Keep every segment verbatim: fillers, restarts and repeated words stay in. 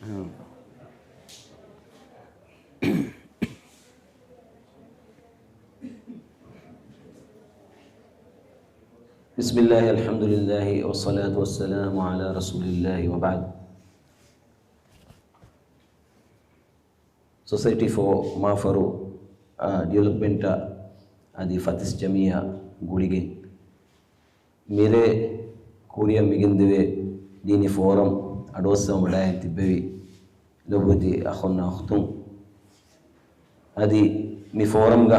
بسم الله، الحمد لله، والصلاة والسلام على رسول الله، وبعد. Society for މާފަރު، އާ، ޑިވެލޮޕްމަންޓާ އަދި ފަތިސް ޖަމިއްޔާ ގުޅިގެން މިރޭ ކުރިއަށް މިގެންދެވޭ ދީނީ ފޯރަމް އަޑުއައްސަވަން ވަޑައިގެން ތިއްބެވި ލޮބުވެތި އަޚުންނާ އުޚްތުން. އަދި މި ފޯރަމްގަ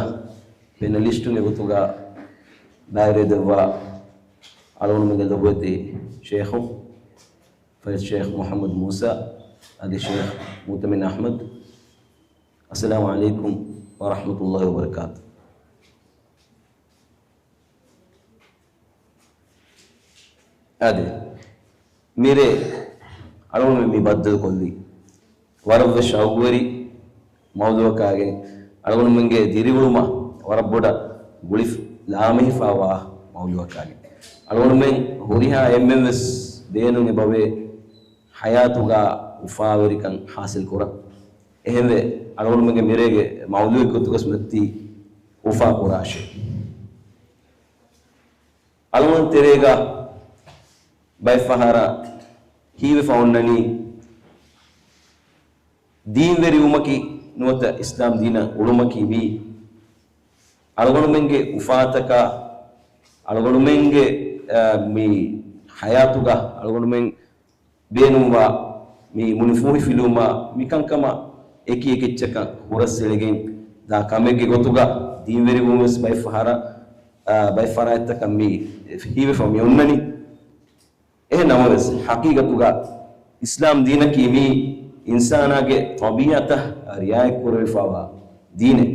ޕެނަލިސްޓުންގެ ގޮތުގަ ބައިވެރިވެދެއްވާ އަޅުގަނޑުމެންގެ ލޮބުވެތި ޝޭޚު، ފަޟީލަތު ޝޭޚް މުޙައްމަދު މޫސާ އަދި ޝޭޚް މުއުތަމިން އަޙްމަދު. السلام عليكم ورحمة الله وبركاته. އާދެ، މިރޭ އަޅުގަނޑުމެން މި ބައްދަލުކޮށްލީ ވަރަށްވެސް ޝައުގުވެރި މައުޟޫޢަކާގެން، އަޅުގަނޑުމެންގެ ދިރިއުޅުމަށް ވަރަށް ބޮޑަށް ގުޅިފަ ލާމެހިފަވާ މައުޟޫޢަކާގެން. އަޅުގަނޑުމެން ހުރިހާ އެންމެންވެސް ބޭނުން އެބަވޭ ޙަޔާތުގަ އުފާވެރިކަން ޙާޞިލް ކުރަން. އެހެންވެ، އަޅުގަނޑުމެންގެ މިރޭގެ މައުޟޫޢުގެ ގޮތުގަސް މަތީ އުފާ ކުރާށޭ. އަޅުގަނޑު ތެރޭގަ ބައެއް ފަހަރަށް ހީވެފަ އޮންނަނީ، ދީންވެރިވުމަކީ ނުވަތަ އިސްލާމް ދީނަށް އުޅުމަކީ މީ އަޅުގަނޑުމެންގެ އުފާތަކާ، އަޅުގަނޑުމެންގެ، އަ، މި ޙަޔާތުގަ އަޅުގަނޑުމެން ބޭނުންވާ މި މުނިފޫހިފިލުވުމާ މިކަންކަމަށް އެކި އެކިއްޗަކަށް ހުރަސްއެޅިގެން ދާ ކަމެއްގެ ގޮތުގަ ދީންވެރިވުން ވެސް ބައެއް ފަހަރަށް، އާ، ބައެއް ފަރާތްތަކަށް މި ހީވެފަ މި އޮންނަނީ. އެހެން ނަމަވެސް، ޙަޤީޤަތުގަ އިސްލާމް ދީނަކީ މީ އިންސާނާގެ ޠަބީޢަތަށް ރިޢާޔަތްކުރެވިފަވާ ދީނެއް.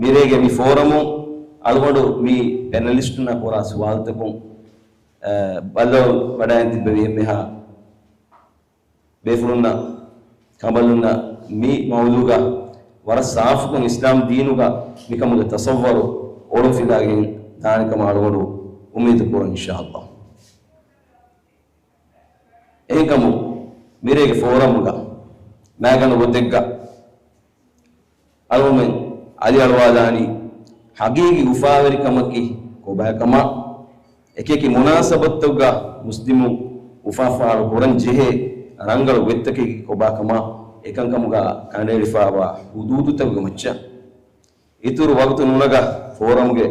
މިރޭގެ މި ފޯރަމުން އަޅުގަނޑު މި ޕެނަލިސްޓުންނާ ކުރާ ސުވާލުތަކުން، އަ، ބައްލަވަން ވަޑައިގެން ތިއްބެވި އެންމެހާ ބޭފުޅުންނަށް ކަނބަލުންނަށް މި މައުޟޫޢުގަ ވަރަށް ސާފުކޮށް އިސްލާމް ދީނުގަ މިކަމުގެ ތަޞައްވަރު އޮޅުންފިލާގެން ދާނެ ކަމަށް އަޅުގަނޑު އުއްމީދު ކުރަން، އިންޝާﷲ. އެހެންކަމުން، މިރޭގެ ފޯރަމްގަ މައިގަނޑު ގޮތެއްގަ އަޅުގަނޑުމެން އަލިއަޅުވާލާނީ ޙަޤީޤީ އުފާވެރިކަމަކީ ކޮބާކަމާ، އެކިއެކި މުނާސަބަތުތަކުގަ މުސްލިމުން އުފާފާޅު ކުރަން ޖެހޭ ރަނގަޅު ގޮތްތަކެއް ކޮބާކަމާ، އެކަންކަމުގަ ކަނޑައެޅިފަވާ ޙުދޫދުތަކުގެ މައްޗަށް އިތުރު ވަގުތު ނުނަގާ ފޯރަމްގެ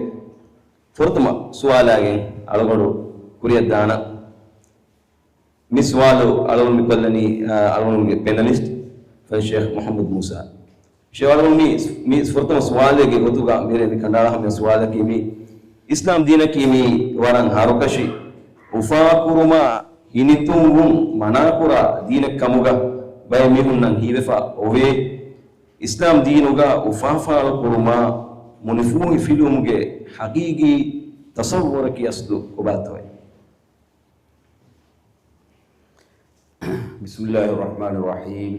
ފުރަތަމަ ސުވާލާގެން އަޅުގަނޑު ކުރިއަށްދާނަން. މި ސުވާލު އަޅުގަނޑު މި ކޮށްލަނީ، އާ، އަޅުގަނޑުގެ ޕެނަލިސްޓް ފަޟީލަތު ޝޭޚް މުޙައްމަދު މޫސާ. ޝޭޚް އަޅުގަނޑު މި، މި ފުރަތަމަ ސުވާލެއްގެ ގޮތުގަ މިރޭ މި ކަނޑައަޅާ ހަމަ ސުވާލަކީ މި، އިސްލާމް ދީނަކީ މި ވަރަށް ހަރުކަށި އުފާކުރުމާ ހިނިތުންވުން މަނާކުރާ ދީނެއް ކަމުގަ ބައެއް މީހުންނަށް ހީވެފަ އޮވޭ. އިސްލާމް ދީނުގަ އުފާފާޅު ކުރުމާ މުނިފޫހި ފިލުވުމުގެ ޙަޤީޤީ ތަޞައްވަރަކީ އަސްލު ކޮބާތޯއޭ؟ بسم الله الرحمن الرحيم.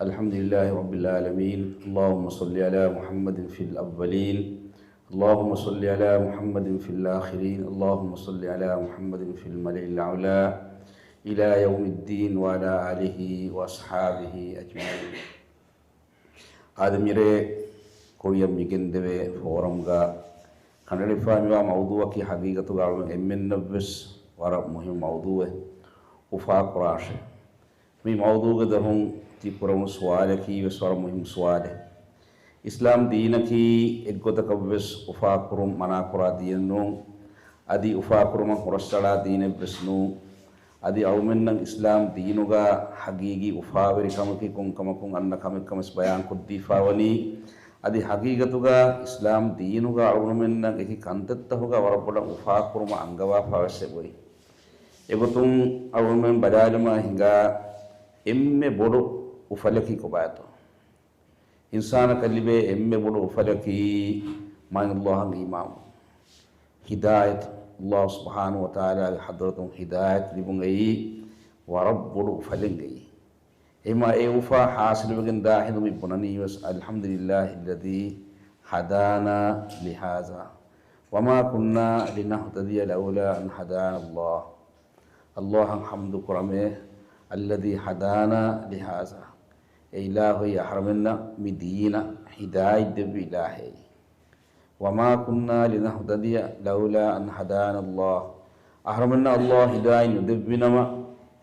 الحمد لله رب العالمين. اللهم صل على محمد في الأولين. اللهم صل على محمد في الآخرين. اللهم صل على محمد في الملأ الأعلى إلى يوم الدين وعلى آله وأصحابه أجمعين. އާދެ، މިރޭ ކުރިއަށް މިގެންދެވޭ ފޯރަމްގަ ކަނޑައެޅިފަ މިވާ މައުޟޫޢަކީ ޙަޤީޤަތުގަ އަޅުގަނޑު އެންމެންނަށްވެސް ވަރަށް މުހިއްމު މައުޟޫޢެއް. އުފާކުރާށޭ. މި މައުޟޫޢުގެ ދޮރުން ތި ކުރެވުނު ސުވާލަކީ ވެސް ވަރަށް މުހިއްމު ސުވާލެއް. އިސްލާމް ދީނަކީ އެއްގޮތަކަށްވެސް އުފާކުރުން މަނާކުރާ ދީނެއް ނޫން. އަދި އުފާކުރުމަށް ހުރަސްއަޅާ ދީނެއްވެސް ނޫން. އަދި އަޅުމެންނަށް އިސްލާމް ދީނުގަ ޙަޤީޤީ އުފާވެރިކަމަކީ ކޮންކަމަކުން އަންނަ ކަމެއްކަމަސް ބަޔާންކޮށްދީފާވަނީ. އަދި ޙަޤީޤަތުގަ އިސްލާމް ދީނުގަ އަޅުމެންނަށް އެކި ކަންތައްތަކުގަ ވަރަށް ބޮޑަށް އުފާކުރުމަށް އަންގަވާފާވެސް އެބައޮތް. އެގޮތުން އަޅުމެން ބަލާލުމާ ހިނގާ އެންމެ ބޮޑު އުފަލަކީ ކޮބާތޯ؟ އިންސާނަކަށް ލިބޭ އެންމެ ބޮޑު އުފަލަކީ މާތް ﷲ އަށް އީމާން. ހިދާޔަތު، ﷲ ސުބްޙާނަހޫ ވަތަޢާލާގެ ޙަޟްރަތުން ހިދާޔަތު ލިބުން އެއީ ވަރަށް ބޮޑު އުފަލެއް އެއީ. އެމާ އެ އުފާ ޙާޞިލުވެގެން ދާ ހިނދު މި ބުނަނީ ވެސް، الحمد لله الذي هدانا لهذا وما كنا لنهتدي لولا أن هدانا الله. ﷲ އަށް ޙަމްދު ކުރަމޭ، الذي هدانا لهذا، އެ އިލާހުއީ އަހަރުމެންނަށް މި ދީނަށް ހިދާޔަތް ދެއްވި އިލާހެއް. وما كنا لنهتدي لولا أن هدانا الله، އަހަރުމެންނަށް ﷲ ހިދާޔަތް ނުދެއްވިނަމަ،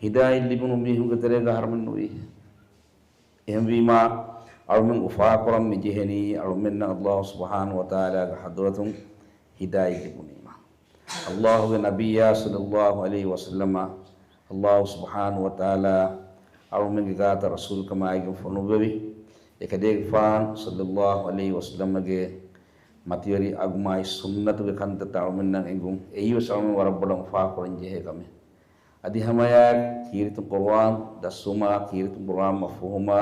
ހިދާޔަތް ލިބުނު މީހުންގެ ތެރޭގަ އަހަރުމެން ނުވީ. އެހެންވީމާ، އަޅުމެން އުފާކުރަން މިޖެހެނީ އަޅުމެންނަށް ﷲ ސުބްޙާނަހޫ ވަތަޢާލާގެ ޙަޟްރަތުން ހިދާޔަތް ލިބުނީމަ. ﷲގެ ނަބިއްޔާ ޞައްލައްލާހު ޢަލައިހި ވަސައްލަމަ، ﷲ ސުބްޙާނަހޫ ވަތަޢާލާ އަޅުމެންގެ ގާތަށް ރަސޫލުކަމާއިގެން ފޮނުއްވެވި، އެކަލޭގެފާނު ޞައްލައްލާހު ޢަލައިހި ވަސައްލަމަގެ މަތިވެރި އަގުމާތް ސުންނަތުގެ ކަންތައްތައް އަޅުމެންނަށް އެނގުން، އެއީވެސް އަޅުމެން ވަރަށް ބޮޑަށް އުފާކުރަން ޖެހޭ ކަމެއް. އަދި ހަމައެއާއެކު ކީރިތި ޤުރުއާން ދަސްވުމާ، ކީރިތި ޤުރުއާން މަފްހޫމާ،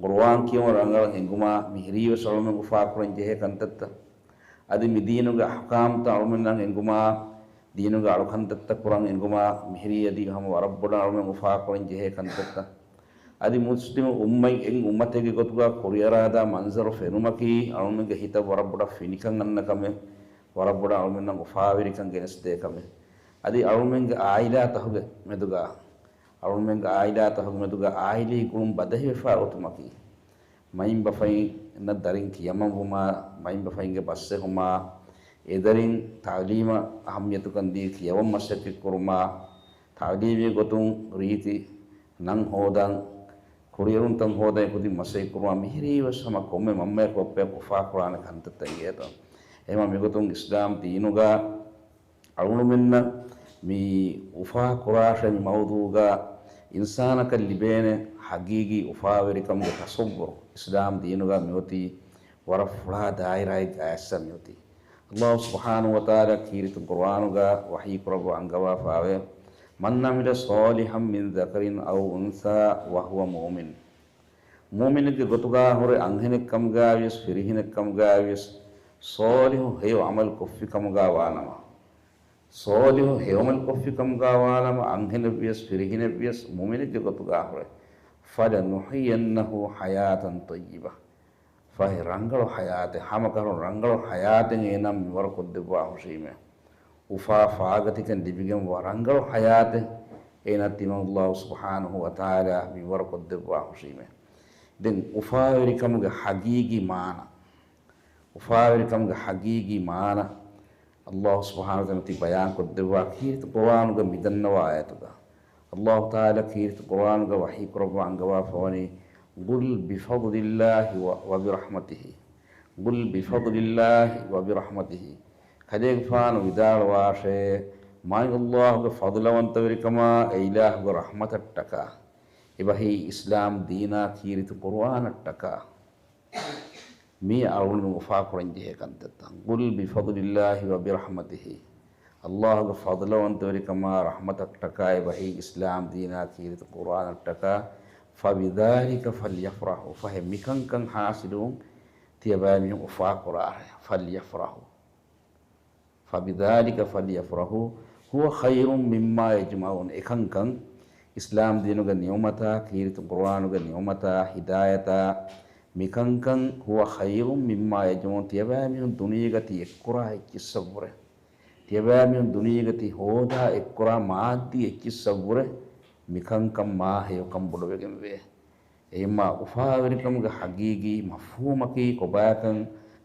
ޤުރުއާން ކިޔަވަން ރަނގަޅަށް އެނގުމާ، މިހިރީވެސް އަޅުމެން އުފާކުރަން ޖެހޭ ކަންތައްތައް. އަދި މި ދީނުގެ އަޙްކާމްތައް އަޅުމެންނަށް އެނގުމާ، ދީނުގެ އަޅުކަންތައްތައް ކުރަން އެނގުމާ، މިހިރީ އަދި ހަމަ ވަރަށް ބޮޑަށް އަޅުމެން އުފާކުރަން ޖެހޭ ކަންތައްތައް. އަދި މުސްލިމު އުއްމަތް އެއް އުއްމަތެއްގެ ގޮތުގަ ކުރިއަރާދާ މަންޒަރު ފެނުމަކީ، އަޅުމެންގެ ހިތަށް ވަރަށް ބޮޑަށް ފިނިކަން އަންނަ ކަމެއް، ވަރަށް ބޮޑަށް އަޅުމެންނަށް އުފާވެރިކަން ގެނެސްދޭ ކަމެއް. އަދި އަޅުމެންގެ ޢާއިލާތަކުގެ މެދުގަ، އަޅުމެންގެ ޢާއިލާތަކުގެ މެދުގަ ޢާއިލީ ގުޅުން ބަދަހިވެފާ އޮތުމަކީ، މައިންބަފައިންނަށް ދަރިން ކިޔަމަންވުމާ، މައިންބަފައިންގެ ބަސްއެހުމާ، އެދަރިން ތަޢުލީމަށް އަހައްމިޔަތުކަންދީ ކިޔަވަން މަސައްކަތްކުރުމާ، ތަޢުލީމީ ގޮތުން ރީތި ނަން ހޯދަން، ކުރިއެރުންތައް ހޯދަން އެކުދިން މަސައްކަތްކުރުމާ، މިހިރީވެސް ހަމަ ކޮންމެ މަންމަޔަކު ބައްޕަޔަކު އުފާކުރާނެ ކަންތައްތައް އިނގޭތޯ. އެހެންވީމާ މިގޮތުން އިސްލާމް ދީނުގަ އަޅުގަނޑުމެންނަށް މި އުފާ ކުރާށޭ މި މައުޟޫގަ އިންސާނަކަށް ލިބޭނެ ހަގީގީ އުފާވެރިކަމުގެ ތަޞައްވުރު އިސްލާމް ދީނުގަ މިއޮތީ ވަރަށް ފުޅާ ދާއިރާއެއްގަ އައިސް މިއޮތީ. ﷲ ސުބްޙާނަހޫ ވަތަޢާލާ ކީރިތި ޤުރުއާނުގަ ވަޙީ ކުރައްވާ އަންގަވާފައިވޭ، من عمل صالحا من ذكر أو أنثى وهو مؤمن. މުއުމިނެއްގެ ގޮތުގަ ހުރެ އަންހެނެއްކަމުގައިވިޔަސް ފިރިހެނެއްކަމުގައިވިޔަސް ޞާލިޙު ހެޔޮ ޢަމަލު ކޮށްފިކަމުގަ ވާނަމަ، ޞާލިޙު ހެޔޮ ޢަމަލު ކޮށްފިކަމުގަ ވާނަމަ، އަންހެނެއްވިޔަސް ފިރިހެނެއްވިޔަސް މުއުމިނެއްގެ ގޮތުގަ ހުރެ، فلنحيينه حياة طيبة، ފަހެ ރަނގަޅު ޙަޔާތެއް، ހަމަކަށަވަރުން ރަނގަޅު ޙަޔާތެއް އޭނާ މިންވަރު ކޮށްދެއްވާ ހުށީމޭ. އުފާ ފާގަތިކަން ލިބިގެންވާ ރަނގަޅު ޙަޔާތެއް އޭނާ ދިނުން ﷲ ސުބްޙާނަހޫ ވަތަޢާލާ މިންވަރު ކޮށްދެއްވާ ހުށީމޭ. ދެން އުފާވެރިކަމުގެ ޙަޤީޤީ މާނަ، އުފާވެރިކަމުގެ ޙަޤީޤީ މާނަ، ﷲ ސުބްޙާނަހޫ ވަތަޢާލާ ތި ބަޔާން ކޮށްދެއްވާ ކީރިތި ޤުރުއާނުގަ މިދަންނަވާ އާޔަތުގަ، ﷲ ތަޢާލާ ކީރިތި ޤުރުއާނުގަ ވަޙީ ކުރައްވާ އަންގަވާފަވަނީ، قل بفضل الله و، وبرحمته، قل بفضل الله وبرحمته. ކަލޭގެފާނު ވިދާޅުވާށޭ، މާތް ﷲގެ ފަޟުލުވަންތަވެރިކަމާ، އެ އިލާހުގެ ރަޙްމަތަށްޓަކާ، އެބަހީ އިސްލާމް ދީނާ ކީރިތި ޤުރުއާނަށްޓަކާ. މީ އަޅުގަނޑުމެން އުފާކުރަން ޖެހޭ ކަންތައްތައް. قل بفضل الله وبرحمته. ﷲގެ ފަޟުލުވަންތަވެރިކަމާ ރަޙްމަތަށްޓަކާ އެބަހީ އިސްލާމް ދީނާ ކީރިތި ޤުރުއާނަށްޓަކާ، فبذلك فليفرحوا. ފަހެ މިކަންކަން ޙާޞިލުވުން ތިޔަބައިމީހުން އުފާކުރާށޭ. فليفرحوا. فبذلك فليفرحوا هو خير مما يجمعون. އެކަންކަން، އިސްލާމް ދީނުގެ ނިޢުމަތާ، ކީރިތި ޤުރުއާނުގެ ނިޢުމަތާ، ހިދާޔަތާ، މިކަންކަން، هو خير مما يجمعون، ތިޔަބައިމީހުން ދުނިޔޭގަ ތި އެއްކުރާ އެއްޗިއްސަށްވުރެ، ތިޔަބައިމީހުން ދުނިޔޭގަ ތި ހޯދާ އެއްކުރާ މާއްދީ އެއްޗިއްސަށްވުރެ، މިކަންކަން މާ ހެޔޮކަން ބޮޑުވެގެންވޭ. އެހެންމާ އުފާވެރިކަމުގެ ޙަޤީޤީ މަފްހޫމަކީ ކޮބާކަން،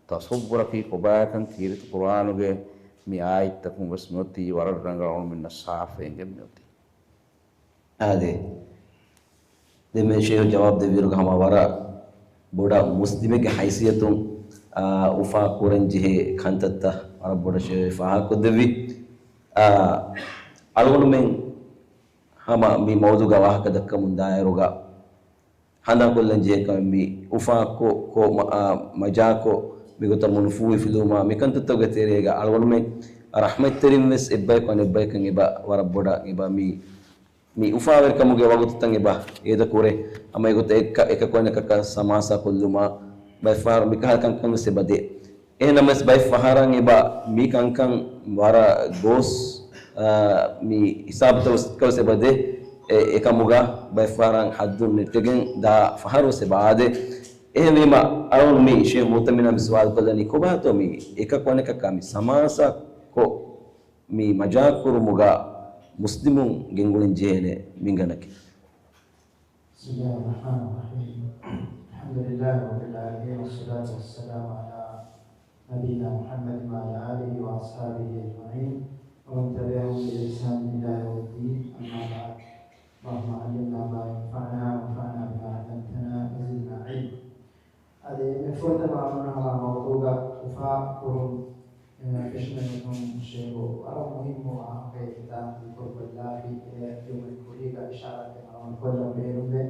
ތަޞައްވުރަކީ ކޮބާކަން، ކީރިތި ޤުރުއާނުގެ މި އާޔަތްތަކުން ވެސް މިއޮތީ ވަރަށް ރަނގަޅަށް އަޅުމެންނަށް ސާފުވެގެން މިއޮތީ. އާދެ، ދެންމެ ޝޭހު ޖަވާބު ދެއްވިއިރުގަ ހަމަ ވަރަށް ބޮޑަށް މުސްލިމެއްގެ ހައިސިއްޔަތުން، އާ، އުފާ ކުރަން ޖެހޭ ކަންތައްތައް ވަރަށް ބޮޑަށް ޝޭހު ފާހަގަކޮށްދެއްވި. އާ، އަޅުގަނޑުމެން ހަމަ މި މައުޟޫގަ ވާހަކަ ދައްކަމުން ދާއިރުގަ، ހަނދާންކޮށްލަން ޖެހޭ ކަމެއް މި އުފާކޮށް، ކޮށް މަ-، އާ، މަޖާކޮށް، މިގޮތަށް މޫނު ފޫހިފިލުވުމާ، މިކަންތައްތަކުގެ ތެރޭގަ އަޅުގަނޑުމެން ރަޙްމަތްތެރިން ވެސް އެއްބަޔަކު އަނެއްބަޔަކަށް އެބަ ވަރަށް ބޮޑަށް އެބަ މި، މި އުފާވެރިކަމުގެ ވަގުތުތައް އެބަ އޭދަކުރޭ. ހަމަ އެގޮތަށް އެކަ-، އެކަކު އަނެކަކަށް ސަމާސާ ކޮށްލުމާ، ބައެއްފަހަރު މިކަހަލަ ކަންކަން ވެސް އެބަ ދޭ. އެހެންނަމަވެސް ބައެއް ފަހަރަށް އެބަ މި ކަންކަން ވަރަށް ގޯސް، އާ، މި ހިސާބުތައް ވެސް އެބަ ދޭ. އެ، އެކަމުގަ ބައެއް ފަހަރަށް ހައްދުން ނެއްޓެގެން ދާ ފަހަރު ވެސް އެބަ އާދޭ. އެހެންވީމަ، އަޅުގަނޑު މި ޝޭހު މުޢުތަމިނާ މި ސުވާލު ކޮށްލަނީ ކޮބާތޯ މި އެކަކު އަނެކަކާ މި ސަމާސާ ކޮށް މި މަޖާކުރުމުގަ މުސްލިމުން ގެންގުޅެން ޖެހޭނެ މިންގަނޑަކީ؟ بسم الله الرحمن الرحيم. الحمد لله رب العالمين، والصلاة والسلام على نبينا محمد وعلى آله وأصحابه أجمعين، ومن تبعهم بإحسان إلى يوم الدين، أما بعد. اللهم علمنا ما ينفعنا، وانفعنا بما علمتنا، وزدنا علما. އަދި މި ފުރަތަމަ އަޅުގަނޑު ހަމަ މައުޟޫގަ އުފާ ކުރުން، އެ، ފެށުމެއް ނޫން ޝޭޚު ވަރަށް މުހިއްމު ވާހަކައެއް ކިތާ ދިކުރުކޮށްލާފި، އެ، ޖުމުޢަ ކުރީގަ އިޝާރާތެއް އަޅުގަނޑު ކޮށްލަން ބޭނުންވޭ.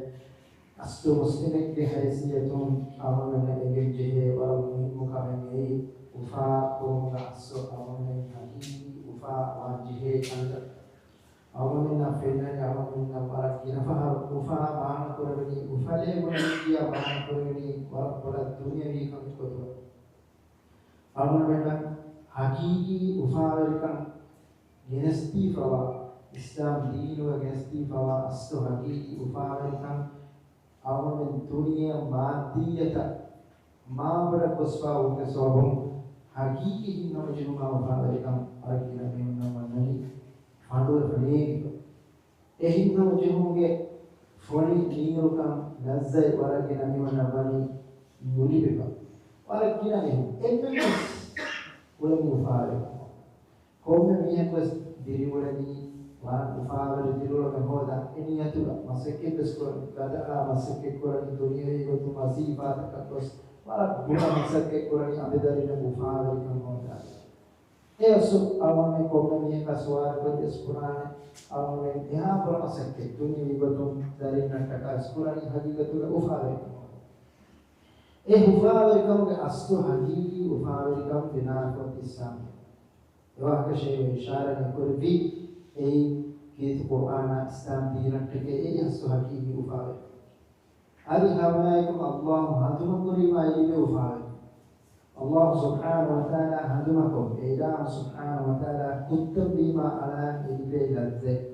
އަސްލު މުސްލިމެއްގެ ހައިސިއްޔަތުން އަޅުގަނޑުމެންނަށް އެނގެން ޖެހޭ ވަރަށް މުހިއްމު ކަމެއް އެއީ، އުފާ ކުރުމުގަ އަސްލު އަޅުގަނޑުމެން ހަގީގީ އުފާ ވާން ޖެހޭ ކަންތައް. އަޅުގަނޑުމެންނަށް ފެންނަނީ، އަޅުގަނޑުމެންނަށް ވަރަށް ގިނަ ފަހަރު އުފާ މާނަ ކުރެވެނީ، އުފަލޭ ބުނެވިއްޔާ މާނަ ކުރެވެނީ ވަރަށް ބޮޑަށް ދުނިޔަވީ ކަމެއް ގޮތުގަ. އަޅުގަނޑުމެންނަށް ހަގީގީ އުފާވެރިކަން ގެނެސްދީފަވާ، އިސްލާމް ދީނުގަ ގެނެސްދީފަވާ އަސްލު ހަގީގީ އުފާވެރިކަން އަޅުގަނޑުމެން ދުނިޔެއަށް މާއްދިއްޔަތަށް މާބޮޑަށް ގޮސްފާ ވުމުގެ ސަބަބުން ހަގީގީ ހިތްހަމަޖެހުމާ އުފާވެރިކަން ވަރަށް ގިނަ މީހުންނަށް ވަންނަނީ ފަނޑުވެފަ ނޭނގިފަ. އެ ހިތްހަމަޖެހުމުގެ ފޮނި ނީރުކަން ލައްޒަތް ވަރަށް ގިނަ މީހުންނަށް ވަނީ ނުލިބިފަ. ވަރަށް ގިނަ މީހުން އެންމެންވެސް އުޅެނީ އުފާވެރިކަމަށް. ކޮންމެ މީހަކުވެސް ދިރިއުޅެނީ ވަރަށް އުފާވެރި ދިރިއުޅުމެއް ހޯދަން. އެ ނިޔަތުގަ މަސައްކަތްވެސް ކުރަނީ، ގަދައާ މަސައްކަތް ކުރަނީ، ދުނިޔެވީ ގޮތުން ވަޒީފާތަކަށް ގޮސް ވަރަށް ބުރަ މަސައްކަތް ކުރަނީ އަނބިދަރިންނަށް އުފާވެރިކަން ހޯދާނެ. އެ އަސްލު އަޅުގަނޑުމެން ކޮންމެ މީހަކާ ސުވާލުކޮށްލިޔަސް ބުނާނެ، އަޅުގަނޑުމެން އެހާ ބުރަ މަސައްކަތް ދުނިޔެވީ ގޮތުން ދަރިންނަށްޓަކާ އިސްކުރަނީ ހަގީގަތުގަ އުފާވެރިކަމަށް. އެ އުފާވެރިކަމުގެ އަސްލު ހަގީގީ އުފާވެރިކަން ބިނާކޮށް އިސްލާމް ދީން. އެވާހަކަށޭ އިޝާރާތް ކުރެއްވީ، އެއީ ކީރިތި ޤުރްއާނާ އިސްލާމް ދީނަށްޓަކައި އެއީ އަސްލު ހަގީގީ އުފާވެރިކަން. އަދި ހަމައެކަނި ﷲ ހަނދުމަކުރީމާ އެ ލިބޭ އުފާވެރިކަން. ﷲ ސުބްޙާނަހޫ ވަތަޢާލާ ހަނދުމަކޮށް، އެ އިލާހު ސުބްޙާނަހޫ ވަތަޢާލާ ކުއްތަންވީމާ އަޅާ އެ ލިބޭ ލައްޒަތް،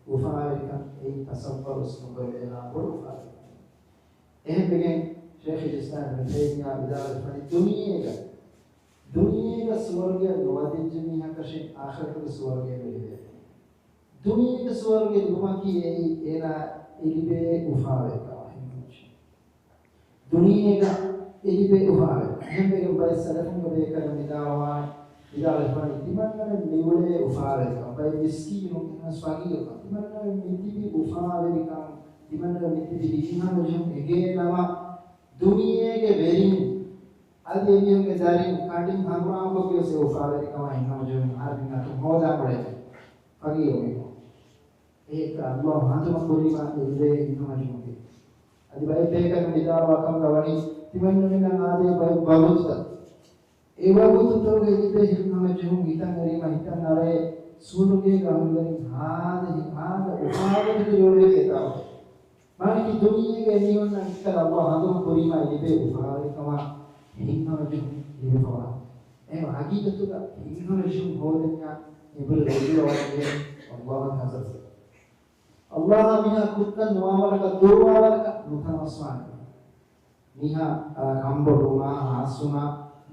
އުފާވެރިކަން އެއީ ތަޞައްވަރުވެސް ނުކުރެވޭ އެހާ ބޮޑު އުފާވެރިކަން. އެހެންވެގެން ޝޭޚުލް އިސްލާމް އިބްނު ތައިމިއްޔާ ވިދާޅުވެފަނީ ދުނިޔޭގަ، ދުނިޔޭގަ ސުވަރުގެއަށް ނުވަދެއްޖެ މީހަކަށެއް އާޚިރަތުގެ ސުވަރުގެއަށް ނުލިބޭ. ދުނިޔޭގެ ސުވަރުގެ ލުމަކީ އެއީ އޭނާ އެ ލިބޭ އުފާވެރިކަމާ ހިނގުމަށް. ދުނިޔޭގަ އެ ލިބޭ އުފާވެރި. އެހެންވެގެން ބައެއް ސަލަފުންގެ ބޭކަލުން ވިދާޅުވާ، ވިދާޅުވެފަނީ ތިމަންނަމެން މި އުޅޭ އުފާވެރިކަން، ބައެއް މިސްކީނުން އެހާސް ފަގީރުކަން، ތިމަންނަމެން މި ތިބި އުފާވެރިކަން، ތިމަންނަމެން މި ތިބި ހިތްހަމަޖެހުން އެނގޭ ނަމަ، ދުނިޔޭގެ ވެރިން އަދި އެމީހުންގެ ދަރިން ކަނޑިން ހަނގުރާމަ ކޮށްގެން އެ އުފާވެރިކަމާ ހިތްހަމަޖެހުން އަހަރެން އަތުން ހޯދާ އުޅޭ ފަގީރު މީހުން. އެ ﷲ ހަނދުމަ ކުރީމާ އެ ލިބޭ ހިތްހަމަޖެހުމުގެ. އަދި ބައެއް ބޭކަލުން ވިދާޅުވާ ކަމުގަ ވަނީ ތިމަންނަމެންނަށް އާދޭ ބައެއް ވަގުތުތައް. އެ ވަގުތުތަކުގައި ލިބޭ ހިތްހަމަޖެހުން ހިތަށް އެރީމަ ހިތަށް އަރޭ ސޫރުގޭގެ އަހުލުވެރިން ހާދަ ހި-، ހާދަ އުފާވެރި ލޯބިވެގެން އެތާ ވަގުތު. މާނައަކީ ދުނިޔޭގައި މީހުންނަށް އެކަލަ ﷲ ހަނދުމަ ކުރީމާ ލިބޭ އުފާވެރިކަމާ ހިތްހަމަޖެހުން ލިބިފަވާ. އެހެން ހަގީގަތުގަ ހިތްހަމަޖެހުން ހޯދަންޏާ އެބަހުރި ރެޑިއޯ ވަން އައްލާހަށް ހަސަސް. އައްލާހަށް މިހާ ކުއްތަން ނުވާވަރަކަށް ދުރުވާވަރަކަށް ނުތަނަވަސްވާނެ. މީހާ، އާ، ކަނބޮޑުވުމާ، ހާސްވުމާ،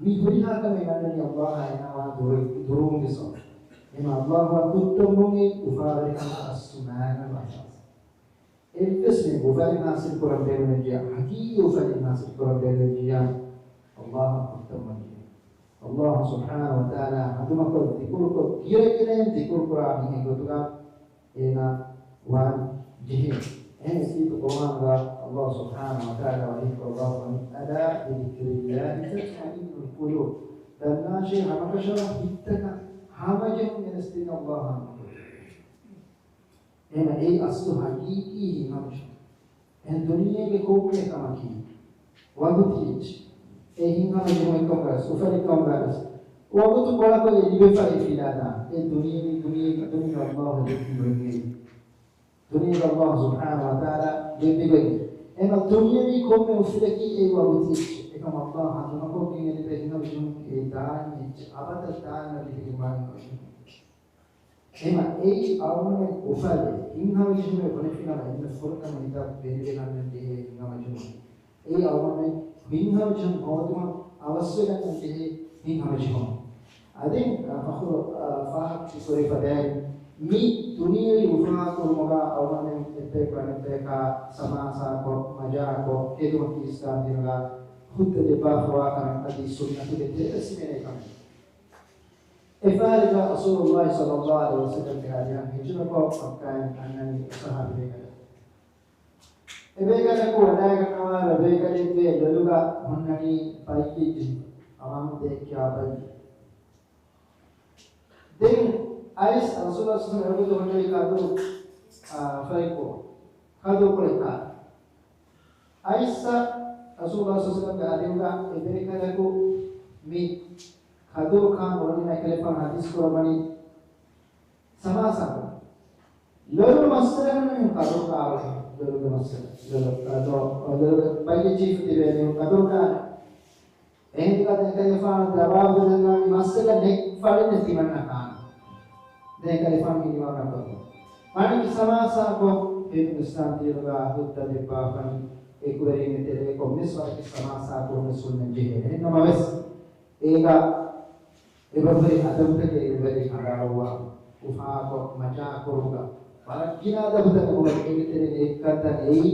މި ހުރިހާ ކަމެއް އަންނަނީ އައްލާހާ އޭނާވާ ދުރު-، ދުރުވުމުގެ ސަބަބުން. އެހެން އައްލާހުއާ ކުއްތަންވުން އެއީ އުފާވެރިކަމުގެ އަސްލު މާނަ ބަސް. އެއްވެސް މީހަކު އުފަލެއް ހާސިލް ކުރަން ބޭނުމެއްޖިޔާ، ހަގީގީ އުފަލެއް ހާސިލް ކުރަން ބޭނުމެއްޖިޔާ، އައްލާހަށް ކުއްތަންވަންޖެހޭ. އައްލާހު ސުބްޙާނަހު ވަތަޢާލާ ހަނދުމަކޮށް ޒިކުރުކޮށް، ގިރަގިރައިން ޒިކުރުކުރާ މީހެއް ގޮތުގަ އޭނާ ވާން ޖެހޭ. އެހެން ކީރިތި ޤުރްއާނުގަ އައްލާހު ސުބްޙާނަހު ވަތަޢާލާ ވަޙީކުރައްވާފައި، ألا بذكر الله تطمئن القلوب. ދަންނާށޭ، ހަމަކަށަވަރުން ހިތްތަކަށް ހަމަޖެހުން ގެނެސްދިން އައްލާހާ ނުކުތު. އެހެން އެއީ އަސްލު ހަގީގީ ހިތްހަމަޖެހުން. އެހެން ދުނިޔޭގެ ކޮންމެ ކަމަކީ ވަގުތީ އެއްޗެއް. އެ ހިތްހަމަޖެހުމެއްކަމުގައި ވެސް، އުފަލެއްކަމުގައި ވެސް، ވަގުތު ކޮޅަކޮޅެއް ލިބިފައި ފިލާދާނެ. އެ ދުނިޔެ، ދުނިޔެ، ދުނިޔެ އައްލާހު ދެއްވި ގޮތް ނެތް. ދުނިޔެ އައްލާހު ސުބްޙާނަހު ވަތަޢާލާ ދެއްވި ގޮތް. އެހެން ދުނިޔެވީ ކޮންމެ އުފަލަކީ އެ ވަގުތީ އެއްޗެއް. އެކަމަށް އައްލާހު ހަނދުމަކޮށްގެން އެ ލިބޭ ހިތްހަމަޖެހުން އެ ދާއިމީ އެއްޗެއް. އަބަދަށް ދާއިމަށް ލިބިގެންވާނެ ހިތްހަމަޖެހުން. އެހެން އެއީ އަޅުގަނޑުމެން އުފަލޭ ހިތްހަމަޖެހުމެއް ބުނެފިނަމަ އެންމެ ފުރަތަމަ ހިތަށް ވެރިވެގަންނަން ޖެހޭ ހިތްހަމަޖެހުން. އެއީ އަޅުގަނޑުމެން ހިތްހަމަޖެހުން ހޯދުމަށް އަވަސްވެގަންނަން ޖެހޭ ހިތްހަމަޖެހުން. އަދި، އާ، ފަޚުރު، އާ، ފާހަގަކުރެވިފަ ދާއިރު މި ދުނިޔެވީ އުފާކުރުމުގަ އަޅުގަނޑުމެން އެއްބަޔަކު އަނެއްބަޔަކާ ސަމާސާކޮށް، މަޖާކޮށް ހެދުމަކީ އިސްލާމްދީނުގަ ހުއްދަ ދެއްވާފަވާ ކަމެއް އަދި ސުންނަތުގެ ތެރެއަށް ސިމޭނެ ކަމެއް. އެފަހަރެއްގަ ރަސޫލުﷲ ޞައްލަﷲ ޢަލައިހި ވަސައްލަމްގެ އަރިހަށް ހިޖުރަކޮށް މައްކާއިން އަންނަނީ އަޞްޙާބު ބޭކަލެއް. އެބޭކަލަކު ވަޑައިގަންނަވާ ބޭކަލެއްގެ ލޮލުގަ ހުންނަނީ ބައްޔެއް ޖެހި، އަވަހަށް ދެއްކިޔާ ބައްޔެއް. ދެން އައިސް ރަސޫލުﷲ ޞައްލަﷲ ޢަލައިހި ވަސައްލަމް އެބައި ހުންނަނީ ކަދުރު، އާ، ފަރިއްކު، ކަދުރު ކުޅެކާ. އައިސް ރަސޫލުﷲ ޞައްލަﷲ ޢަލައިހި ވަސައްލަމްގެ އަރިހުގަ އެބޭކަލަކު މި ކަދުރު ކާން އުޅެނީމަ އެކަލޭގެފާނު ޙަދީޘް ކުރައްވަނީ ސަމާސާކޮށް. ލޮލު މައްސަލަ ނޫން ކަދުރު ކާވެ. ލޮލުގެ މައްސަލަ. ލޮލު، ލޮލު، ލޮލުގެ ބައްޔެއް ޖެހިފަ ތިބޭ މީހުން ކަދުރު ކާނެ. އެހެންކަމުން އެކަލޭގެފާނު ޖަވާބު ދެންނާނީ މައްސަލަ ނެތް ފަޅިން ނެތިމަންނަ ކާނެ. ދެން އެކަލޭގެފާނު މި ނިވާން ކޮށް. މާނައަކީ ސަމާސާކޮށް ހެދުން އިސްލާމް ދީނުގަ ހުއްދަ ދެއްވާފަން އެކުވެރިންގެ ތެރޭ ކޮންމެސް ވަރަކަށް ސަމާސާ ކުރުމެއް ސުންނަތް ޖެހޭ. އެހެންނަމަވެސް، އޭގަ އެބަހުރި އަދަބުތަކެއް އެބަހުރި ކަނޑައަޅުއްވާ، އުފާކޮށް މަޖާކުރުމުގަ ވަރަށް ގިނަ އަދަބުތައް އެބަހުރި. އޭގެ ތެރެއިން އެއްކަންތައް އެއީ،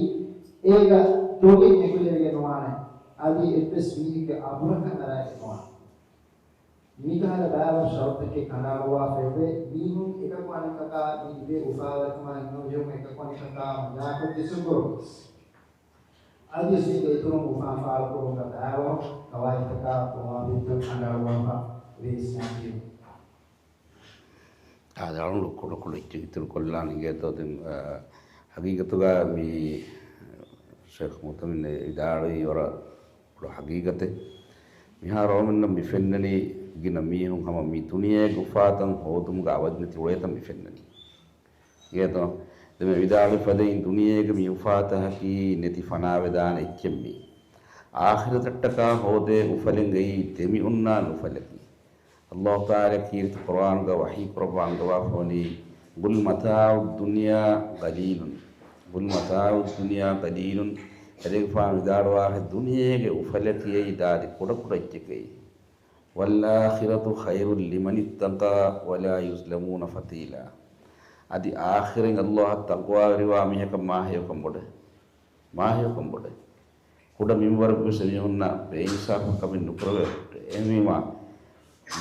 އޭގަ ދޮގެއް ނެކުލެވިގެން ނުވާނެ. އަދި އެއްވެސް މީހެއްގެ އަބުރަކަށް އަރާގެން ނުވާނެ. މިކަހަލަ ބައިވަރު ޝަރުތަކެއް ކަނޑައަޅުއްވާފައެވެ. މީހުން އެކަކު އަނެކަކާ މި ލިބޭ އުފާވެރިކަމާ އެންމެ އެކަކު އަނެކަކާ މަޖާކޮށް ދިސުން ކުރުން. އަދިވެސް މީގެ އިތުރުން އުފާ ފާޅުކުރުމުގަ ބައިވަރު ޤަވާޢިދުތަކާ ޟަވާބިޠުތައް ކަނޑައަޅުއްވާފަ ވޭ އިސްލާމް ދީނު. އާދެ، އަޅުގަނޑު ކުޑަކުޑަ އެއްޗެއް އިތުރުކޮށްލާން އިނގޭތޯ. ދެން، އަ، ހަގީގަތުގަ މި ޝޭޚް މުޢުތަމިން ވިދާޅުވީ ވަރަށް ބޮޑު ހަގީގަތެއް. މިހާރު އަޅުގަނޑަށް މި ފެންނަނީ ގިނަ މީހުން ހަމަ މި ދުނިޔޭގެ އުފާތައް ހޯދުމުގަ އަވަދިނެތި އުޅޭތަން މި ފެންނަނީ. އިނގޭތޯ؟ ދެން މި ވިދާޅުވި ފަދައިން ދުނިޔޭގެ މި އުފާތަކަކީ ނެތި ފަނާވެދާނެ އެއްޗެއް މީ. އާޚިރަތަށްޓަކާ ހޯދޭ އުފަލެއް ގައި ދެމި އޮންނާނެ އުފަލަކީ. އައްލާހު ތަޢާލާ ކީރިތި ޤުރުއާނުގަ ވަޙީ ކުރައްވާ އަންގަވާފަވަނީ، "قل متاع الدنيا قليل، قل متاع الدنيا قليل." އެރޭގެފާނު ވިދާޅުވާހެ ދުނިޔޭގެ އުފަލަކީ އެއީ ދާދި ކުޑަކުޑަ އެއްޗެކޭ. "والآخرة خير لمن اتقى ولا يظلمون فتيلا." އަދި އާޚިރަތް އައްލާހަށް ތަޤްވާވެރިވާ މީހަކަށް މާ ހެޔޮކަން ބޮޑޭ. މާ ހެޔޮކަން ބޮޑޭ. ކުޑަ މިންވަރަކުވެސް އެމީހުންނަށް ބޭއިންސާފު ކަމެއް ނުކުރެވޭ. އެހެންވީމާ،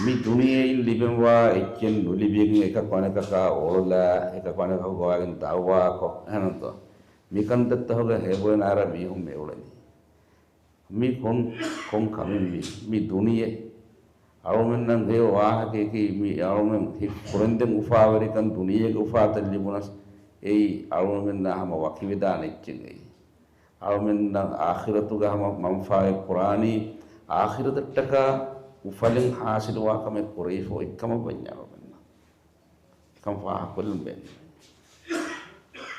މި ދުނިޔެއިން ލިބެންވާ އެއްޗެއް ނުލިބިގެން އެކަކު އަނެކަކާ އޮޅުލާ، އެކަކު އަނެކަކު ގޮވާގެން ދަޢުވާކޮށް، އެހެންތޯ؟ މިކަންތައްތަކުގަ ހޭބޮއެން އަރާ މީހުން މި އުޅެނީ. މި ކޮން، ކޮން ކަމެއް މި، މި ދުނިޔެ؟ އަޅުމެންނަށް ހެޔޮ ވާހަކައަކީ މި އަޅުމެން ހި-، ކުރެންދެން އުފާވެރިކަން ދުނިޔޭގެ އުފާތައް ލިބުނަސް، އެއީ އަޅުމެންނާ ހަމަ ވަކިވެދާނެ އެއްޗެއް އެއީ. އަޅުމެންނަށް އާޚިރަތުގަ ހަމަ މަންފާއެއް ކުރާނީ، އާޚިރަތަށްޓަކާ އުފަލެއް ހާސިލުވާ ކަމެއް ކުރެވިފަ އޮތްކަމަށް ވަންޏާ އަޅުމެންނަށް ކަން ފާހަގަކޮށްލަން ބޭނުން.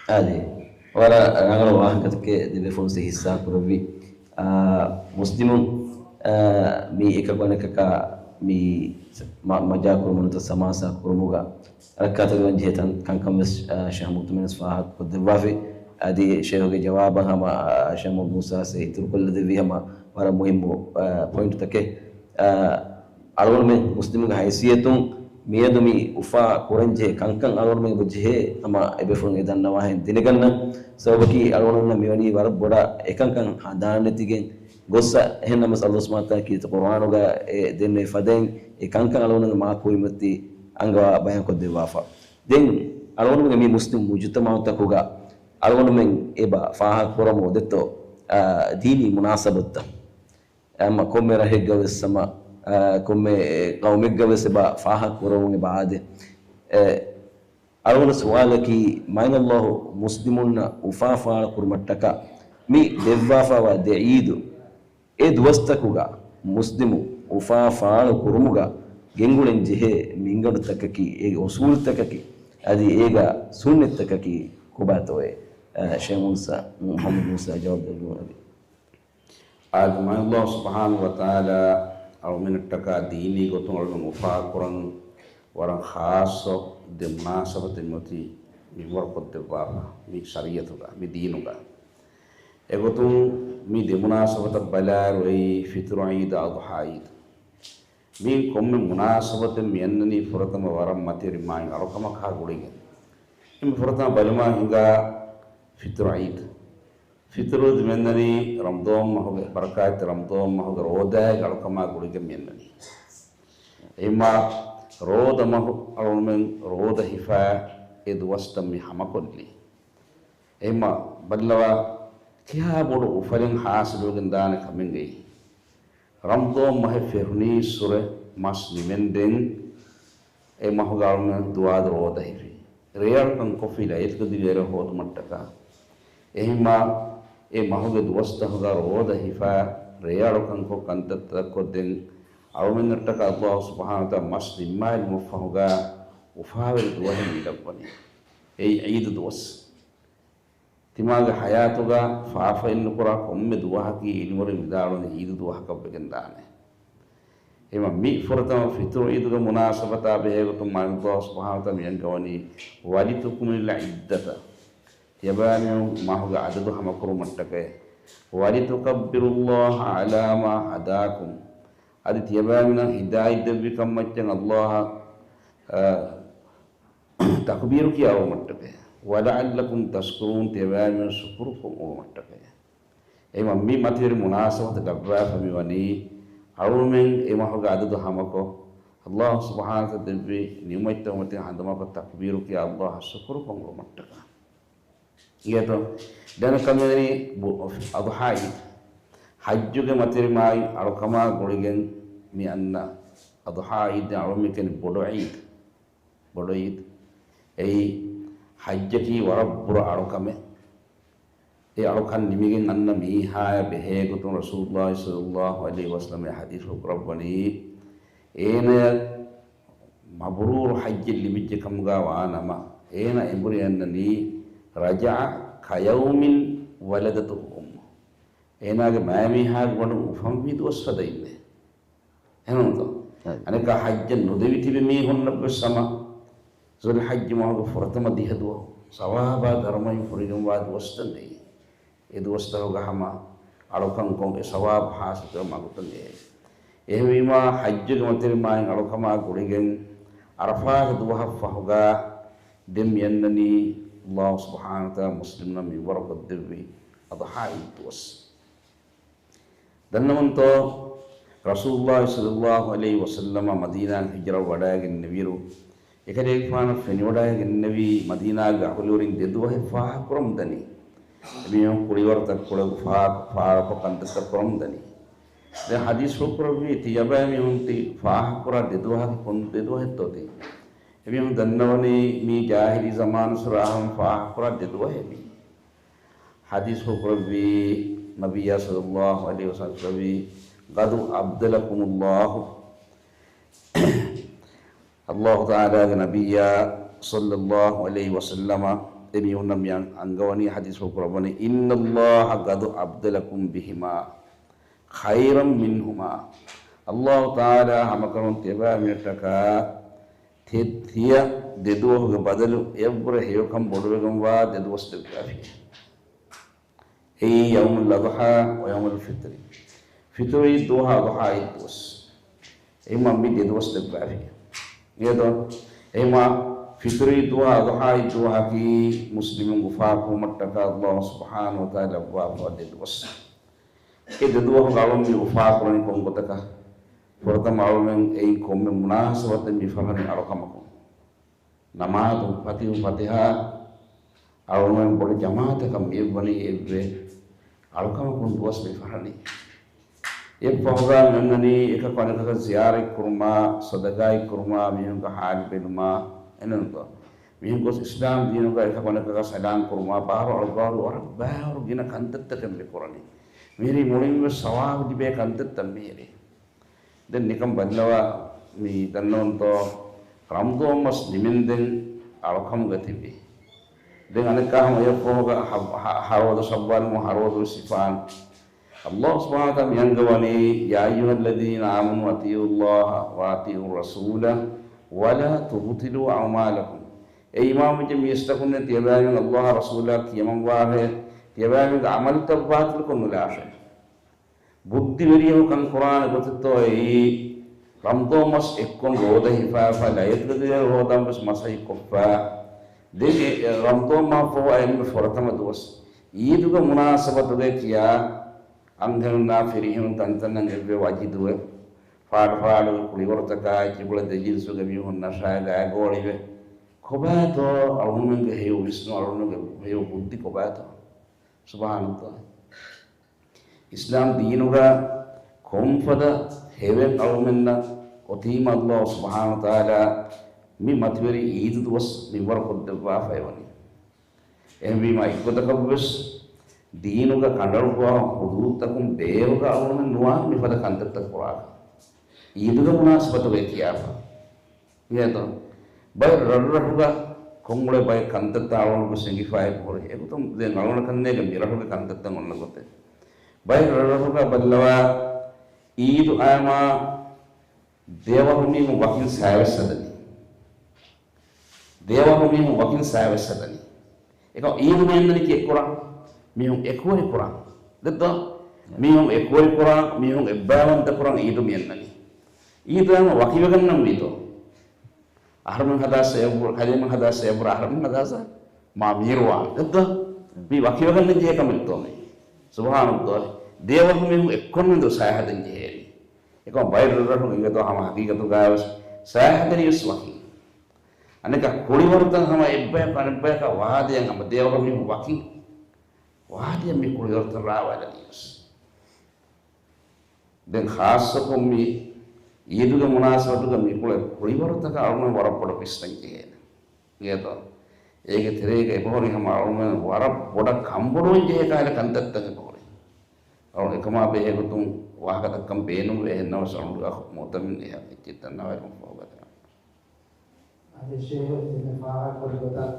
އާދެ، ވަރަށް ރަނގަޅު ވާހަކަތަކެއް ދެބޭފުޅުން ހިއްސާ ކުރެއްވި. އާ، މުސްލިމުން، އާ، މި އެކަކު އަނެކަކާ މި މަ-، މަޖާކުރުމުން ނުވަތަ ސަމާސާ ކުރުމުގަ ރައްކާތެރިވާން ޖެހޭ ތަން-، ކަންކަން ވެސް، އާ، ޝޭޚް މުޢުތަމިން ވެސް ފާހަގަކޮށްދެއްވާފި. އަދި ޝޭޚުގެ ޖަވާބަށް ހަމަ، އާ، ޝޭޚް މުޙައްމަދު މޫސާ ވެސް އިތުރުކޮށްލަދެއްވި ހަމަ ވަރަށް މުހިއްމު، އާ، ޕޮއިންޓްތަކެއް. އާ، އަޅުގަނޑުމެން މުސްލިމުގެ ހައިސިއްޔަތުން މިއަދު މި އުފާ ކުރަންޖެހޭ ކަންކަން އަޅުގަނޑުމެން އެބަޖެހޭ ހަމަ އެބޭފުޅުން އެ ދަންނަވާހެން ދެނެގަންނަން. ސަބަބަކީ އަޅުގަނޑުމެންނަށް މިވަނީ ވަރަށް ބޮޑަށް އެކަންކަން ހަނދާން ނެތިގެން ގޮއްސަ. އެހެން ނަމަވެސް އައްލާހު ސުބްޙާނަހޫ ވަތަޢާލާ ކީރިތި ޤުރުއާނުގަ އެ ދެންނެވި ފަދައިން އެ ކަންކަން އަޅުގަނޑުމެންގެ މާ ކުރިމަތީ އަންގަވާ ބަޔާންކޮށްދެއްވާފަ. ދެން އަޅުގަނޑުމެން މި މުސްލިމް މުޖުތަމަޢުތަކުގަ އަޅުގަނޑުމެން އެބަ ފާހަގަކުރަމު އޮތްތޯ، އާ، ދީނީ މުނާސަބަތުތައް. އެ ހަމަ ކޮންމެ ރަށެއްގަ ވެސް ހަމަ، އާ، ކޮންމެ ޤައުމެއްގަ ވެސް އެބަ ފާހަގަ ކުރަމުން އެބަ އާދޭ. އެ، އަޅުގަނޑު ސުވާލަކީ، މާތް އައްލާހު މުސްލިމުންނަށް އުފާ ފާޅު ކުރުމަށްޓަކާ މި ދެއްވާފައިވާ ދެ ޢީދު، އެ ދުވަސްތަކުގަ މުސްލިމު އުފާ ފާޅު ކުރުމުގަ ގެންގުޅެން ޖެހޭ މިންގަނޑުތަކަކީ، އެ އުޞޫލުތަކަކީ، އަދި އޭގަ ސުންނަތްތަކަކީ ކޮބާތޯއޭ؟ އަ، ޝޭޚް މޫސާ، މުޙައްމަދު މޫސާ ޖަވާބު ދެއްވުން އަދި. އާދެ، މާތް އައްލާހު ސުބްޙާނަހޫ ވަތަޢާލާ އަޅުމެންނަށްޓަކާ ދީނީ ގޮތުން އަޅުމެން އުފާކުރަން ވަރަށް ޚާއްޞަ ދެ މުނާސަބަތެއް މިއޮތީ މިންވަރުކޮށްދެއްވާފަ މި ޝަރީޢަތުގަ، މި ދީނުގަ. އެގޮތުން މި ދެ މުނާސަބަތަށް ބަލާއިރު އެއީ ފިޠުރު ޢީދު، އަޟްޙާ ޢީދު. މިއިން ކޮންމެ މުނާސަބަތެއް މި އަންނަނީ ފުރަތަމަ ވަރަށް މަތިވެރި މާތް އަޅުކަމަކާ ގުޅިގެން. އެންމެ ފުރަތަމަ ބަލަމާ ހިނގާ ފިތުރު ޢީދު. ފިތުރު ޢީދު މިއަންނަނީ ރަމަޟާން މަހުގެ، ބަރަކާތް ރަމަޟާން މަހުގެ ރޯދާގެ އަޅުކަމާ ގުޅިގެން މިއަންނަނީ. އެހެންމާ ރޯދަ މަހު އަޅުމެން ރޯދަ ހިފާ އެ ދުވަސްތައް މި ހަމަކޮށްލީ. އެހެންމާ ބައްލަވާ ކިހާ ބޮޑު އުފަލެއް ޙާޞިލުވެގެން ދާނެ ކަމެއްގައި. ރަމަޟާން މަހެއް ފެށުނީއްސުރެ މަސް ނިމެންދެން އެ މަހުގަ އަޅުމެން ދުވާ ރޯދަ ހިފި. ރޭއަޅުކަން ކޮށްފި ލައިލަތުލް ޤަދްރި ރޭ ހޯދުމަށްޓަކާ. އެހެންމާ އެ މަހުގެ ދުވަސްތަކުގަ ރޯދަ ހިފާ ރޭއަޅުކަންކޮށް ކަންތައްތައް ކޮށްދެން އަޅުމެންނަށްޓަކާ ﷲ ސުބްޙާނަހޫ ވަތަޢާލާ މަސް ނިންމާލުމަށްފަހުގަ އުފާވެރި ދުވަހެއް މި ލައްވަނީ. އެއީ ޢީދު ދުވަސް. ތިމާގެ ޙަޔާތުގަ ފާފައެއްނުކުރާ ކޮންމެ ދުވަހަކީ ޢިލްމުވެރިން ވިދާޅުވަނީ ޢީދު ދުވަހަކަށްވެގެން ދާނެ. އެހެންމާ މި ފުރަތަމަ ފިތުރު ޢީދުގެ މުނާސަބަތާ ބެހޭގޮތުން މާތް ﷲ ސުބްޙާނަހޫ ވަތަޢާލާ މި އަންގަވަނީ، وَلِتُكْمِلُوا الْعِدَّةَ. ތިޔަބައިމީހުން މަހުގެ ޢަދަދު ހަމަކުރުމަށްޓަކައި. وَلِتُكَبِّرُوا اللَّهَ عَلَىٰ مَا هَدَاكُمْ. އަދި ތިޔަބައިމީހުންނަށް ހިދާޔަތް ދެއްވި ކަމަށްޗަށް ﷲ އަށް، އަ، ތަކުބީރު ކިޔާވުމަށްޓަކައި. وَلَعَلَّكُمْ تَشْكُرُونَ، ތިޔަބައިމީހުން ޝުކުރު ކުރުމަށްޓަކައި. އެހެންމާ މި މަތިވެރި މުނާސަބަތު ލައްވާފަ މިވަނީ، އަޅުމެން އެ މަހުގެ ޢަދަދު ހަމަކޮށް، ﷲ ސުބްޙާނަހޫ ވަތަޢާލާ ދެއްވި ނިޢުމަތްތައް މަތިން ހަނދުމަކޮށް ތަކުބީރު ކިޔާ ﷲ އަށް ޝުކުރު ކޮށްލުމަށްޓަކާ. އިނގޭތޯ؟ ދެން ކަމެވެނީ ބު-، އަޟްޙާ ޢީދު. ޙައްޖުގެ މަތިވެރި މާތް އަޅުކަމާ ގުޅިގެން މި އަންނަ އަޟްޙާ ޢީދު އަޅުމެން ކިޔަނީ ބޮޑު ޢީދު. ބޮޑު ޢީދު. އެއީ ޙައްޖަކީ ވަރަށް ބުރަ އަޅުކަމެއް. އެ އަޅުކަން ނިމިގެން އަންނަ މީހާޔަށް ބެހޭގޮތުން ރަސޫލުﷲ ޞައްލަﷲ ޢަލައިހި ވަސައްލަމަ ޙަދީޘްފުޅު ކުރައްވަނީ، އޭނަޔަށް މަބްރޫރު ޙައްޖެއް ލިބިއްޖެ ކަމުގަ ވާނަމަ، އޭނަ އެނބުރި އަންނަނީ، رَجَعَ كَيَوْمٍ وَلَدَتْهُ أُمُّهُ. އޭނާގެ މައިމީހާގެ ބަނޑު އުފަންވީ ދުވަސް ފަދައިންނޭ. އެހެންތޯ؟ އަނެކާ ޙައްޖަށް ނުދެވި ތިބި މީހުންނަށްވެސް ހަމަ ޛުލްޙައްޖު މަހުގެ ފުރަތަމަ ދިހަ ދުވަހު ސަވާބާ ދަރުމައިން ފުރިގެންވާ ދުވަސްތައް ނެތް. އެ ދުވަސްތަކުގަ ހަމަ އަޅުކަންކޮށް އެ ސަވާބު ޙާޞިލުކުރާ މަގުތައް ނެތް. އެހެންވީމާ ޙައްޖުގެ މަތިވެރި މާތް އަޅުކަމާ ގުޅިގެން ޢަރަފާތު ދުވަހަށްފަހުގަ ދެން މިއަންނަނީ ﷲ ސުބްޙާނަހޫ ވަތަޢާލާ މުސްލިމުންނަށް މިންވަރުކޮށްދެއްވި އަޟްޙާ ޢީދު ދުވަސް. ދަންނަވަންތޯ، ރަސޫލުﷲ ޞައްލަﷲ ޢަލައިހި ވަސައްލަމަ މަދީނާއަށް ހިޖުރަ ވަޑައިގެންނެވިއިރު، އެކަލޭގެފާނަށް ފެނިވަޑައިގެންނެވީ މަދީނާގެ އަހުލުވެރިން ދެ ދުވަހެއް ފާހަގަކުރަމުންދަނީ. އެމީހުން ކުޅިވަރު ތަކުކުޅަ ފާހަގަ ފާހަގަކޮށް ކަންތައްތައް ކުރަމުންދަނީ. ދެން ޙަދީޘްފުޅު ކުރެއްވީ، ތިޔަބައިމީހުން ތި ފާހަގަކުރާ ދެ ދުވަހަކީ ކޮން ދެ ދުވަހެއްތޯ ތި؟ އެމީހުން ދަންނަވަނީ މީ ޖާހިލީ ޒަމާނުއްސުރެ އަހަރުން ފާހަގަކުރާ ދެ ދުވަހެއް މީ. ޙަދީޘްފުޅު ކުރެއްވީ، ނަބިއްޔާ ޞައްލަﷲ ޢަލައިހި ވަސައްލަމަ ކުރެއްވީ، قَدْ أَبْدَلَكُمُ اللَّهُ. ﷲ ތަޢާލާގެ ނަބިއްޔާ ޞައްލަﷲ ޢަލައިހި ވަސައްލަމަ އެމީހުންނަށް މި އަން-، އަންގަވަނީ، ޙަދީޘްފުޅު ކުރައްވަނީ، إِنَّ اللَّهَ قَدْ أَبْدَلَكُمْ بِهِمَا خَيْرًا مِنْهُمَا. ﷲ ތަޢާލާ ހަމަކަށަވަރުން ތިޔަބައިމީހުންނަށްޓަކާ ތި-، ތިޔަ ދެ ދުވަހުގެ ބަދަލު އެއަށްވުރެ ހެޔޮކަން ބޮޑުވެގެންވާ ދެ ދުވަސް ދެއްވާފި. އެއީ ޔައުމުލް އަޟްޙާ ވަ ޔައުމުލް ފިޠްރި. ފިޠުރު ޢީދު ދުވަހާ އަޟްޙާ ޢީދު ދުވަސް. އެހެންމާ މި ދެ ދުވަސް ދެއްވާފި. އިނގޭތޯ؟ އެހެންމާ ފިޠުރު ޢީދު ދުވަހާ އަޟްޙާ ޢީދު ދުވަހަކީ މުސްލިމުން އުފާކުރުމަށްޓަކާ ﷲ ސުބްޙާނަހޫ ވަތަޢާލާ ލައްވާފައިވާ ދެ ދުވަސް. އެ ދެ ދުވަހުގަ އަޅުން މި އުފާކުރަނީ ކޮން ގޮތަކަށް؟ ފުރަތަމަ އަޅުމެން އެއިން ކޮންމެ މުނާސަބަތެއް މި ފަށަނީ އަޅުކަމަކުން. ނަމާދު ފަތިހު ފަތިހާ އަޅުގަނޑުމެން ބޮޑު ޖަމާޢަތަކަށް މިއެއްވަނީ އެއްވެ އަޅުކަމަކުން ދުވަސް މި ފަށަނީ. އެއްފަހުގަ މިއޮންނަނީ އެކަކު އަނެކަކަށް ޒިޔާރަތް ކުރުމާ، ޞަދަޤާތް ކުރުމާ، މީހުންގެ ޙާލު ބެލުމާ، އެންނަންތޯ؟ މީހުން ގޮސް އިސްލާމް ދީނުގަ އެކަކު އަނެކަކަށް ސަލާމް ކުރުމާ، ބާރު އަޅުގާރު ވަރަށް ބާރު ގިނަ ކަންތައްތަކެއް މި ކުރަނީ. މިހިރީ މުޅިންވެސް ސަވާބު ލިބޭ ކަންތައްތައް މިހިރީ. ދެން ނިކަން ބައްލަވާ މި ދަންނަވަންތޯ، ރަމަޟާން މަސް ނިމެންދެން އަޅުކަމުގަ ތިބި. ދެން އަނެއްކާ ހަމަ އެއަށްފަހުގަ ހަ-، ހަ-، ހަރޯދަ ޝައްވާލު މަހު ހަރޯދަ ވެސް ހިފާން. ﷲ ސުބްޙާނަހޫ ވަތަޢާލާ މި އަންގަވަނީ، يَا أَيُّهَا الَّذِينَ آمَنُوا أَطِيعُوا اللَّهَ وَأَطِيعُوا الرَّسُولَ وَلَا تُبْطِلُوا أَعْمَالَكُمْ. އޭ އީމާންވެއްޖެ މީސްތަކުންނޭ، ތިޔަބައިމީހުން ﷲ އާ ރަސޫލާ ކިޔަމަންވާށޭ، ތިޔަބައިމީހުންގެ ޢަމަލުތައް ބާޠިލުކޮށް ނުލާށޭ. ބުއްދިވެރިޔަކު ކަން ކުރާނެ ގޮތެއްތޯ އެއީ؟ ރަމަޟާން މަސް އެއްކޮށް ރޯދަ ހިފާފަ، ލައިލަތުލް ޤަދްރި ހޯދަން ވެސް މަސައްކަތް ކޮށްފަ، ދެން އެ ރަމަޟާން މަހަށްފަހު އައިމި ފުރަތަމަ ދުވަސް އީދުގެ މުނާސަބަތުގައި ކިޔާ އަންހެނުންނާ ފިރިހެނުން ތަންތަންނަށް އެއްވެ ވަޖިދުވެ، ފާޑު ފާޑުވެ، ކުޅިވަރުތަކާ އެއްޗިކޮޅެއް ދެ ޖިންސުގެ މީހުންނަށާ ގާތްގޯޅިވެ، ކޮބާތޯ އަޅުގަނޑުމެންގެ ހެޔޮ ވިސްނުން، އަޅުގަނޑުގެ ހެޔޮ ބުއްދި ކޮބާތޯ؟ ސުބްޙާނަﷲ. އިސްލާމް ދީނުގަ ކޮންފަދަ ހެވެއް އަޅުމެންނަށް އޮތީމަ، ﷲ ސުބްޙާނަހޫ ވަތަޢާލާ މި މަތިވެރި ޢީދު ދުވަސް މިންވަރު ކޮށްދެއްވާފައިވަނީ. އެހެންވީމަ، އެއްގޮތަކަށްވެސް ދީނުގަ ކަނޑައަޅުއްވާ ޙުދޫދުތަކުން ބޭރުގަ އަޅުމެން ނުވާން މިފަދަ ކަންތައްތައް ކުރާކަށް. ޢީދުގެ މުނާސަބަތުގައި ކިޔާފަ. އިނގޭތޯ؟ ބައެއް ރަށްރަށުގަ ކޮންއުޅޭ ބައެއް ކަންތައްތައް އަޅުގަނޑު ސެނގިފައި ހުރި. އެގޮތުން ދެން އަޅުގަނޑަކަށް ނޭނގެ މިރަށުގެ ކަންތައްތައް އޮންނަ ގޮތެއް. ބައެއް ރަށްރަށުގަ ބައްލަވާ ޢީދު އައީމާ ދެވަހު މީހުން ވަކިން ސައިވެސް ހަދަނީ. ދެވަހު މީހުން ވަކިން ސައިވެސް ހަދަނީ. އެކަމް ޢީދު މި އަންނަނީ ކީއްކުރަން؟ މީހުން އެކުވެރިކުރަން. ދެއްތޯ؟ މީހުން އެކުވެރިކުރަން، މީހުން އެއްބައިވަންތަކުރަން ޢީދު މި އަންނަނީ. ޢީދު އައީމަ ވަކިވެގަންނަން ވީތޯ؟ އަހަރުމެން ހަދާ ސޭބު، ކަލޭމެން ހަދާ ސޭބުރ، އަހަރުމެން ހަދާ ސަ، މާ މީރުވާން. ދެއްތޯ؟ މީ ވަކިވެގަންނަން ޖެހޭ ކަމެއްތޯ މީ؟ ސުބްޙާނަﷲ. ދެވަހު މީހުން އެއްކޮށް މެދު ސައިހަދަން ޖެހޭނީ. އެކަމް ބައެއް ރަށްރަށުން އިނގޭތޯ ހަމަ ހަގީގަތުގައިވެސް ސައިހަދަނީވެސް ވަކިން. އަނެކާ ކުޅިވަރުތައް ހަމަ އެއްބަޔަކު އަނެއްބަޔަކާ ވާދަޔަށް ހަމަ ދެވަހު މީހުން ވަކިން ވާދަޔަށް މި ކުޅިވަރުތައް ރާވާލަނީވެސް. ދެން ޚާއްޞަކޮށް މި ޢީދުގެ މުނާސަބަތުގަ މި ކުޅެ ކުޅިވަރުތަކަށް އަޅުގަނޑު ވަރަށް ބޮޑަށް ވިސްނަން ޖެހޭނެ. އިނގޭތޯ؟ އޭގެ ތެރޭގަ އެބަހުރި ހަމަ އަޅުގަނޑު ވަރަށް ބޮޑަށް ކަންބޮޑުވަން ޖެހޭ ކަހަލަ ކަންތައްތައް އެބަހުރި. އަޅުގަނޑު އެކަމާ ބެހޭ ގޮތުން ވާހަކަ ދައްކަން ބޭނުންވޭ. އެހެންނަމަވެސް އަޅުގަނޑު އަޚު މުޢުތަމިން އެހާ އެއްޗެއް ދަންނަވާލުމަށް ފަހުގަތަ. އަދި ޝޭޚް އެންމެ ފާހަގަކުރި ގޮތަށް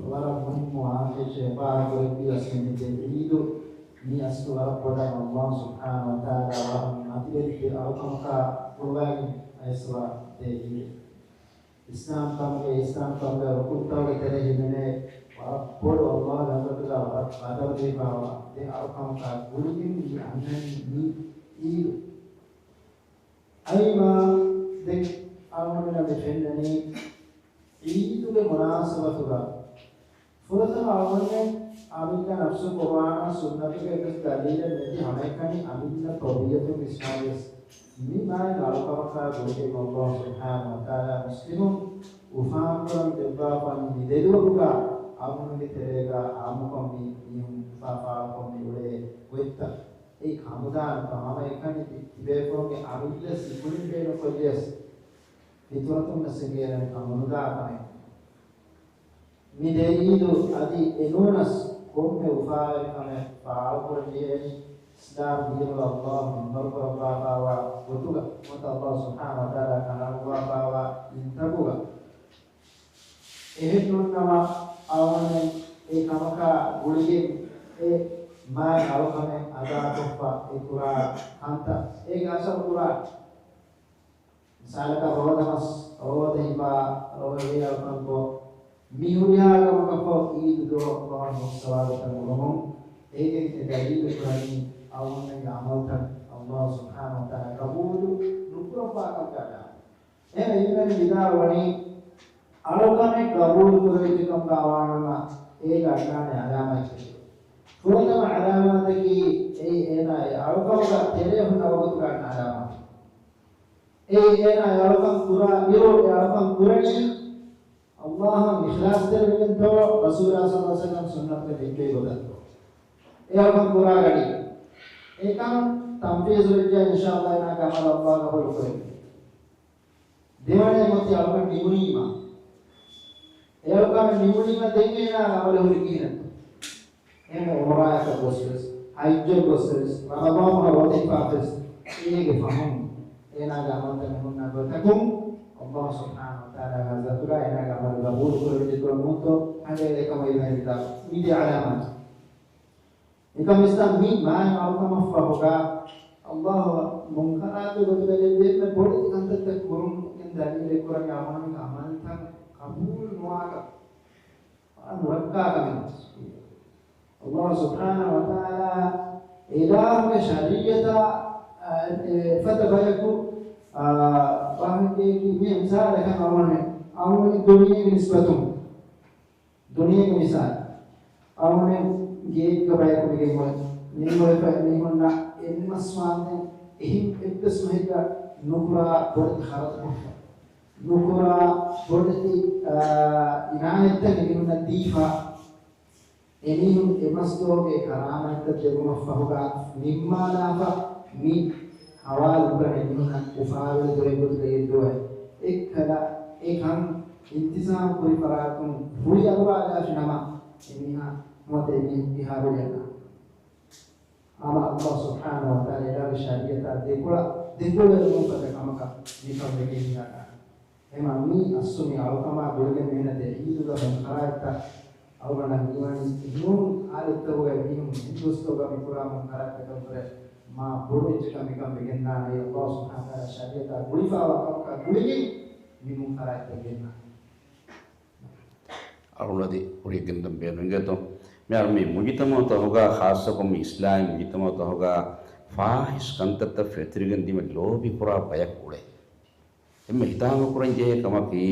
ވަރަށް މުހިއްމު ވާހަކައެއް ޝޭޚް ފާހަގަކުރެއްވި އަސްލު މި ދެ ޢީދު މި އަސްލު ވަރަށް ބޮޑަށް ﷲ ސުބްޙާނަހޫ ވަތަޢާލާ ވަރަށް މަތިވެރި ދެ އަޅުކަމަކާ ގުޅުވައިގެން އައިސްވާ ދެ ޢީދެއް. އިސްލާމްކަމުގެ، އިސްލާމްކަމުގެ ރުކުންތަކުގެ ތެރެއިން އެންމެ ވަރަށް ބޮޑު ﷲގެ ޙަޟްރަތުގަ ވަރަށް ޤަދަރު ދީފައިވާ ދެ އަޅުކަމަކާ ގުޅިގެން މި އަންނަނީ މި ޢީދު. އައިމާ ދެން އަޅުގަނޑުމެންނަށް މި ފެންނަނީ ޢީދުގެ މުނާސަބަތުގަ ފުރަތަމަ އަޅުގަނޑުމެން އަމިއްލަ ނަފްސު ޤުރުއާނާ ސުންނަތުގެ އެއްވެސް ދަލީލެއް ނެތި ހަމައެކަނި އަމިއްލަ ޠަބީޢަތުން ވިސްނާލިޔަސް މި މާތް އަޅުކަމަކާ ގުޅިގެން ﷲ ސުބްޙާނަހޫ ވަތަޢާލާ މުސްލިމުން އުފާކުރަން ދެއްވާފަން މި ދެލޯކުގަ އަޅުގަނޑުގެ ތެރޭގަ އާއްމުކޮށް މި މީހުން އުފާ ފާޅުކޮށް މި އުޅޭ ގޮތްތައް. އެއީ ކަމުދާން ހަމައެކަނި ތިބޭފުޅުންގެ އަމިއްލަ ސިކުނޑިން ބޭނުންކޮށްލިޔަސް ފިތުރަތުން ވެސް އެނގޭނެ ކަމުނުދާ ކަމެއް. މި ދެ ޢީދު އަދި އެނޫނަސް ކޮންމެ އުފާވެރި ކަމެއް ފާޅުކުރަން ޖެހޭނީ އިސްލާމް ދީނުގަ ﷲ މިންވަރު ކުރައްވާފައިވާ ގޮތުގަ ނުވަތަ ﷲ ސުބްޙާނަހޫ ވަތަޢާލާ ކަނޑައަޅުއްވާފައިވާ އިންތަކުގަ. އެހެންނޫންނަމަ އަޅުގަނޑުމެން އެ ކަމަކާ ގުޅިގެން އެ މާތް އަޅުކަމެއް އަދާކޮށްފަ އެ ކުރާ ކަންތައް އޭގެ އަސަރު ކުރާ. މިސާލަކަށް ރޯދަމަސް، ރޯދަ ހިފާ، ރޯދަ އެ އަޅުކަންކޮށް، މި ހުރިހާ ކަމަކަށްފަހު ޢީދު ދުވަހު ﷲ މުއްސަވާދަތައް އުޅުމުން، އޭގެން އެ ދަލީލު ކުރަނީ އަޅުގަނޑުމެންގެ ޢަމަލުތައް ﷲ ސުބްޙާނަހޫ ވަތަޢާލާ ޤަބޫލު ނުކުރައްވާކަމުގެ ޢަލާމަތެއް. އެހެން ޢިލްމުވެރިން ވިދާޅުވަނީ، އަޅުކަމެއް ޤަބޫލު ކުރެވިއްޖެކަން ކަމާނަމަ، އޭގަ އަންނާނެ ޢަލާމާތްތަކެއް. ފުރަތަމަ ޢަލާމާތަކީ، އެއީ އޭނާ އެ އަޅުކަމުގަ ތެރޭ ހުންނަ ވަގުތުގަ އަންނަ ޢަލާމާތެއް. އެއީ އޭނާ އެ އަޅުކަން ކުރާ އިރު، އެ އަޅުކަން ކުރަނީ ﷲއަށް އިޚްލާޞްތެރިވެގެންތޯ، ރަސޫލާ ޞައްލަﷲު ޢަލައިހި ވަސައްލަމް ސުންނަތުގަ ދެއްކެވި ގޮތަށްތޯ. އެ އަޅުކަން ކުރާ ގަޑި. އެކަން ތަންފީޒުވެއްޖެ، އިންޝާﷲ އޭނާގެ ޢަމަލު ﷲ ޤަބޫލު ކުރެވޭ. ދެވަނައެއް އޮތީ އަޅުކަން ނިމުނީމަ. އެ އަޅުކަން ނިމުނީމަ ދެން އޭނާގެ ޢަމަލު ހުރީ ކިހިނެއްތޯ؟ އެހެން ޢުމްރާއަކަށް ގޮސްވެސް، ޙައްޖަށް ގޮސްވެސް، ރަމަޟާން މަހު ރޯދަ ހިފާފަވެސް، އޭގެ ފަހުން އޭނާގެ ޢަމަލުތައް މި ހުންނަ ގޮތަކުން ﷲ ސުބްޙާނަހޫ ވަތަޢާލާގެ ޙަޟްރަތުގަ އޭނާގެ ޢަމަލު ޤަބޫލު ކުރެވިއްޖެތޯ ނޫންތޯ ކަނޑައެޅޭ ކަމަށް އިލްމުވެރިން ވިދާޅުވި މި ދެ ޢަލާމާތު. އެކަމަށް މި މާތް އަޅުކަމަށްފަހުގަ ﷲ މުންކަރާތުގެ ގޮތުގަ ދެއްވި އެންމެ ބޮޑެތި ކަންތައްތައް ކުރުމުގެ ދަލީލެއް ކުރަނީ އަޅުގަނޑުމެންގެ ޢަމަލުތައް ޤަބޫލު ނުވާކަން، ނުރައްކާކަމެއް. ﷲ ސުބްޙާނަހޫ ވަތަޢާލާ އިލާހުގެ ޝަރީޢަތާ، އެ، އެފަދަ ބަޔަކު، އާ، ވާހަކައަކީ މި މިސާލަކަށް އަޅުގަނޑުމެން، އަޅުގަނޑުމެން ދުނިޔޭގެ ނިސްބަތުން ދުނިޔޭގެ މިސާލު، އަޅުގަނޑުމެން ގެއެއްގަ ބަޔަކު މިގެން އޮތް ނިންމަވެފަ މީހުންނަށް އެންމެ ސުވާލު އެހެން އެއްވެސް މަހެއްގަ ނުކުރާ ބޮޑެތި ޚަރަދު ކޮށްފަ، ނުކުރާ ބޮޑެތި، އާ، އިނާޔަތްތައް އެމީހުންނަށް ދީފަ، އެމީހުން އެ މަސްދުވަހުގެ ކަރާމަތްތައް ދެވުމަށް ފަހުގަ ނިންމާލާފަ މި ހަވާލު ކުރަން އެމީހުންނަށް އުފާވެރި ދުވަހެއް ގޮތުގައި އެއްދުވަހެއް. އެއްކަލަ އެކަން އިންތިޒާމް ކުރި ފަރާތުން ހުރި އަރުވާލާފި ނަމަ، އެމީހާ ނުވަތަ އެމީހުން އެހާ ރުޅިއަންނާނެ. ހަމަ ﷲ ސުބްޙާނަހޫ ވަތަޢާލާ އިލާހުގެ ޝަރީޢަތާ ދެކޮޅަށް، ދެކޮޅުވެރިވުމުން ފަދަ ކަމަކަށް މިކަން ވެގެން ހިނގާނެ. އެމަ މި އަސްލު މި އަޅުކަމާ ގުޅިގެން މިހެންނަތޭ އީދުގަ މުންކަރާތްތައް އަޅުގަނޑަށް ހީވަނީ އެހެން އާދަތްތަކުގައި މީހުން އެހެން ދުވަސްތަކުގަ މިކުރާ މުންކަރާތްތަކަށްވުރެ މާ ބޮޑު އެއްޗަކަށް މިކަން ވެގެންދާނެ. ﷲ ސުބްޙާނަހޫ ވަތަޢާލާ ޝަރީޢަތާ ގުޅިފައިވާ ކަމަކާ ގުޅިގެން މި މުންކަރާތްތައް ގެންނާނެ. އަޅުގަނޑު އަދި ކުރިއަށް ގެންދަން ބޭނުންވެގެންދޯ. މިހާރު މި މުޖުތަމަޢުތަކުގަ، ޚާއްޞަކޮށް މި އިސްލާމީ މުޖުތަމަޢުތަކުގަ ފާޙިޝް ކަންތައްތައް ފެތުރިގެން ދިމަ ލޯބިކުރާ ބަޔަކު އުޅޭ. އެންމެ ހިތާމަކުރަން ޖެހޭ ކަމަކީ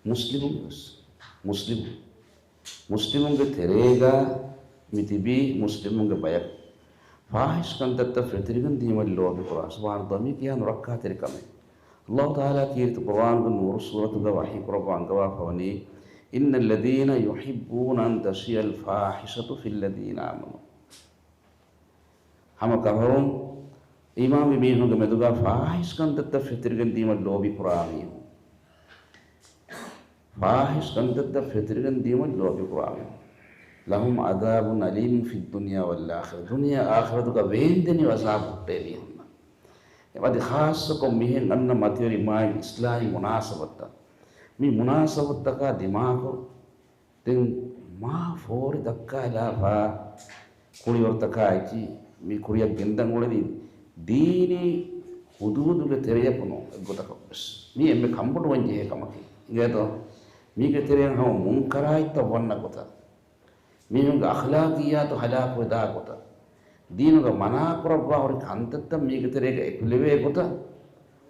މުސްލިމުން ވެސް. މުސްލިމު، މުސްލިމުންގެ ތެރޭގަ މި ތިބީ މުސްލިމުންގެ ބަޔަކު. ފާޙިޝް ކަންތައްތައް ފެތުރިގެން ދިމަ ލޯބިކުރާ. ސުބްޙާނަﷲ، މީ ކިހާ ނުރައްކާތެރި ކަމެއް. ﷲ ތަޢާލާ ކީރިތި ޤުރްއާނުގެ ނޫރު ސޫރަތުގަ ވަޙީކުރައްވާ އަންގަވާފަވަނީ، إن الذين يحبون أن تشيع الفاحشة في الذين آمنوا. ހަމަ ކަފަރުން އީމާންވި މީހުންގެ މެދުގަ ފާޙިޝް ކަންތައްތައް ފެތުރިގެން ދީމަ ލޯބިކުރާ މީހުން. ފާޙިޝް ކަންތައްތައް ފެތުރިގެން ދީމަ ލޯބިކުރާ މީހުން. لهم عذاب أليم في الدنيا والآخرة. ދުނިޔެ އާޚިރަތުގަ ވޭންދެނި ޢަޒާބު ހުއްޓޭ މީހުންނަށް. އަދި ޚާއްޞަކޮށް މިހެން އަންނަ މަތިވެރި މާތް އިސްލާމީ މުނާސަބަތުތައް. މި މުނާސަބަތުތަކާ ދިމާކޮށް، ދެން މާ ފޯރި ދައްކާލާފަ ކުޅިވަރުތަކާ އެކީ މި ކުރިއަށް ގެންދަން އުޅެނީ ދީނީ ޙުދޫދުގެ ތެރެޔަކު ނޫން އެއްގޮތަކަށް ވެސް. މީ އެންމެ ކަންބޮޑުވަން ޖެހޭ ކަމަކީ. އިނގޭތޯ؟ މީގެ ތެރެއިން ހަމަ މުންކަރާތްތައް ވަންނަ ގޮތަށް، މީހުންގެ އަޚްލާޤިއްޔާތު ހަލާކުވެދާ ގޮތަށް، ދީނުގަ މަނާކުރައްވާ ހުރި ކަންތައްތައް މީގެ ތެރޭގަ އެކުލެވޭ ގޮތަށް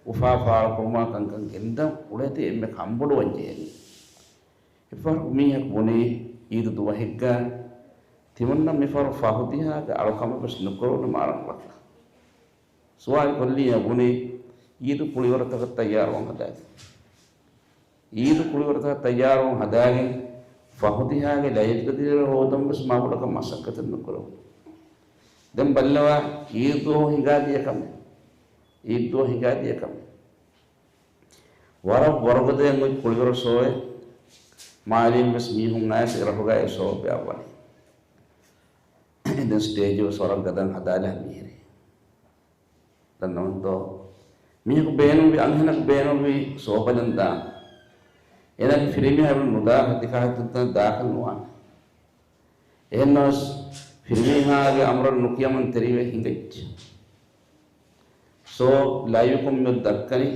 އުފާ ފާޅުކުރުމާ ކަންކަން ގެންދަން އުޅޭތީ އެންމެ ކަންބޮޑުވަން ޖެހެނީ. އެއްފަހަރު މީހަކު ބުނީ، އީދު ދުވަހެއްގަ ތިމަންނަ މިފަހަރު ފަހު ދިހާގެ އަޅުކަމެއް ވެސް ނުކުރެވުނު މާރަން ރަކަ. ސުވާލު ކޮށްލިއްޔާ ބުނީ، އީދު ކުޅިވަރުތަކަށް ތައްޔާރުވަން ހަދާތި. އީދު ކުޅިވަރުތަކަށް ތައްޔާރުވަން ހަދާގެން ފަހު ދިހާގެ ލައިޓްގަ ދިރިއުޅެ ހޯދަން ވެސް މާބޮޑަކަށް މަސައްކަތެއް ނުކުރެވުނު. ދެން ބައްލަވާ އީދު ދުވަހު ހިނގާދިޔަ ކަމެއް. އީދު ދުވަހު ހިނގާދިޔަ ކަމެއް. ވަރަށް ވަރުގަދަޔަށް އޮތް ކުޅިވަރު ޝޯއެއް. މާލީން ވެސް މީހުން އައިސް އެ ރަށުގައި ޝޯ އައްވަނީ. ދެން ސްޓޭޖު ވެސް ވަރަށް ގަދަން ހަދާލާ މިހިރީ. ދަންނަވަންތޯ؟ މީހަކު ބޭނުންވި، އަންހެނަކު ބޭނުންވި ޝޯ ބަލަން ދާން. އޭނާގެ ފިރިމީހާ އެބަ ނުދާ ތިކާ ހަތުންތަން ދާކަށް ނުވާނެ. އެހެންނަމަވެސް، ފިރިމީހާގެ އަމުރަށް ނުކިޔަމަން ތެރިވެ ހިނގައްޖެ. ޝޯ ލައިވްކޮށް މިއޮތް ދައްކަނީ.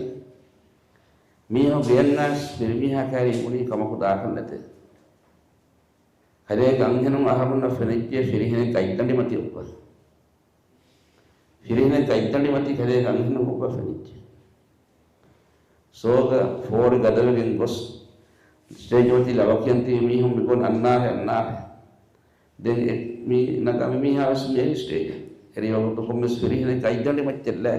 މީހުން ގެއަށް ނައިސް ފިރިމީހާ ކައިރި ބުނީ ކަމަކު ދާކަށް ނެތޭ. ކަލޭގެ އަންހެނުން އަހަރުމެންނަށް ފެނިއްޖެ ފިރިހެނެއް ގަތްދަނޑި މަތި އުއްވަ. ފިރިހެނެއް ގަތްދަނޑި މަތި ކަލޭގެ އަންހެނުން އުއްވަ ފެނިއްޖެ. ޝޯގަ ފޯރި ގަދަވެގެން ގޮސް، ސްޓޭޖް މަތީ ލަވަ ކިޔަން ތިބި މީހުން މި ގޮން އަންނާހެ، އަންނާހެ. ދެން އެ މީ ނަގާ މި މީހާ ވެސް މި އެރި ސްޓޭޖަށް. އެރި ވަގުތު ކޮންމެސް ފިރިހެނެއް ގަތްދަނޑި މައްޗަށް ލާ.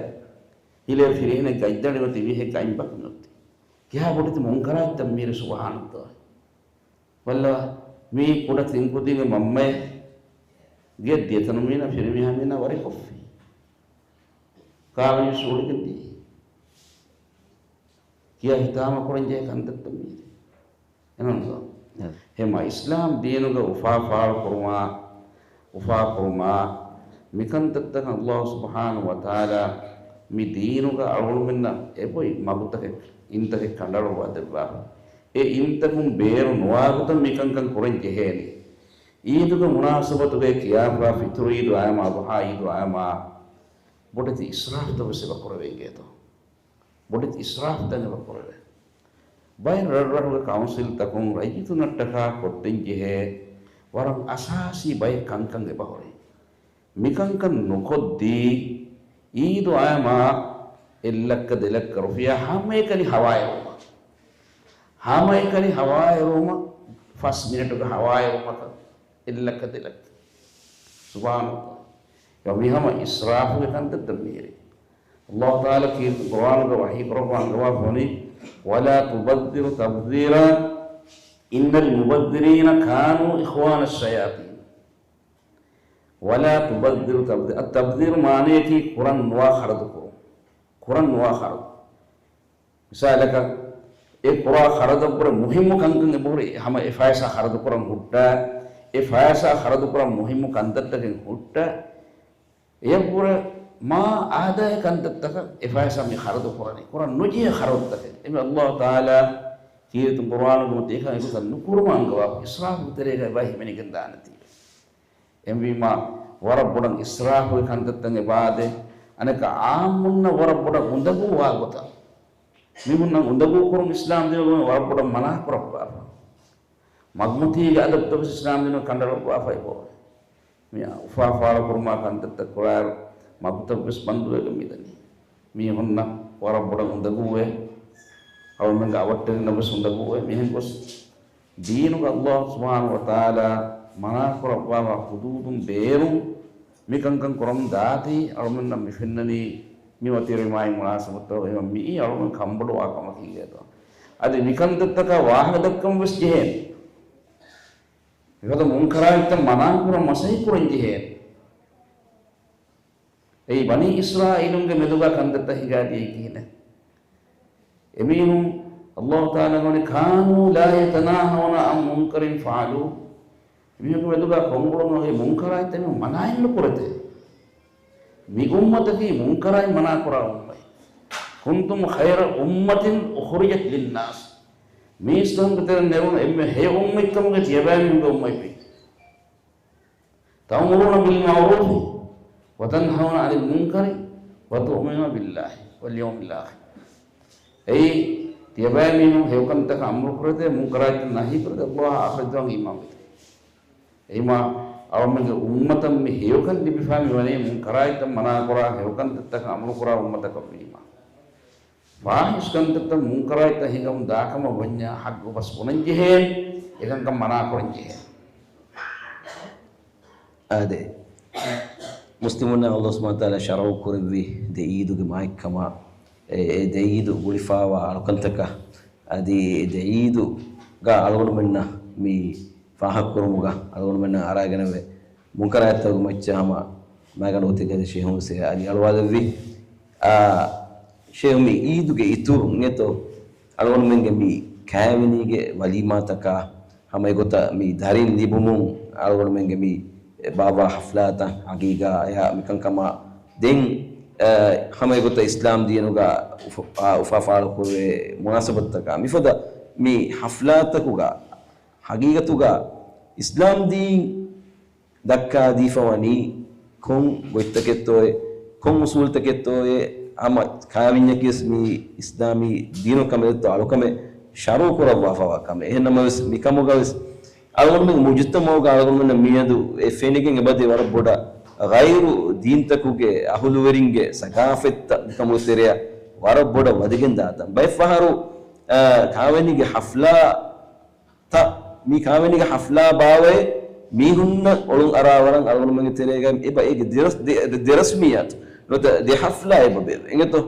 ހިލޭ ފިރިހެނެއް ގަތްދަނޑި މަތި މީހެއް ގަތް ބަކި ނުއްތި. ކިހާ ބޮޑެތި މުންކަރާތްތައް މީރި ސުބްޙާނަﷲ. ވައްލަ މީ ކުޑަ ތިން ކުދިންގެ މަންމައެއް ގެ ދިޔަތަނު މީނަ ފިރިމީހާ މީނަ ވަރިކޮށްފި. ކާވެނި ސޫޅިގެން ދިޔަ. ކިޔާ ހިތާމަ ކުރަން ޖެހޭ ކަންތައްތައް މީރި. އެނަންތޯ؟ އެ. ހެމަ އިސްލާމް ދީނުގަ އުފާ ފާޅު ކުރުމާ، އުފާ ކުރުމާ، މިކަންތައްތަކަށް ﷲ ސުބްޙާނަހޫ ވަތަޢާލާ މި ދީނުގަ އަޅުގަނޑުމެންނަށް އެބޮތް މަގުތަކެއް، އިންތަކެއް ކަނޑައަޅުއްވާ ދެއްވާފަ. އެ އިންތަކުން ބޭރު ނުވާ ގޮތަށް މިކަންކަން ކުރަން ޖެހޭނީ. އީދުގެ މުނާސަބަތުގައި ކިޔާފަ ފިތުރު އީދު އާއެމާ، އަޟްޙާ އީދު އާއެމާ، ބޮޑެތި އިސްރާފްތައް ވެސް އެބަ ކުރެވޭ އިނގޭތޯ. ބޮޑެތި އިސްރާފްތައް އެބަ ކުރެވޭ. ބައެއް ރަށްރަށުގެ ކައުންސިލްތަކުން ރައްޔިތުންނަށްޓަކާ ކޮށްދޭން ޖެހޭ ވަރަށް އަސާސީ ބައެއް ކަންކަން އެބަހުރި. މިކަންކަން ނުކޮށްދީ، އީދު އައިމާ އެއްލައްކަ ދެލައްކަ ރުފިޔާ ހަމައެކަނި ހަވާއެރުވުމަށް. ހަމައެކަނި ހަވާއެރުވުމަށް ފަސް މިނެޓުގެ ހަވާއެޅުމަކަށް އެއްލައްކަ ދެލައްކަ. ސުބްޙާނަﷲ. މިހަމަ އިސްރާފުގެ ކަންތައްތައް މީރި. ﷲ ތަޢާލާ ކީރިތި ޤުރްއާނުގަ ވަޙީ ކުރައްވާ އަންގަވާފަ ވަނީ، "ولا تبذر تبذيرا إن المبذرين كانوا إخوان الشياطين." "ولا تبذر تبذيرا." އައްތަބްޛީރު މާނަޔަކީ ކުރަން ނުވާ ޚަރަދު ކުރުން. ކުރަން ނުވާ ޚަރަދު. މިސާލަކަށް، އެ ކުރާ ޚަރަދަށްވުރެ މުހިއްމު ކަންކަން އެބަހުރި ހަމަ އެ ފައިސާ ޚަރަދުކުރަން ހުއްޓާ، އެ ފައިސާ ޚަރަދުކުރަން މުހިއްމު ކަންތައްތަކެއް ހުއްޓާ، އެޔަށްވުރެ މާ އާދައި ކަންތައްތަކަށް އެ ފައިސާ މި ޚަރަދު ކުރަނީ، ކުރަން ނުޖެހޭ ޚަރަދުތަކެއް. އެމެ ﷲ ތަޢާލާ ކީރިތި ޤުރްއާނުގަ އެކަން އެގޮތަށް ނުކުރުމަށް އަންގަވާ، އިސްރާފުގެ ތެރޭގަ އެބަ ހިމެނިގެން ދާނެތީވެ. އެހެންވީމާ، ވަރަށް ބޮޑަށް އިސްރާފުގެ ކަންތައްތައް އެބައާދޭ، އަނެކާ އާއްމުންނަށް ވަރަށް ބޮޑަށް އުނދަގޫވާ ގޮތަށް. މީހުންނަށް އުނދަގޫކުރުން އިސްލާމް ދީނުގަ ވަރަށް ބޮޑަށް މަނާ ކުރައްވާފަ. މަގުމަތީގެ އަދަބުތައް ވެސް އިސްލާމް ދީނުގަ ކަނޑައަޅުއްވާފައި ބޯވޭ. މި އުފާ ފާޅުކުރުމާ ކަންތައްތައް ކުރާއިރު، މަގުތައް ވެސް ބަންދުވެގެން މިދަނީ. މީހުންނަށް ވަރަށް ބޮޑަށް އުނދަގޫވޭ. އަޅުމެންގެ އަވަށްޓެރިންނަށް ވެސް އުނދަގޫވޭ. މިހެން ގޮސް ދީނުގަ ﷲ ސުބްޙާނަހޫ ވަތަޢާލާ މަނާ ކުރައްވާފަ ޙުދޫދުން ބޭރުން މި ކަންކަން ކުރަމުން ދާތީ، އަޅުމެންނަށް މި ފެންނަނީ މި އޮތީ ރިމާއި މުނާސަބަތުގަ މިއީ އަޅުމެން ކަންބޮޑުވާ ކަމަކީ ގެދޯ. އަދި މިކަންތައްތަކާ ވާހަކަ ދައްކަން ވެސް ޖެހޭނެ. މިފަދަ މުންކަރާތްތައް މަނާ ކުރަން މަސައްކަތް ކުރަން ޖެހޭނެ. އެއީ ބަނީ އިސްރާއީލުންގެ މެދުގަ ކަންތައްތައް ހިނގާދިޔައީ ކިހިނެއް؟ އެމީހުން ﷲ ތަޢާލާ ގޮނޑި، "كانوا لا يتناهون عن منكر فعلوه." މީހުންގެ މެދުގަ ކޮން ގުޅުން އޮތް މުންކަރާތްތައް މި މަނާއެއް ނުކުރެތޭ. މި އުއްމަތަކީ މުންކަރާތް މަނާކުރާ އުއްމަތެއް. "كنتم خير أمة أخرجت للناس." މީސްތަކުންގެ ތެރެއިން ނެރުނު އެންމެ ހެޔޮ އުއްމަތްކަމުގެ ތިޔަބައިމީހުންގެ އުއްމަތްވީ. "تأمرون بالمعروف وتنهون عن المنكر وتؤمنون بالله واليوم الآخر." އެއީ، ތިޔަބައިމީހުން ހެޔޮކަންތަކަށް އަމުރުކުރެދޭ، މުންކަރާތްތައް ނަހީކުރެދޭ، ﷲ އާ އާޚިރަތް ދުވަހަށް އީމާންވެދޭ. އެހިމާ، އަޅުމެންގެ އުއްމަތަށް މި ހެޔޮކަން ލިބިފަ މިވަނީ މުންކަރާތްތައް މަނާކުރާ، ހެޔޮކަންތައްތަކަށް އަމުރުކުރާ އުއްމަތަކަށް ވީމާ. ފާޙިޝް ކަންތައްތައް، މުންކަރާތްތައް ހިނގަމުން ދާކަމަށް ވަންޏާ ޙައްޤު ބަސް ބުނަން ޖެހޭނެ، އެކަންކަން މަނާކުރަން ޖެހޭނެ. އާދެ، މުސްލިމުންނަށް ﷲ ސުބްޙާނަހޫ ވަތަޢާލާ ޝަރުޢު ކުރެއްވި ދެ ޢީދުގެ މާތްކަމާ، އެ، އެ ދެ ޢީދު ގުޅިފައިވާ އަޅުކަންތަކަށް، އަދި އެ ދެ ޢީދުގަ އަޅުގަނޑުމެންނަށް މި ފާހަގަކުރުމުގަ އަޅުގަނޑުމެންނަށް އަރާގަނެވޭ މުންކަރާތްތަކުގެ މައްޗަށް ހަމަ މާގަނޑު އޮތީގަދަ ޝޭހުން ސޭ އަލީ އަޅުވާލެއްވި. އާ، ޝޭހު މި ޢީދުގެ އިތުރުން އެތޯ އަޅުގަނޑުމެންގެ މި ކާވެނީގެ ވަލީމާތަކާ ހަމަ އެގޮތަށް މި ދަރިން ލިބުމުން އަޅުގަނޑުމެންގެ މި ބާއްވާ ޙަފްލާތައް ހަގީގާ އެހާ މިކަންކަމާ ދެން، އަ، ހަމަ އެގޮތަށް އިސްލާމް ދީނުގަ އުފަ-، އާ، އުފާ ފާޅުކުރެވޭ މުނާސަބަތުތަކާ މިފަދަ މި ޙަފްލާތަކުގަ ހަގީގަތުގަ އިސްލާމް ދީން ދައްކާދީފަވަނީ ކޮން ގޮތްތަކެއްތޯއޭ، ކޮން އުސޫލްތަކެއްތޯއޭ، ހަމަ ކާވެންޏަކީވެސް މީ އިސްލާމީ ދީނުން ކަމެއް ދެއްތޯ އަޅުކަމެއް ޝަރުޢު ކުރައްވާފަވާ ކަމެއް. އެހެންނަމަވެސް މިކަމުގަވެސް އަޅުގަނޑުމެން މުޖުތަމަޢުގަ އަޅުގަނޑުމެންނަށް މިއަދު އެ ފެނިގެން އެބަދޭ ވަރަށް ބޮޑަށް ޣައިރު ދީންތަކުގެ އަހުލުވެރިންގެ ސަގާފަތްތައް މިކަމުގެ ތެރެއަށް ވަރަށް ބޮޑަށް ވަދެގެން ދާތަން. ބައެއް ފަހަރު، އާ، ކާވެނީގެ ޙަފްލާ ތައް މި ކާވެނީގެ ޙަފްލާ ބާވައޭ މީހުންނަށް އޮޅުން އަރާވަރަން އަޅުގަނޑުމެންގެ ތެރޭގަ އެބަ އޭގެ ދެރަސް-، ދެ-، ދެ-، ދެރަސްމިއްޔާތު ނުވަތަ ދެ ޙަފްލާ އެބަ ބޭއްވޭ. އިނގޭތޯ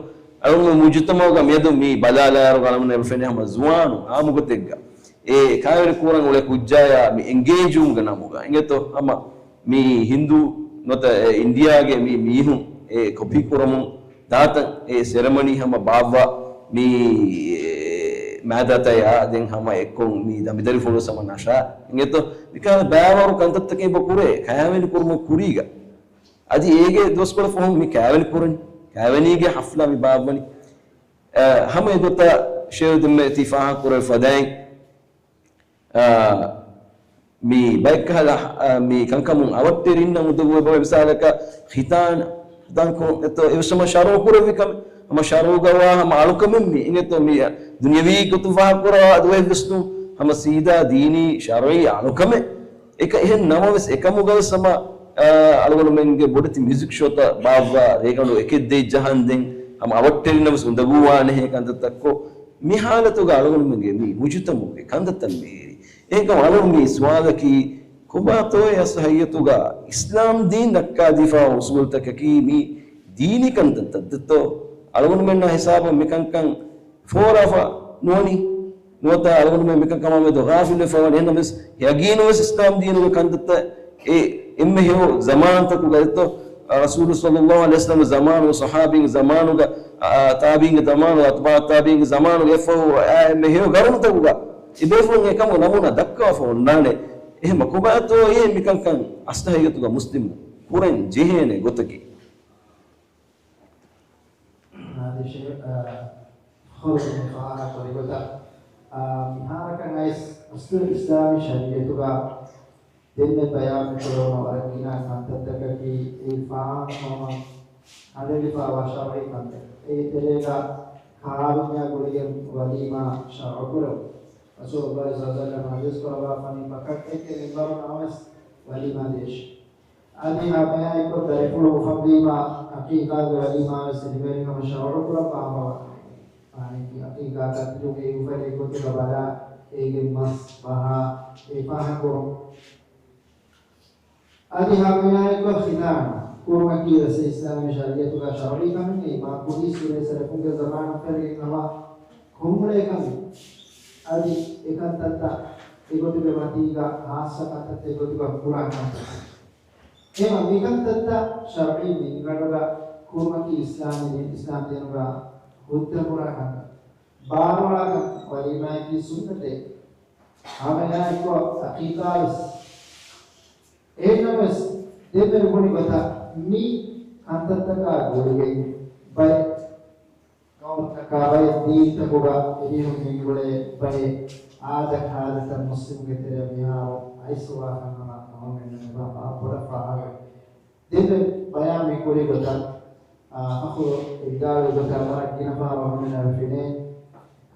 އަޅުގަނޑު މުޖުތަމަޢުގަ މިއަދު މި ބަލާލާއިރު އަޅުގަނޑު އެބަ ފެނޭ ހަމަ ޒުވާނުން އާއްމުގޮތެއްގަ އެ ކާވެނި ކުރަން އުޅޭ ކުއްޖާޔާ މި އެންގޭޖުވުމުގެ ނަމުގަ އިނގޭތޯ ހަމަ މި ހިންދޫ ނުވަތަ އެ އިންޑިއާގެ މި މީހުން އެ ކޮޕީ ކުރަމުން ދާތަން އެ ސެރެމަނީ ހަމަ ބާއްވާ މި މާދާތަޔާ ދެން ހަމަ އެއްކޮށް މި ދަނބިދަރިފުޅު ހަމަ ނަޝާ އިނގޭތޯ މިކަހަލަ ބައިވަރު ކަންތައްތަކެއް އެބަ ކުރޭ ކާވެނި ކުރުމުގެ ކުރީގަ. އަދި އޭގެ ދުވަސްކޮޅަށް ފަހުން މި ކާވެނި ކުރަނީ، ކާވެނީގެ ޙަފްލާ މި ބާއްވަނީ. އަ، ހަމަ އެގޮތަށް ޝޭހު ދެންމެ ތި ފާހަގަކުރެވި ފަދައިން، އާ، މި ބައެއްކަހަލަ، އާ، މި ކަންކަމުން އަވަށްޓެރިންނަށް އުނދަގޫވެ ބޮޑު މިސާލަކަށް ޚިތާން، ޚިތާން ކުރުން އެތޯ އެވެސް ހަމަ ޝަރުޢު ކުރެއްވި ކަމެއް. ހަމަ ޝަރުޢުގަވާ ހަމަ އަޅުކަމެއް މި އިނގޭތޯ މި ދުނިޔަވީ ގޮތުން ފާހަގަކުރާ ދުވަހެއްވެސް ނޫން. ހަމަ ސީދާ ދީނީ ޝަރުޢީ އަޅުކަމެއް. އެކަ އެހެން ނަމަވެސް އެކަމުގަވެސް ހަމަ، އާ، އަޅުގަނޑުމެންގެ ބޮޑެތި މިއުޒިކް ޝޯތައް ބާއްވާ ރޭގަނޑު އެކެއް ދޭއް ޖަހަން ދެން ހަމަ އަވަށްޓެރިންނަށްވެސް އުނދަގޫވާނެހޭ ކަންތައްތައްކޮށް މި ހާލަތުގަ އަޅުގަނޑުމެންގެ މި މުޖުތަމަޢުގެ ކަންތައްތައް މިހިރީ. އެހެންކަމުން އަޅުގަނޑު މި ސުވާލަކީ، ކޮބާތޯ އެ އަސްލު ހަގީގަތުގަ އިސްލާމް ދީން ދައްކާދީފާ އުސޫލުތަކަކީ މި ދީނީ ކަންތައްތައްތޯ؟ އަޅުގަނޑުމެންނާ ހިސާބަށް މިކަންކަން ފޯރާފަ ނުވަނީ. ނުވަތަ އަޅުގަނޑުމެން މިކަންކަމާ މެދު ޣާފިލުވެފަ ވަނީ. އެހެންނަމަވެސް ޔަގީނުންވެސް އިސްލާމް ދީނުގެ ކަންތައްތައް އެ އެންމެ ހެޔޮ ޒަމާންތަކުގަ އެއްތޯ، ރަސޫލު ޞައްލައްލާހު ޢަލައިހި ވަސައްލަމްގެ ޒަމާނުގަ، ޞަޙާބީންގެ ޒަމާނުގަ، އާ، ތާބިޢީންގެ ޒަމާނުގަ، އަތްބާޢު ތާބިޢީންގެ ޒަމާނުގަ، އެއަށްފަހު އާ އެންމެ ހެޔޮ ގަރުނުތަކުގަ އެބޭފުޅުން އެކަމުގެ ނަމޫނާ ދައްކަވާފަ އޮންނާނެ. އެހެންމަ ކޮބާތޯ އެ މިކަންކަން އަސްލު ހަގީގަތުގަ މުސްލިމުން ކުރަން ޖެހޭނެ ގޮތަކީ؟ އާދެ، ޝޭޚް، އާ، ފަޚުރުއްދީން ފާހަގަކުރި ގޮތަށް، އާ، މިހާރަކަށް އައިސް އަސްލު އިސްލާމީ ޝަރީޢަތުގަ ދެންމެ ބަޔާން ކުރެވުނު ވަރަށް ގިނަ ކަންތައްތަކަކީ އެ ފާހަގަކުރުމަށް ހަނދެވިފައިވާ ޝަރުޢީ ކަންތައް. އޭގެ ތެރޭގަ ކާވެންޏާ ގުޅިގެން ވަލީމާ ޝަރުޢުކުރެވުން. ރަސޫލުﷲ ޞައްލައްލާހު ޢަލައިހި ވަސައްލަމް ޙަދީޘް ކުރައްވާފަ ވަނީ ފަކައްޓެއްގެ މިންވަރުން ނަމަވެސް ވަލީމާ ދޭށޭ. އަދި ހަމައެއާއެކު ދަރިފުޅު އުފަންވީމަ ޢަޤީޤާގެ ވަލީމާވެސް އެންމެން ހަމަ ޝަރުޢުކުރައްވާ ހަމަވާ ކަމެއް. މާނައަކީ ޢަޤީޤާ ޤަތްލުގެ އުފަލެއް ގޮތުގަ ބަލާ، އޭގެ މަސް ބަހާ، އެ ފާހަގަކުރުން. އަދި ހަމައެއާއެކު ޚިތާން ކުރުމަކީވެސް އިސްލާމީ ޝަރީޢަތުގަ ޝަރުޢީ ކަމެއް. މާ ކުރީ ސުރޭ ސަލަފުންގެ ޒަމާނުން ފެށިގެން ހަމަ ކޮންމެ ކަމެއް. އަދި އެ ކަންތައްތައް އެގޮތުގެ މަތީގަ ޚާއްޞަ ކަންތައްތައް އެގޮތުގަ ކުރާ ކަންތައް. އެހެން މިކަންތައްތައް ޝަރުޢީ މިންގަނޑުގަ ކުރުމަކީ އިސްލާމީ ދީން، އިސްލާމް ދީނުގަ ހުއްދަ ކުރާ ކަންތައް. ބާރުއަޅާ ކަން ވަލީމާއަކީ ސުންނަތެއް. ހަމައެއާއެކު ޢަޤީޤާވެސް. އެހެންނަމަވެސް، ދެންމެ ބުނި ގޮތަށް މި ކަންތައްތަކާ ގުޅިގެން ބައެއް ޤައުމުތަކާ ބައެއް ދީންތަކުގަ އެމީހުން ހިންގުޅޭ ބައެއް އާދަކާދަތައް މުސްލިމުންގެ ތެރެއަށް މިހާރު އައިސްފަވާކަން ހަމަ ހަމަމެންނަށް އެބަ ބޮޑަށް ފާހަގަވޭ. ދެން ބަޔާން މި ކުރި ގޮތަށް، އާ، ފަޚުރު އިބްދާލު ގޮތަށް ވަރަށް ގިނަ ފަހަރު ހަމަމެންނަށް ފެނޭ،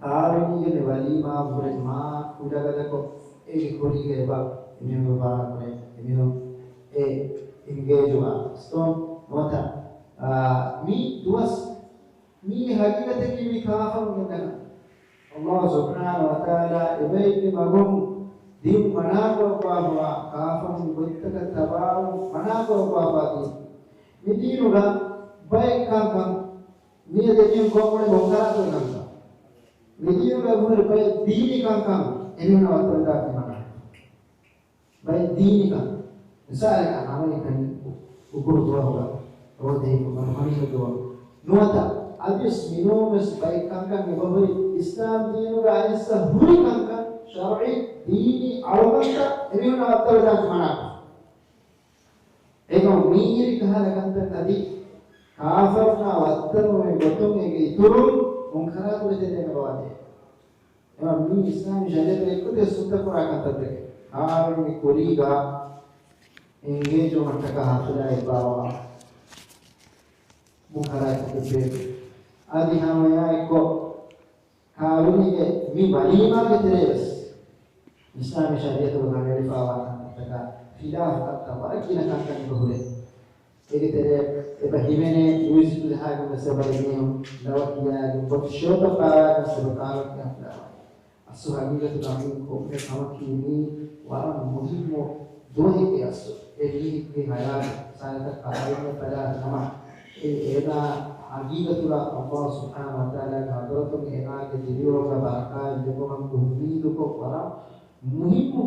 ކާވެނީގެ މި ވަލީމާ ހުރެ މާ ކުޑަގަދަކޮށް އޭގެ ކުރީގަ އެބަ އެމީހުން ބާރަކުރޭ، އެމީހުން އެ އެންގޭޖުވާ ސްޓޯން ނުވަތަ، އާ، މި ދުވަސް މީ ހަގީގަތަކީ މި ކާފަރުންގެ ކަން. ﷲ ސުބްޙާނަހޫ ވަތަޢާލާ އެބައެއްގެ މަގުން ދިން މަނާކުރައްވާފަވާ ކާފަރުން ގޮތްތަކަށް ތަބާވުން މަނާކުރައްވާފަ ދީން. މި ދީނުގަ ބައެއް ކަންކަން މިއަދު އެމީހުން ކޮށްއުޅޭ މުންކަރާތުގެ ކަންކަން. މި ދީނުގަ އެބަހުރި ބައެއް ދީނީ ކަންކަން އެމީހުންނަށް ވައްތަރުދާން މަނާ. ބައެއް ދީނީ ކަން. މިސާލަކަށް ހަމައެކަނި އުކުރު ދުވަހުގަ ރޯދަ ހިފުމަށް ހަމަ ދުވަހު. ނުވަތަ އަދިވެސް މިނޫންވެސް ބައެއް ކަންކަން އެބަހުރި އިސްލާމް ދީނުގަ އައިސް ހުރި ކަންކަން ޝަރުޢީ ދީނީ އަޅުކަންތައް އެމީހުންނަށް ވައްތަރުދާން މަނާކުރުން. އެކަމު މީ އިރިކަހަލަ ކަންތައް އަދި ކާފަރުންނާ ވައްތަރުވުމެއް ގޮތުން އޭގެ އިތުރުން މުންކަރާތުގެ ތެރެއިން އެބަވާދޭ. އެމަ މީ އިސްލާމީ ޝަރީޢަތުގަ އެއްގޮތަށް ސުއްތަކުރާ ކަންތައްތަކެއް. ކާވެނި ކުރީގަ އެންގޭޖުވުމަށްޓަކާ ހަފްލާ އެއްބާވާ މުންކަރާތު ކުއްބޭ. އަދި ހަމައެއާއެއްކޮށް ކާވެނީގެ މި ވަލީމާގެ ތެރޭވެސް އިސްލާމީ ޝަރީޢަތުގަ ގަނެވިފައިވާ ކަންތައްތަކާ ޚިލާފު ކަންތައް ވަރަށް ގިނަ ކަންކަން އެބަހުރޭ. އޭގެ ތެރެއަށް އެބަ ހިމެނޭ މިއުޒިކު ޖަހާގެން ވެސް އެބަ އެމީހުން ލަވަ ކިޔާގެން ބޮޓް ޝޯތައް ބާވާގެން ވެސް އެބަ ކާވެނި ކިޔާ ފުލާވާ. އަސްލު ހަގީގަތުގަ މި ކޮންމެ ކަމަކީ މީ ވަރަށް މުހިއްމު ދުވަހެކޭ އަސްލު. އެ މީހެއްގެ ހަޔާތު ސާދަ ކާވެންޏަށް ބަލާ ނަމަ، އެ އޭނާ ހަގީގަތުގަ ﷲ ސުބްޙާނަހޫ ވަތަޢާލާގެ ޙަޟްރަތުން އޭނާގެ ދިރިއުޅުމުގަ ބަރަކާތް ލިބުމަށް އުއްމީދުކޮށް ވަރަށް މުހިއްމު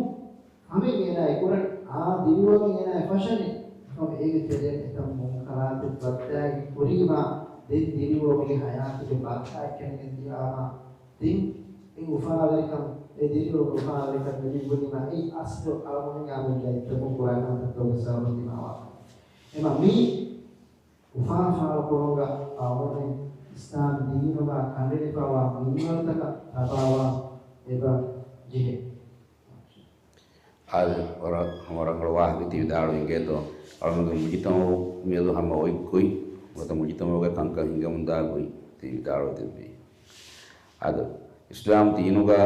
ކަމެއް އޭނާ އެކުރަނީ، އާ ދިރިއުޅުމެއް އޭނާ އެ ފަށަނީ. އެކަމު އޭގެ ތެރެއިން އެތައް މުންކަރާތެއް ވައްދާގެން ކުރީމާ، ދެން ދިރިއުޅުމުގެ ހަޔާތުގެ ބަރަކާތް ކެނޑިގެން ދިޔާމާ، ދެން އެ އުފާވެރިކަން، އެ ދިރިއުޅުމުގެ އުފާވެރިކަން ލިބި ބުނީމާ، އެއީ އަސްލު އަޅުގަނޑުމެންގެ އަމިއްލަ އެއްތަކުން ކުރާ ކަންތައްތަކުގެ ސަބަބުން ދިމާވާ. އެމަ މީ އުފާ ފާޅުކުރުމުގަ އަޅުގަނޑުމެން އިސްލާމް ދީނުގަ ކަނޑައެޅިފައިވާ މިންވަރުތަކަށް ތަބާވާން އެބަ ޖެހޭ. އާދެ، ވަރަށް ހަމަ ރަނގަޅު ވާހަކަ ތި ވިދާޅުވި އިނގޭތޯ. އަޅުގަނޑުގެ މުޖުތަމަޢު މިއަދު ހަމަ އޮތް ގޮތް، ނުވަތަ މުޖުތަމަޢުގެ ކަންކަން ހިނގަމުންދާ ގޮތް ތި ވިދާޅުވެ ދެއްވީ. އާދެ، އިސްލާމް ދީނުގަ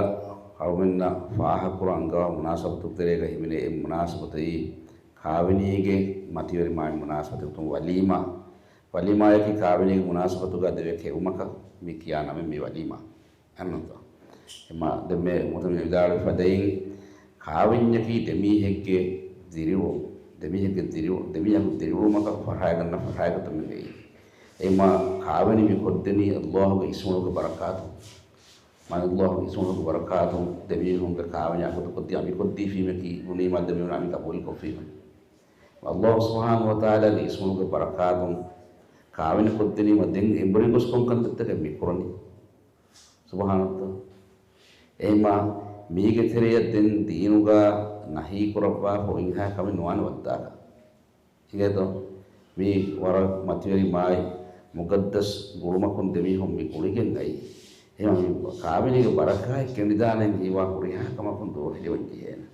އަޅުގަނޑުމެންނަށް ފާހަގަކުރަން އަންގަވާ މުނާސަބަތު ތެރޭގަ ހިމެނޭ އެއް މުނާސަބަތައީ، ކާވެނީގެ މަތިވެރި މާތް މުނާސަބަތެއް ގޮތުން ވަލީމާ. ވަލީމާއަކީ ކާވެނީގެ މުނާސަބަތުގަ ދެވޭ ކެއުމަކަށް މި ކިޔާ ނަމެއް މި ވަލީމާ. އެހެންތޯ؟ އެމަ ދެންމެ މުތަމި ވިދާޅުވި ފަދައިން، ކާވެންޏަކީ ދެމީހެއްގެ ދިރިއުޅު، ދެމީހެއްގެ ދިރިއު، ދެމީހަކު ދިރިއުޅުމަކަށް ފަށާގަންނަ ފަށާގަތުމެއް ވެއްޖެ. އެހެންމާ ކާވެނި މި ކޮށްދެނީ ﷲ ގެ އިސްމުގެ ބަރަކާތުން. މާތް ﷲ ގެ އިސްމުގެ ބަރަކާތުން ދެމީހުންގެ ކާވެނި އަގުތު ކޮށްދިޔަ މި ކޮށްދީފީމަކީ ބުނީމާ ދެމީހުން މި ޤަބޫލު ކޮށްފީމަ. ﷲ ސުބްޙާނަހޫ ވަތަޢާލާގެ އިސްމުގެ ބަރަކާތުން ކާވެނި ކޮށްދެނީމަ ދެން އެނބުރި ގޮސް ކޮން ކަންތައްތަކެއް މި ކުރަނީ؟ ސުބްޙާނަﷲ. އެހެންމާ މީގެ ތެރެއަށް ދެން ދީނުގަ ނަހީ ކުރައްވާފަ އޮތްހާ ކަމެއް ނުވާނެ ވައްދާކަށް. އިނގޭތޯ؟ މީ ވަރަށް މަތިވެރި މާތް މުޤައްދަސް ގުޅުމަކުން ދެމީހުން މި ގުޅިގެން އައީ. އެހެން ކާވެނީގެ ބަރަކާތް ކެނޑިދާނެ ހީވާ ހުރިހާ ކަމަކުން ދުވަހެލިވަން ޖެހޭނެ.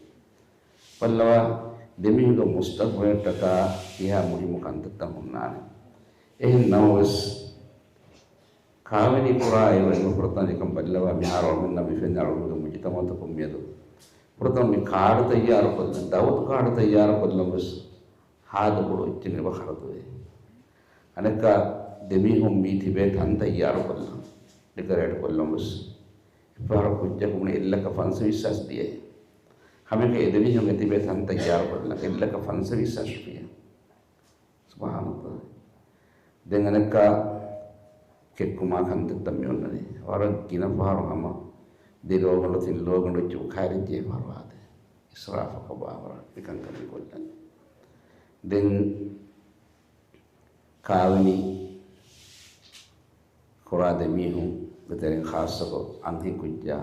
ބައްލަވާ، ދެމީހުންގެ މުސްތަޤްބަލަށްޓަކާ ކިހާ މުހިއްމު ކަންތައްތައް ހުންނާނެ. އެހެން ނަމަވެސް، ކާވެނި ކުރާ އިރު އެންމެ ފުރަތަމަ އެކަން ބައްލަވާ މިހާރު އަޅުގަނޑަށް މި ފެންނަ އަޅުގަނޑުގެ މުޖުތަމަޢުތަކުން މިއަދު ފުރަތަމަ މި ކާޑު ތައްޔާރު ކޮށްލަން، ދައުވަތު ކާޑު ތައްޔާރު ކޮށްލަން ވެސް ހާދަ ބޮޑު އެއްޗެއް ނެބަ ޚަރަދުވޭ. އަނެއްކާ ދެމީހުން މީ ތިބޭ ތަން ތައްޔާރު ކޮށްލަން، ޑެކަރޭޓް ކޮށްލަން ވެސް އެއްފަހަރު ކުއްޖަކު ބުނި އެއްލަކަ ފަންސަވީސް ހާސް ދިޔައޭ. ހަމައެކަނި އެ ދެމީހުން އެ ތިބޭ ތަން ތައްޔާރު ކޮށްލަން އެއްލަކަ ފަންސަވީސް ހާސް ރުފިޔާ. ސުބްޙާނަﷲ. ދެން އަނެއްކާ ކެއްކުމާ ކަންތައްތައް މި އޮންނަނީ. ވަރަށް ގިނަ ފަހަރު ހަމަ ދެ ލޯގަނޑު ތިން ލޯގަނޑު އެއްޗި އުކާލި ޖެހޭ ފަހަރު އާދޭ. އިސްރާފަކަށް ވާވަރަށް މިކަންކަން މި ކޮށްލަނީ. ދެން ކާވެނި ކުރާ ދެމީހުންގެ ތެރެއިން ޚާއްޞަކޮށް އަންހެން ކުއްޖާ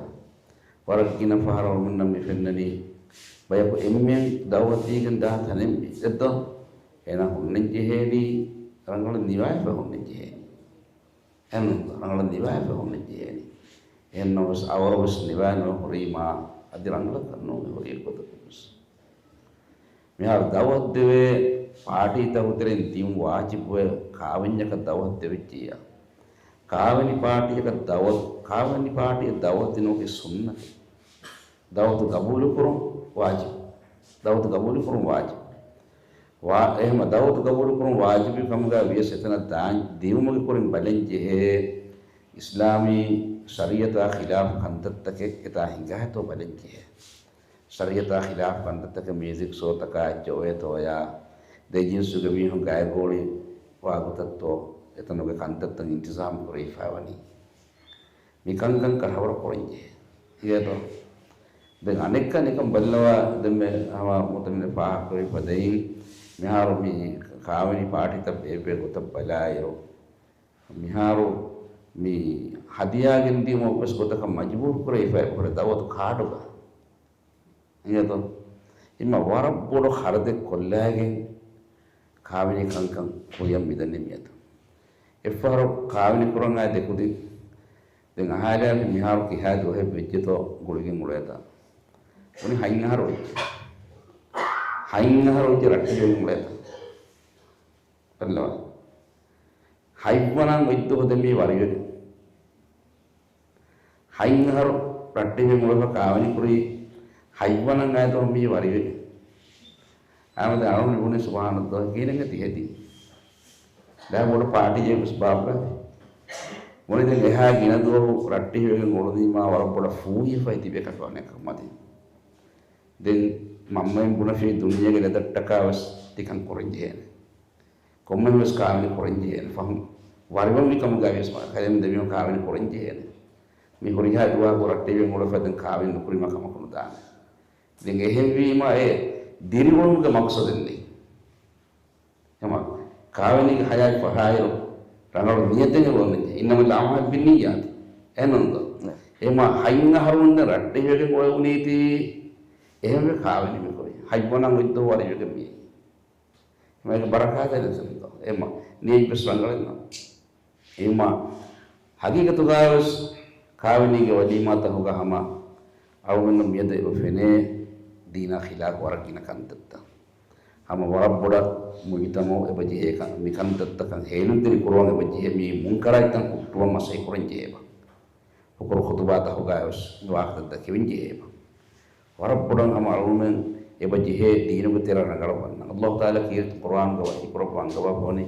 ވަރަށް ގިނަ ފަހަރަށް އަޅުގަނޑަށް މި ފެންނަނީ، ބަޔަކު އެންމެން ދައުވަތު ދީގެން ދާ ތަނެއް މި އެއްދޯ. އޭނާ ހުންނަން ޖެހޭނީ، ރަނގަޅަށް ނިވާފަ ހުންނަން ޖެހޭނީ. އެހެން ރަނގަޅަށް ނިވާފަ ހުންނަން ޖެހޭނީ. އެހެންނަމަވެސް އަވަރުވެސް ނިވާ ނުހުރީމާ އަދި ރަނގަޅަކަށް ނޫން ހުރި އެއްގޮތަކުންވެސް. މިހާރު ދައުވަތު ދެވޭ ޕާޓީތަކު ތެރެއިން ދިޔުން ވާޖިބުވޭ ކާވެންޏަކަށް ދައުވަތު ދެވިއްޖިއްޔާ. ކާވެނި ޕާޓީއަކަށް ދައުވަތު، ކާވެނި ޕާޓީއަށް ދައުވަތު ދިނުމަކީ ސުންނަތެއް. ދައުވަތު ގަބޫލުކުރުން ވާޖިބު. ދައުވަތު ގަބޫލުކުރުން ވާޖިބު. ވާ، އެހެންމަ ދައުވަތު ގަބޫލުކުރުން ވާޖިބު ކަމުގަ ވިޔަސް އެތަނަށް ދާން ދިއުމުގެ ކުރިން ބަލަން ޖެހޭ އިސްލާމީ ޝަރީޢަތާ ޚިލާފު ކަންތައްތަކެއް އެތާ ހިނގާތޯ ބަލަން ޖެހޭ. ޝަރީޢަތާ ޚިލާފު ކަންތައްތަކެއް މިއުޒިކް ޝޯތަކާ އެއްޗެއް އޮވޭތޯޔާ، ދެ ޖިންސުގެ މީހުން ގައިގޯޅި ވާގޮތަށްތޯ އެތަނުގެ ކަންތައްތައް އިންތިޒާމް ކުރެވިފައިވަނީ. މިކަންކަން ކަށަވަރު ކުރަންޖެހޭ. އިނގޭތޯ؟ ދެން އަނެއްކާ ނިކަން ބައްލަވާ، ދެންމެ ހަމަ މުތަމިން ފާހަގަކުރެވިފަ ދެއިން، މިހާރު މި ކާވެނި ޕާޓީތައް ބޭބޭ ގޮތަށް ބަލާއިރު، މިހާރު މި ހަދިޔާ ގެންދިއުމަށް ވެސް ގޮތަކަށް މަޖުބޫރު ކުރެވިފައި އެބަހުރި ދައުވަތު ކާޑުގަ. އިނގޭތޯ؟ އެމަ ވަރަށް ބޮޑު ޚަރަދެއް ކޮށްލައިގެން ކާވެނި ކަންކަން ކުރިއަށް މިދަނީ މިއަދު. އެއްފަހަރު ކާވެނި ކުރަން އައި ދެ ކުދިން، ދެން އަހާލާފި މިހާރު ކިހާ ދުވަހެއް ވެއްޖެތޯ ގުޅިގެން އުޅޭތާ. ބުނި ހަތް އަހަރު ވެއްޖެ. ހަތް އަހަރު ވެއްޖެ ރައްޓެހިވެގެން އުޅޭތާ. ބައްލަވާ. ހަތްވަނަ އޮތްދުވަހު ދެން މީ ވަރިވެގެން. ހަތް އަހަރު ރައްޓެހިވެގެން އުޅެފަ ކާވެނި ކުރީ ހަތްވަނަ އައިދުވަހު މީ ވަރިވެގެން. އާމެދު އަޅުން ބުނި ސުބްޙާނަﷲ ކީނެންގެ ތިހެދީ. ދާ ބޮޑު ޕާޓީއެއް ވެސް ބާއްވަ. ބުނި ދެން އެހާ ގިނަ ދުވަހު ރައްޓެހިވެގެން އުޅުނީމާ ވަރަށް ބޮޑަށް ފޫހިފައި ތިބޭ ކަކާނެކަށް މަތި. ދެން މަންމައިން ބުނަފީ ދުނިޔޭގެ ލެދަށްޓަކާ ވެސް ތިކަން ކުރަން ޖެހޭނެ. ކޮންމެހެން ވެސް ކާވެނި ކުރަން ޖެހޭނެ. ފަހުން ވަރިވަންވީ ކަމުގައި ވެސް ކަލޭމެން ދެމީހުން ކާވެނި ކުރަން ޖެހޭނެ. މި ހުރިހާ ދުވަހަކު ރައްޓެހިވެގެން އުޅެފަ ދެން ކާވެނި ނުކުރީމާ ކަމަކު ނުދާނެ. ދެން އެހެންވީމާ އެ ދިރިއުޅުމުގެ މަޤްޞަދެއް ނެތް. އެމަ ކާވެނީގެ ހަޔާތް ފަށާއިރު ރަނގަޅު ނިޔަތެއް އެބަ އޮންނަންޖެހޭ. إنما الأعمال بالنيات. އެހެންނޫންތޯ؟ ނަ. އެމަ ހަތް އަހަރުން ދެން ރައްޓެހިވެގެން އޮވެވުނީތީ އެހެންވެ ކާވެނި މިކުރީ. ހަތްވަނަ އޮތްދުވަހު ވަރިވެގެން މިއީ. އެމަ އޭގެ ބަރަކާތެއް ނެތެންތޯ؟ އެމަ ނިޔަތް ވެސް ރަނގަޅެއްނު. އެމަ ހަގީގަތުގައި ވެސް ކާވެނީގެ ވަލީމާތަކުގަ ހަމަ އަޅުގަނޑު މިއަދު އެބަ ފެނޭ ދީނާ ޚިލާފު ވަރަށް ގިނަ ކަންތައްތައް. ހަމަ ވަރަށް ބޮޑަށް މުޖުތަމަޢު އެބަ ޖެހޭ ކަން، މި ކަންތައްތަކަށް ހޭލުންތެރި ކުރުވަން އެބަ ޖެހޭ، މި މުންކަރާތްތައް ހުއްޓުވަން މަސައްކަތް ކުރަން ޖެހޭބަ. ހުކުރު ޚުޠުބާތަކުގައި ވެސް މި ވާހަކަތައް ދެކެވިން ޖެހޭބަ. ވަރަށް ބޮޑަށް ހަމަ އަޅުގަނޑުމެން އެބަ ޖެހޭ ދީނުގެ ތެރެއަށް ރަނގަޅަށް ވަންނަން. ﷲ ތަޢާލާ ކީރިތި ޤުރްއާނުގަ ވަޙީ ކުރައްވާ އަންގަވާފަ ވަނީ،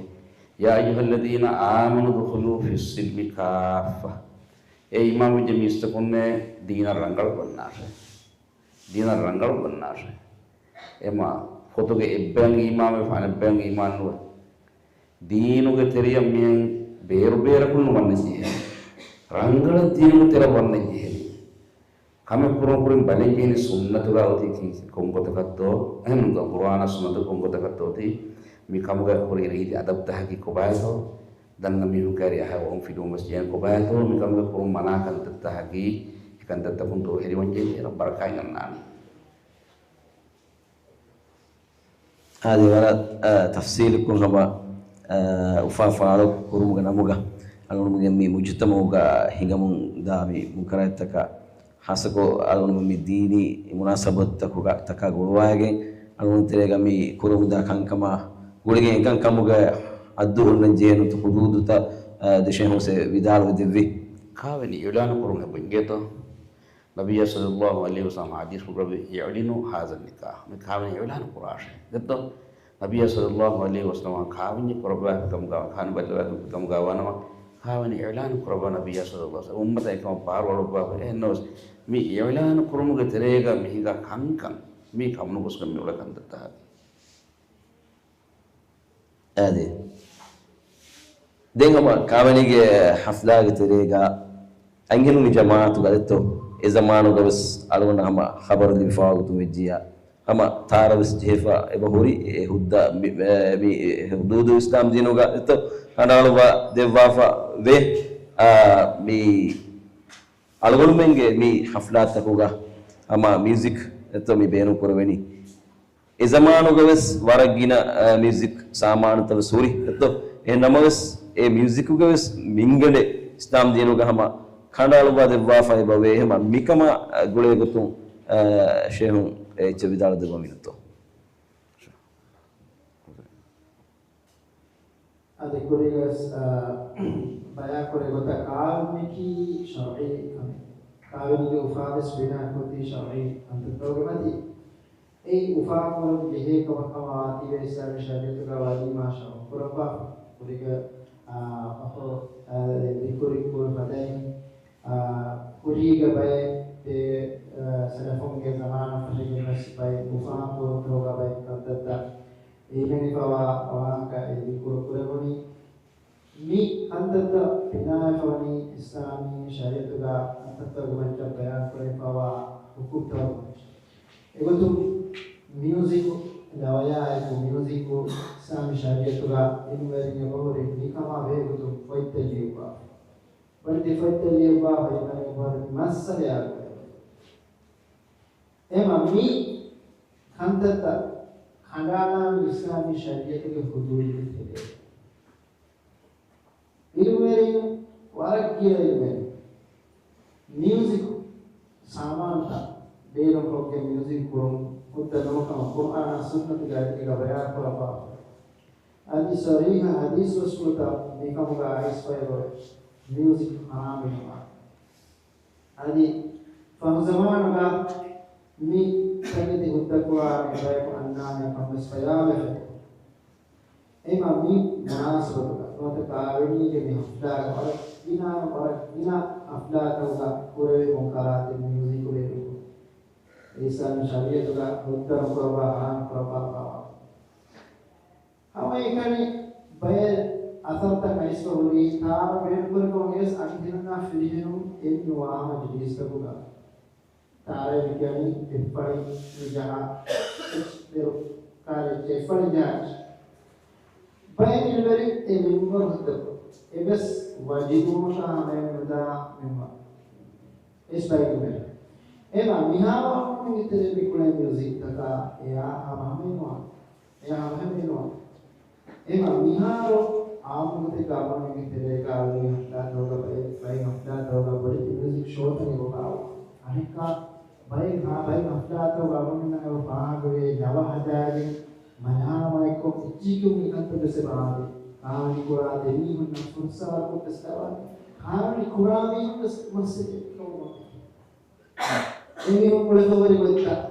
يا أيها الذين آمنوا ادخلوا في السلم كافة. އޭ އީމާންވެއްޖެ މީސްތަކުންނޭ، ދީނަށް ރަނގަޅަށް ވަންނާށޭ. ދީނަށް ރަނގަޅު ގަންނާށޭ. އެމަ ފޮތުގެ އެއްބަޔަށް އީމާންވެފަ އަނެއްބަޔަށް އީމާންނުވެ. ދީނުގެ ތެރެއަށް މިހެން ބޭރުބޭރަކުން ނުވަންނަ ޖެހޭ. ރަނގަޅަށް ދީނުގެ ތެރެއަށް ވަންނަ ޖެހޭ. ކަމެއް ކުރުން ކުރިން ބަލަން ޖެހޭނީ ސުންނަތުގަ އޮތީ ކީ ކޮން ގޮތަކަށްތޯ؟ އެހެން ގޮ-، ގުރުއާނާ ސުންނަތު ކޮން ގޮތަކަށްތޯ އޮތީ؟ މި ކަމުގަ ހުރި ރީތި އަދަބުތަކަކީ ކޮބާތޯ؟ ދަންނަ މީހުން ކައިރި އަހަ އޮން ފިލުވުމަށް ޖެހޭނެ ކޮބާތޯ؟ މި ކަމުގަ ކުރުން މަނާ ކަންތައްތަކަކީ އެ ކަންތައްތަކުން ދުރުހެލިވަން ޖެހޭ ރަ-، ބަރަކާތް އަންނާނީ. އާދެ، ވަރަށް، އަ، ތަފްސީލުކޮށް ހަމަ، އަ، އުފާ ފާޅު ކުރުމުގެ ނަމުގަ އަޅުގަނޑުމެން މި މުޖުތަމަޢުގަ ހިނގަމުން ދާ މި މުންކަރާތްތަކަށް ހާއްސަކޮށް އަޅުގަނޑުމެން މި ދީނީ މުނާސަބަތްތަކުގަ ތަކާ ގުޅުވާގެން އަޅުގަނޑު ތެރޭގަ މި ކުރަމުންދާ ކަންކަމާ ގުޅިގެން އެކަން ކަމުގަ ޙައްދު ހުންނަން ޖެހޭނެ ހުދޫދުތައް، އަ، ދެ ޝޭޚުން ވިދާޅުވެ ދެއްވި. ކާވެނި އިޢުލާނު ކުރުން އެބަ އިނގޭތޯ؟ ނަބިއްޔާ ޞައްލައްލާހު ޢަލައިހި ވަސައްލަމަ ޙަދީޘް ކުރެއްވި، "اعلنوا هذا النكاح." މި ކާވެނި އިޢުލާނު ކުރާށޭ. ދެއްތޯ؟ ނަބިއްޔާ ޞައްލައްލާހު ޢަލައިހި ވަސައްލަމަ ކާވެންޏެއް ކުރައްވާފި ކަމުގަ، ކާވެނި ބައްލަވާފި ކަމުގަ ވާނަމަ، ކާވެނި އިޢުލާނު ކުރައްވާ ނަބިއްޔާ ޞައްލައްލާހު ޢަލައިހި ވަސައްލަމަ އުއްމަތަށް އެކަމަށް ބާރުއަޅުއްވާފަ. އެހެންނަމަވެސް، މި އިޢުލާނު ކުރުމުގެ ތެރޭގަ މި ހިނގާ ކަންކަން، މީ ކަމުނުގޮސްގެން މި އުޅޭ ކަންތައްތަކަކީ. އާދެ. ދެން ހަމަ ކާވެނީގެ ޙަފްލާގެ ތެރޭގަ އަންހެނުންގެ ޖަމާޢަތުގަ ދެއްތޯ؟ އެ ޒަމާނުގަ ވެސް އަޅުގަނޑަށް ހަމަ ޚަބަރު ލިބިފަވާ ގޮތުން ވެއްޖިއްޔާ، ހަމަ ތާރަ ވެސް ޖެހިފަ އެބަ ހުރި އެ ހުއްދަ މި، މި، މި ހުދޫދު އިސްލާމް ދީނުގަ ދެއްތޯ؟ ކަނޑައަޅުއްވާ ދެއްވާފަ ވޭ. އާ، މި އަޅުގަނޑުމެންގެ މި ޙަފްލާތަކުގަ ހަމަ މިއުޒިކް ދެއްތޯ މި ބޭނުން ކުރެވެނީ. އެ ޒަމާނުގަވެސް ވަރަށް ގިނަ، އަ، މިއުޒިކް ސާމާނުތައް ވެސް ހުރި އެއްތޯ. އެހެން ނަމަވެސް، އެ މިއުޒިކުގަވެސް މިންގަނޑެއް އިސްލާމް ދީނުގަ ހަމަ ކަނޑައަޅުއްވާ ދެއްވާފަ އެބަވޭ. ހަމަ މިކަމާ، އަ، ގުޅޭގޮތުން، އަ، ޝޭހުން އެއްޗެއް ވިދާޅު ދެއްވަމިނުތޯ. އަދި ކުރީގަސް، އާ، ބަޔާންކުރި ގޮތަށް ކާވެންޏަކީ ޝަރުޢީ ކަމެއް. ކާވެނީގެ އުފާވެސް ބިނާކޮށްދީ ޝަރުޢީ ކަންތައްތަކުގެ މަތި. އެއީ އުފާކުރަން ޖެހޭ ކަމަކަށް ވާތީވެ އިސްލާމީ ޝަރީޢަތުގަ ވަލީމާ ޝަރުޢުކުރައްވާފަ. ކުރީގަ، އާ، ފަހު، އާ، ދިކުރި ކުރި ފަދައިން، އާ، ކުރީގެ ބައެއް ދެ، އާ، ސަލަފުންގެ ޒަމާނަށް ފަށިގެން ވެސް ބައެއް އުފާކުރުންތަކުގަ ބައެއް ކަންތައްތައް އެ ހިމެނިފަވާ ވާހަކަ އެ ދިކުރު ކުރެވުނީ. މި ކަންތައްތައް ބިނާވެފަވަނީ އިސްލާމީ ޝަރީޢަތުގަ ކަންތައްތަކުގެ މައްޗަށް ބަޔާންކުރެވިފައިވާ ޙުކުމްތަކުގެ މައްޗަށް. އެގޮތުން މިއުޒިކު، ލަވަޔާއެކު މިއުޒިކު އިސްލާމީ ޝަރީޢަތުގަ އިލްމުވެރިން އެބަހުރި މިކަމާ ބެހޭގޮތުން ފޮތްތައް ލިޔުއްވާފަ. ވަރަށް ދެ ފޮތްތައް ލިޔުއްވާފަ އެކަން އެބަހުރި މައްސަލަޔާ ގުޅޭ. އެމަ މި ކަންތައްތައް ކަނޑައަޅާނީ އިސްލާމީ ޝަރީޢަތުގެ ޙުދޫދުގެ ތެރޭ. އިލްމުވެރިން ވަރަށް ގިޔަ އިލްމުވެރިން މިއުޒިކު ސާމާނުތައް ބޭނުންކޮށްގެން މިއުޒިކް ކުރުން ހުއްދަ ނުވަކަމަށް ޤުރްއާނާ ސުންނަތުގެ އަދިގަ ބަޔާންކުރައްވާފަ. އަދި ޞަރީޙަ ޙަދީޘް ވެސް ނުވަތަ މިކަމުގަ އައިސްފައިވެ މިއުޒިކް ޙަރާމް ވީމާ. އަދި ފަހު ޒަމާނުގަ މި ތަކެތި ހުއްދަކުރާނެ ބަޔަކު އަންނާނެ ކަން ވެސް ބަޔާންވެފަ. އެމަ މި މުނާސަބަތުގަ ނުވަތަ ކާވެނީގެ މި ޙަފްލާގަ ވަރަށް ގިނަ، ވަރަށް ގިނަ ޙަފްލާތަކުގަ ކުރެވޭ މުންކަރާތެއް މިއުޒިކު ބޭނުންކުރުން. އިސްލާމީ ޝަރީޢަތުގަ ހުއްދަ ނުކުރައްވާ ޙަރާމް ކުރައްވާފައިވާ. ހަމައެކަނި ބައެއް އަސަރުތައް އައިސްފަ ހުރީ ތާރަ ބޭނުންކުރިކަމުގައިވެސް އަންހެނުންނާ ފިރިހެނުން އެއްނުވާ މަޖިލީސްތަކުގަ. ތާރައިން ކިޔަނީ އެއްފަޅި ނުޖަހާ އެއްޗެއް ކާރި އެއްޗެއް އެއްފަޅި ޖަހާ އެއްޗެއް. ބައެއް އިލްމުވެރިން އެ މިންވަރު ހުއްދަކޮށް އެއްވެސް ވަޖިބުވުމަކާ ހަމައެއް ނުދާ މިންވަރު. އެސް ބައެއް އިލްމުވެރިން. އެމަ މިހާރު އަޅުގަނޑުމެންގެ ތެރޭ މި ކުޅޭ މިއުޒިކްތަކާ އެޔާ ހަމަ ހަމައެއް ނުވާ. އެޔާ ހަމަ ހަމައެއް ނުވާ. އެމަ މިހާރު އާއްމުގޮތެއްގަ އަޅުގަނޑުމެންގެ ތެރޭގަ އަޅުގަނޑުމެން ހަފްތާތަކުގަ ބައެއް، ބައެއް ހަފްތާތަކުގަ ބޮޑެތި މިއުޒިކް ޝޯތައް އެބަ ބާއްވާ. އަނެއްކާ ބައެއް ހާ، ބައެއް ހަފްތާތަކުގަ އަޅުގަނޑުމެންނަށް އެބަ ފާހަގަވޭ ލަވަ ހަދާގެން މަލާމާތްކޮށް އެއްޗެއް މި ކަންތައް ވެސް އެބަ އާދޭ. ކާވެނި ކުރާ ދެމީހުންނަށް ފުރުސާރަކޮށް ވެސް ލަވާ. ކާވެނި ކުރާ މީހުން ވެސް މައްސަލައެއް ކަމަށް އެމީހުން އުޅެފަ ހުރި ގޮތްތައް،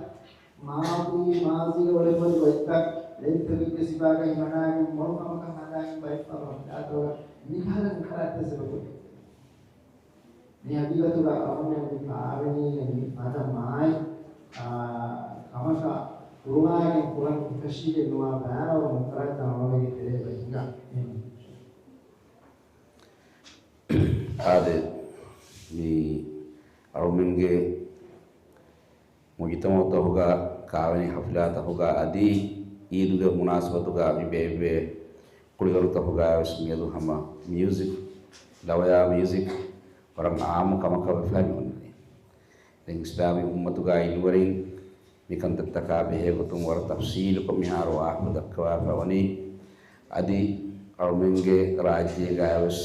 މާޟީ، މާޟީގަ އުޅެފަ ހުރި ގޮތްތައް، ލެންތަކެއްގެ ސިފައިގަ ހިމަނާގެން މޮޅު ކަމަކަށް ހަދާގެން ބައެއް ފަހަރު ހަފްތާތަކުގަ މިކަހަލަ މިކަރާތައް ސަބަބުން. މި ހަގީގަތުގަ އަޅުގަނޑުމެން މި ކާވެނީގެ މި ފަދަ މާތް، އާ، ކަށީގެ ނުވާ ބާރަވަ މުކަރާތާ އަޅުގަނޑުގެ ތެރޭ ބައިންގަ. އާދެ، މި އަޅުމެންގެ މުޖުތަމަޢުތަކުގަ ކާވެނި ޙަފްލާތަކުގަ އަދި ޢީދުގެ މުނާސަބަތުގަ މި ބޭއްވޭ ކުޅިވަރުތަކުގަ ވެސް މިއަދު ހަމަ މިއުޒިކް، ލަވަޔާ މިއުޒިކް ވަރަށް އާއްމު ކަމަކަށް ވެފަ މި ހުންނަނީ. ދެން އިސްލާމީ އުއްމަތުގަ އިލްމުވެރިން މިކަންތައްތަކާ ބެހޭ ގޮތުން ވަރަށް ތަފްޞީލުކޮށް މިހާރު ވާހަކަ ދައްކަވާފަ ވަނީ. އަދި އަޅުމެންގެ ރާއްޖޭގަ ވެސް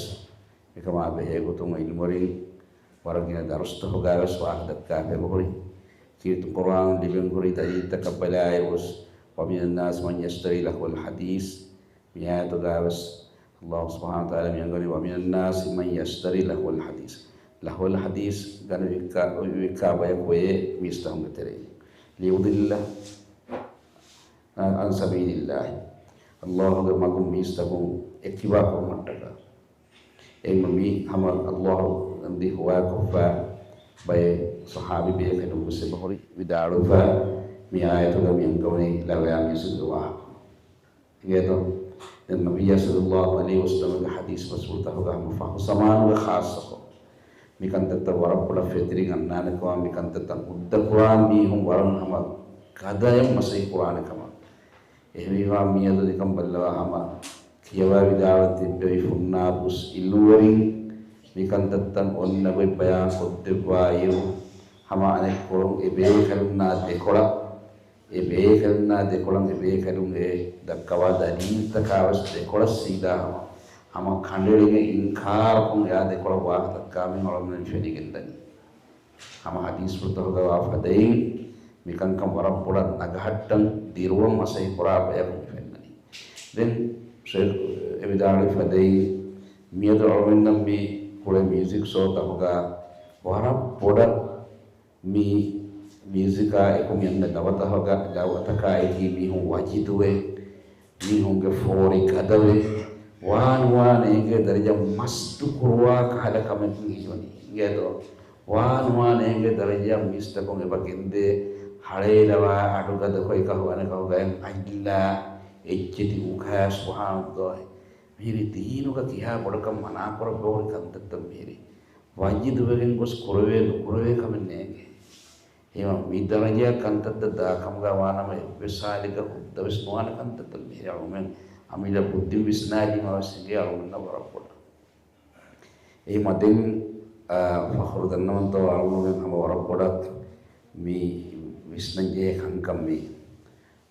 މިކަމާ ބެހޭ ގޮތުން އިލްމުވެރިން ވަރަށް ގިނަ ދަރުސްތަކުގަ ވެސް ވާހަކަ ދައްކާފަ އެބަހުރި. ކީރިތި ޤުރުއާން ލިބެން ހުރި ދަލީލްތަކަށް ބަލާއިރު ވެސް، "ومن الناس من يشتري لهو الحديث" މި އާޔަތުގަ ވެސް ﷲ ސުބްޙާނަހޫ ވަތަޢާލާ މި އަންގަނީ، "ومن الناس من يشتري لهو الحديث." ލަހްވަލް ޙަދީޘް ގަނެ ވިއްކާ، ވިއްކާ ބަޔަކު ވެޔޭ މީސްތަކުންގެ ތެރެއިން. "ليضل عن سبيل الله." ﷲ ގެ މަގުން މީސްތަކުން އެއްކިބާ ކުރުމަށްޓަކާ. އެހެންވީމަ މީ ހަމަ ﷲ ދީ ހުވާކޮށްފަ ބައެއް ޞަޙާބީ ބޭކަލުން ވެސް އެބަހުރި ވިދާޅުވެފަ، މި އާޔަތުގަ މި އަންގަވަނީ ލަވަޔާ މިއުޒިކްގެ ވާހަކަ. އިނގޭތޯ؟ ދެން ނަބިއްޔާ ޞައްލައްލާހު ޢަލައިހި ވަސައްލަމަގެ ޙަދީޘް މަޝްހޫރުތަކުގަ ހަމަ ފަހު ޒަމާނުގަ ޚާއްޞަކޮށް، މިކަންތައްތައް ވަރަށް ބޮޑަށް ފެތިރިގަންނާނެ ކަމަށް، މިކަންތައްތައް ހުއްދަ ކުރާން މީހުން ވަރަށް ހަމަ ގަދައެއް މަސައްކަތް ކުރާނެ ކަމަށް. އެހެންވީމާ މިއަދު ނިކަން ބައްލަވާ ހަމަ ކިޔަވާ ވިދާޅުވަން ތިއްބެވި ފުންނާބުސް އިލްމުވެރިން މިކަންތައްތައް އޮންނަ ގޮތް ބަޔާން ކޮށްދެއްވާއިރު، ހަމަ އަނެއްކޮޅުން އެ ބޭކަލުންނާ ދެކޮޅަށް، އެ ބޭކަލުންނާ ދެކޮޅަށް އެ ބޭކަލުން އެ ދައްކަވާ ދަލީލްތަކާ ވެސް ދެކޮޅަށް ސީދާ ހަމަ، ހަމަ ކަނޑައެޅިގެން އިންކާރުކޮށް އެއާ ދެކޮޅަށް ވާހަކަ ދައްކާ މީހުން އަޅުގަނޑުމެން ފެނިގެންދަނީ. ހަމަ ޙަދީޘްފުޅުތަކުގަ ވާ ފަދައިން މިކަންކަން ވަރަށް ބޮޑަށް ނަގަހައްޓަން ދިރުވަން މަސައްކަތް ކުރާ ބަޔަކު މި ފެންނަނީ. ދެން ޝޭޚް އެ ވިދާޅުވި ފަދައިން މިއަދު އަޅުގަނޑުމެންނަށް މި ކުޅޭ މިއުޒިކް ޝޯތަކުގަ ވަރަށް ބޮޑަށް މި މިއުޒިކާ އެކު މި އަންނަ ލަވަތަކުގަ، ލަވަތަކާ އެކީ މީހުން ވަޖިދުވެ، މީހުންގެ ފޯރި ގަދަވެ، ވާނުވާ ނޭނގޭ ދަރަޖަ މަސްތު ކުރުވާ ކަހަލަ ކަމެއް ހީވަނީ. އިނގޭތޯ؟ ވާނުވާ ނޭނގޭ ދަރަޖަ މީސްތަކުން އެބަ ގެންދޭ ހަޅޭލަވާ އަޑުގަދަ ކޮއިކަހު އަނެކަހުގަ އަތްލާ އެއްޗެތި އުކާ ސުބްޙާނައްލާހި. މިހިރީ ދީނުގަ ކިހާ ބޮޑަކަށް މަނާކުރައްވަހުރި ކަންތައްތައް މިހިރީ. ވަޖިދުވެގެން ގޮސް ކުރެވޭ ނުކުރެވޭ ކަމެއް ނޭނގޭ. އެހެންވީމަ މި ދަރަޖައަށް ކަންތައްތައް ދާ ކަމުގަ ވާނަމަ އެއްވެސް ހާލެއްގަ ހުއްދަވެސް ނުވާނެ ކަންތައްތައް މިހިރީ. އަޅުމެން އަމިއްލަ ބުއްދިން ވިސްނާލީމަ ވެސް އިނގޭ އަޅުމެންނަށް ވަރަށް ބޮޑަށް. އެހެންވީމަ ދެން، އާ، ފަޚުރު ދަންނަވަންތޯ އަޅުމެން ހަމަ ވަރަށް ބޮޑަށް މި ވިސްނަންޖެހޭ ކަންކަން މީ.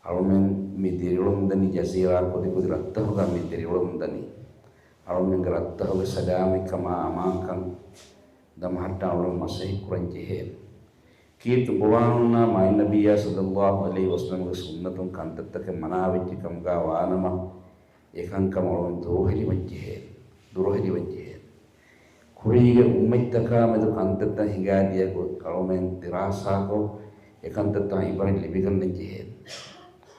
އަޅުމެން މި ދިރިއުޅުމުން ދަނީ ޖަޒީރާ ކުދިކުދި ރަށްތަކުގަ މި ދިރިއުޅުމުން ދަނީ. އަޅުމެންގެ ރަށްތަކުގެ ސަލާމަތްކަމާ އަމާންކަން ދަމަހައްޓަން އަޅުމެން މަސައްކަތް ކުރަން ޖެހޭ. ކީރިތި ޤުރުއާނުންނާ މާތް ނަބިއްޔާ ޞައްލައްލާހު ޢަލައިހި ވަސައްލަމަގެ ސުންނަތުން ކަންތައްތަކެއް މަނާވެއްޖެ ކަމުގަ ވާނަމަ، އެކަންކަމަށް އަޅުމެން ދުރުހެލިވަން ޖެހޭ. ދުރުހެލިވަން ޖެހޭ. ކުރީގެ އުއްމަތްތަކާ މެދު ކަންތައްތައް ހިނގާދިޔަ ގޮތް އަޅުމެން ދިރާސާކޮށް، އެކަންތައްތައް ޢިބްރަތް ލިބިގަންނަން ޖެހޭ.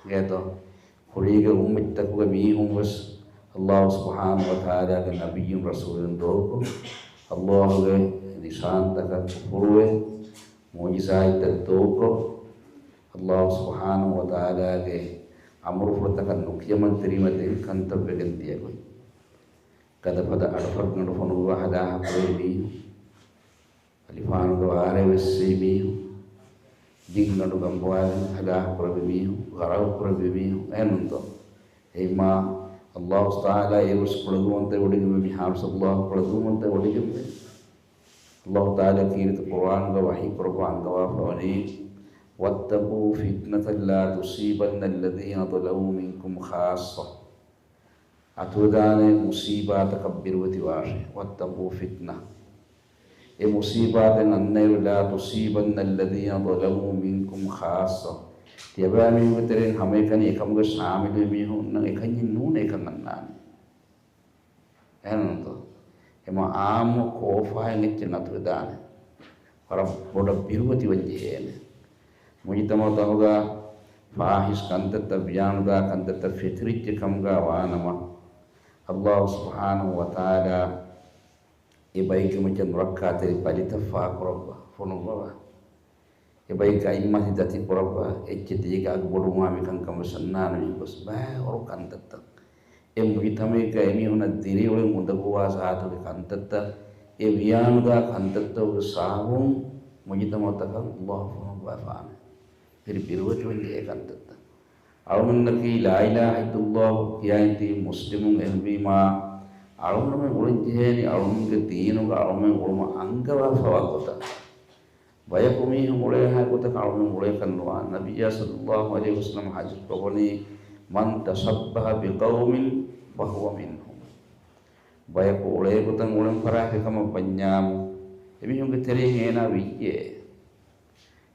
އިނގޭތޯ؟ ކުރީގެ އުއްމަތްތަކުގެ މީހުން ވެސް ﷲ ސުބްޙާނަހޫ ވަތަޢާލާގެ ނަބިއްޔުން ރަސޫލުން ދޫކޮށް، ﷲ ގެ ނިޝާންތަކަށް ކުފުރުވެ، މުޢުޖިޒާތްތައް ދޫކޮށް، ﷲ ސުބްޙާނަހޫ ވަތަޢާލާގެ އަމުރުފުޅުތަކަށް ނުކިޔަމަންތެރިވުމަށް ދެން ކަންތައް ވެގެން ދިޔަ ގޮތް. ގަދަފަދަ އަޑުފަށްގަނޑު ފޮނުއްވާ ހަލާކު ކުރެވި މީހުން، އަލިފާނުގެ ވާރޭ ވެއްސެވި މީހުން، ދިންގަނޑު ގަނބުވާލަން ހަލާކު ކުރެވި މީހުން، ޣަރަޤު ކުރެއްވި މީހުން، އެހެންނޫންތޯ؟ އެހެންވީމާ، ﷲ ތަޢާލާ އެވެސް ކުޅަދުވަންތައް ވޮޑިގެންވެ މިހާރު ﷲ ކުޅަދުވަންތައް ވޮޑިގެންވެ. ﷲ ތަޢާލާ ކީރިތި ޤުރުއާނުގަ ވަޙީ ކުރައްވާ އަންގަވާފަ ވަނީ، "وَاتَّقُوا فِتْنَةً لَا تُصِيبَنَّ الَّذِينَ ظَلَمُوا مِنْكُمْ خَاصَّةً." އަތުވެދާނެ މުޞީބާތަކަށް ބިރުވެތިވާށޭ. "وَاتَّقُوا فِتْنَةً." އެ މުޞީބާތެއް އަންނައިރު، "لَا تُصِيبَنَّ الَّذِينَ ظَلَمُوا مِنْكُمْ خَاصَّةً." ތިޔަބައިމީހުންގެ ތެރެއިން ހަމައެކަނި އެކަމުގަ ޝާމިލުވި މީހުންނަށް އެކަންޏެއް ނޫނޭ އެކަން އަންނާނެ. އެހެންނޫންތޯ؟ އެމަ އާއްމު ކޯފާއެއް އެއްޗެއް އަތުވެދާނެ. ވަރަށް ބޮޑަށް ބިރުވެތިވަން ޖެހޭނެ. މުޖުތަމަޢުތަކުގަ ފާޙިޝް ކަންތައްތައް، ވިޔާނުދާ ކަންތައްތައް ފެތުރިއްޖެ ކަމުގަ ވާނަމަ، ﷲ ސުބްޙާނަހޫ ވަތަޢާލާ އެ ބައެއްގެ މައްޗަށް ނުރައްކާތެރި ބަލިތައް ފާކުރައްވާ، ފޮނުއްވަވާ. އެބައި ގައިމަތި ދަތި ކުރައްވާ އެއްޗެތީގެ އަގުބޮޑުވުމާ މިކަންކަމަށް ސަންނާނަމީ ގޮސް ބައި ހުރު ކަންތައްތައް. އެ މުޖުތަމަޢުގަ އެމީހުނަށް ދިރިއުޅެން އުނދަގޫވާ ޒާތުގެ ކަންތައްތައް، އެ ވިޔާނުދާ ކަންތައްތަކުގެ ސަބަބުން މުޖުތަމަޢުތަކަށް ﷲ ފޮނުއްވާފާނެ. ހިރި ބިރުވެތިވެން ޖެހޭ ކަންތައްތައް. އަޅުގަނޑަކީ ލާ އިލާހަ އިއްލައްލާހު ކިޔައިން ތިބި މުސްލިމުން އެހެންވީމާ، އަޅުގަނޑުމެން އުޅެން ޖެހޭނީ އަޅުގަނޑުގެ ދީނުގަ އަޅުގަނޑުމެން އުޅުމަށް އަންގަވާފަވާ ގޮތަށް. ބަޔަކު މީހުން އުޅޭހާ ގޮތަކަށް އަޅުގަނޑުމެން އުޅޭކަށް ނުވާ. ނަބިއްޔާ ޞައްލައްލާހު ޢަލައިހި ވަސައްލަމަ ޙަދީޘް ކޮށްވަނީ، "مَنْ تَشَبَّهَ بِقَوْمٍ فَهُوَ مِنْهُمْ." ބަޔަކު އުޅޭ ގޮތަށް އުޅެން ފަރާތެއް ކަމަށް ވަންޏާމު، އެމީހުންގެ ތެރެއިން އޭނާ ވިއްޔޭ.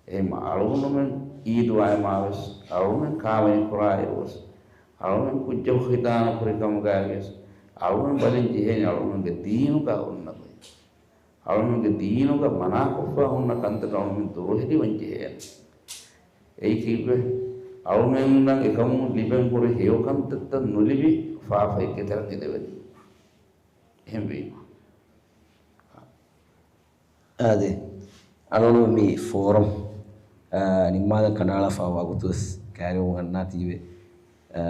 އެހެން އަޅުގަނޑުމެން އީދު އައިމާވެސް، އަޅުގަނޑުމެން ކާވެނި ކުރާއިރުވެސް، އަޅުގަނޑުމެން ކުއްޖަކު ޚިތާނު ކުރި ކަމުގައިވިޔަސް، އަޅުގަނޑު ބަލަން ޖެހޭނީ އަޅުގަނޑުގެ ދީނުގަ އޮންނަ ގޮތް. އަޅުގަނޑުގެ ދީނުގަ މަނާކޮށްފަ ހުންނަ ކަންތަކަށް އަޅުގަނޑު ދުރުހެލިވަން ޖެހޭނެ. އެއީ ކީއްވެ؟ އަޅުގަނޑުމެންނަށް އެކަމުން ލިބެން ހުރި ހެޔޮ ކަންތައްތައް ނުލިބި ފާފައެއްގެ ތެރަށް އެދެވެނީ. އެހެންވީމަ. އާދެ، އަޅުގަނޑު މި ފޯރަމް، އާ، ނިންމާލަން ކަނޑައަޅާފަ ވަގުތުވެސް ކައިރިވަމުން އަންނާތީވެ، އާ،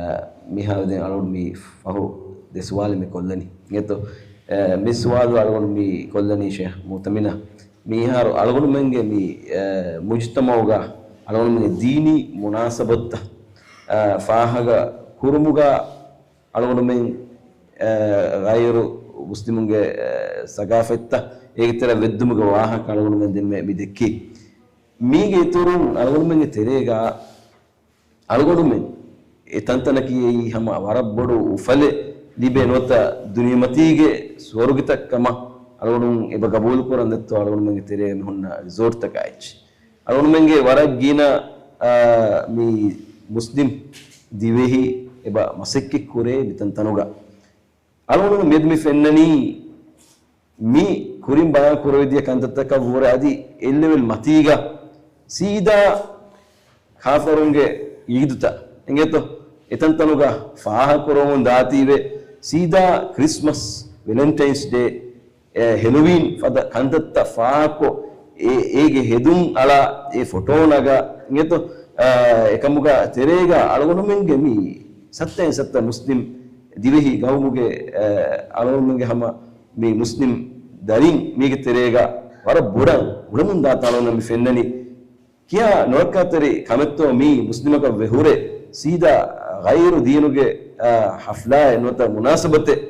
މިހާރު ދެން އަޅުގަނޑު މި ފަހު ދެ ސުވާލެއް މި ކޮށްލަނީ. އިނގޭތޯ؟ އާ، މި ސުވާލު އަޅުގަނޑު މި ކޮށްލަނީ ޝޭޚް މުއުތަމިނަށް. މިހާރު އަޅުގަނޑުމެންގެ މި، އާ، މުޖުތަމަޢުގަ އަޅުގަނޑުމެންގެ ދީނީ މުނާސަބަތުތައް، އާ، ފާހަގަ ކުރުމުގަ އަޅުގަނޑުމެން، އަ، ޣައިރު މުސްލިމުންގެ، އަ، ސަގާފަތްތައް އޭގެ ތެރެއަށް ވެއްދުމުގެ ވާހަކަ އަޅުގަނޑުމެން ދެންމެ މި ދެއްކީ. މީގެ އިތުރުން އަޅުގަނޑުމެންގެ ތެރޭގަ އަޅުގަނޑުމެން އެ ތަންތަނަކީ އެއީ ހަމަ ވަރަށް ބޮޑު އުފަލެއް ލިބޭ ނުވަތަ ދުނިޔެމަތީގެ ސުވަރުގެތައް ކަމަށް އަޅުގަނޑު އެބަ ގަބޫލު ކުރަން ދެއްތޯ އަޅުގަނޑުމެންގެ ތެރޭގަ މި ހުންނަ ރިސޯޓްތަކާ އެއްޗެއް. އަޅުގަނޑުމެންގެ ވަރަށް ގިނަ، އާ، މި މުސްލިމް ދިވެހި އެބަ މަސައްކަތް ކުރޭ މިތަންތަނުގަ. އަޅުގަނޑު މިއަދު މި ފެންނަނީ މި ކުރިން ބަޔާން ކުރެވިދިޔަ ކަންތައްތަކަށް ވުރެ އަދި އެއް ލެވެލް މަތީގަ ސީދާ ކާފަރުންގެ އީދުތައް އިނގޭތޯ؟ އެތަންތަނުގަ ފާހަގަކުރަމުން ދާތީވެ ސީދާ ކްރިސްމަސް، ވެލެންޓައިންސް ޑޭ، އެ، ހެލޮވީން ފަދަ ކަންތައްތައް ފާހަގަކޮށް، އެ، އޭގެ ހެދުން އަޅާ، އެ ފޮޓޯ ނަގާ، އިނގޭތޯ؟ އާ، އެކަމުގަ ތެރޭގަ އަޅުގަނޑުމެންގެ މި ސައްތައިން ސައްތަ މުސްލިމް ދިވެހި ގައުމުގެ، އާ، އަޅުގަނޑުމެންގެ ހަމަ މި މުސްލިމް ދަރިން މީގެ ތެރޭގަ ވަރަށް ބޮޑަށް އުޅެމުން ދާތާ އަޅުގަނޑުމެން މި ފެންނަނީ. ކިޔާ ނުރައްކާތެރި ކަމެއްތޯ މީ މުސްލިމަކަށް ވެ ހުރެ، ސީދާ ޣައިރު ދީނުގެ، އާ، ޙަފްލާއެއް ނުވަތަ މުނާސަބަތެއް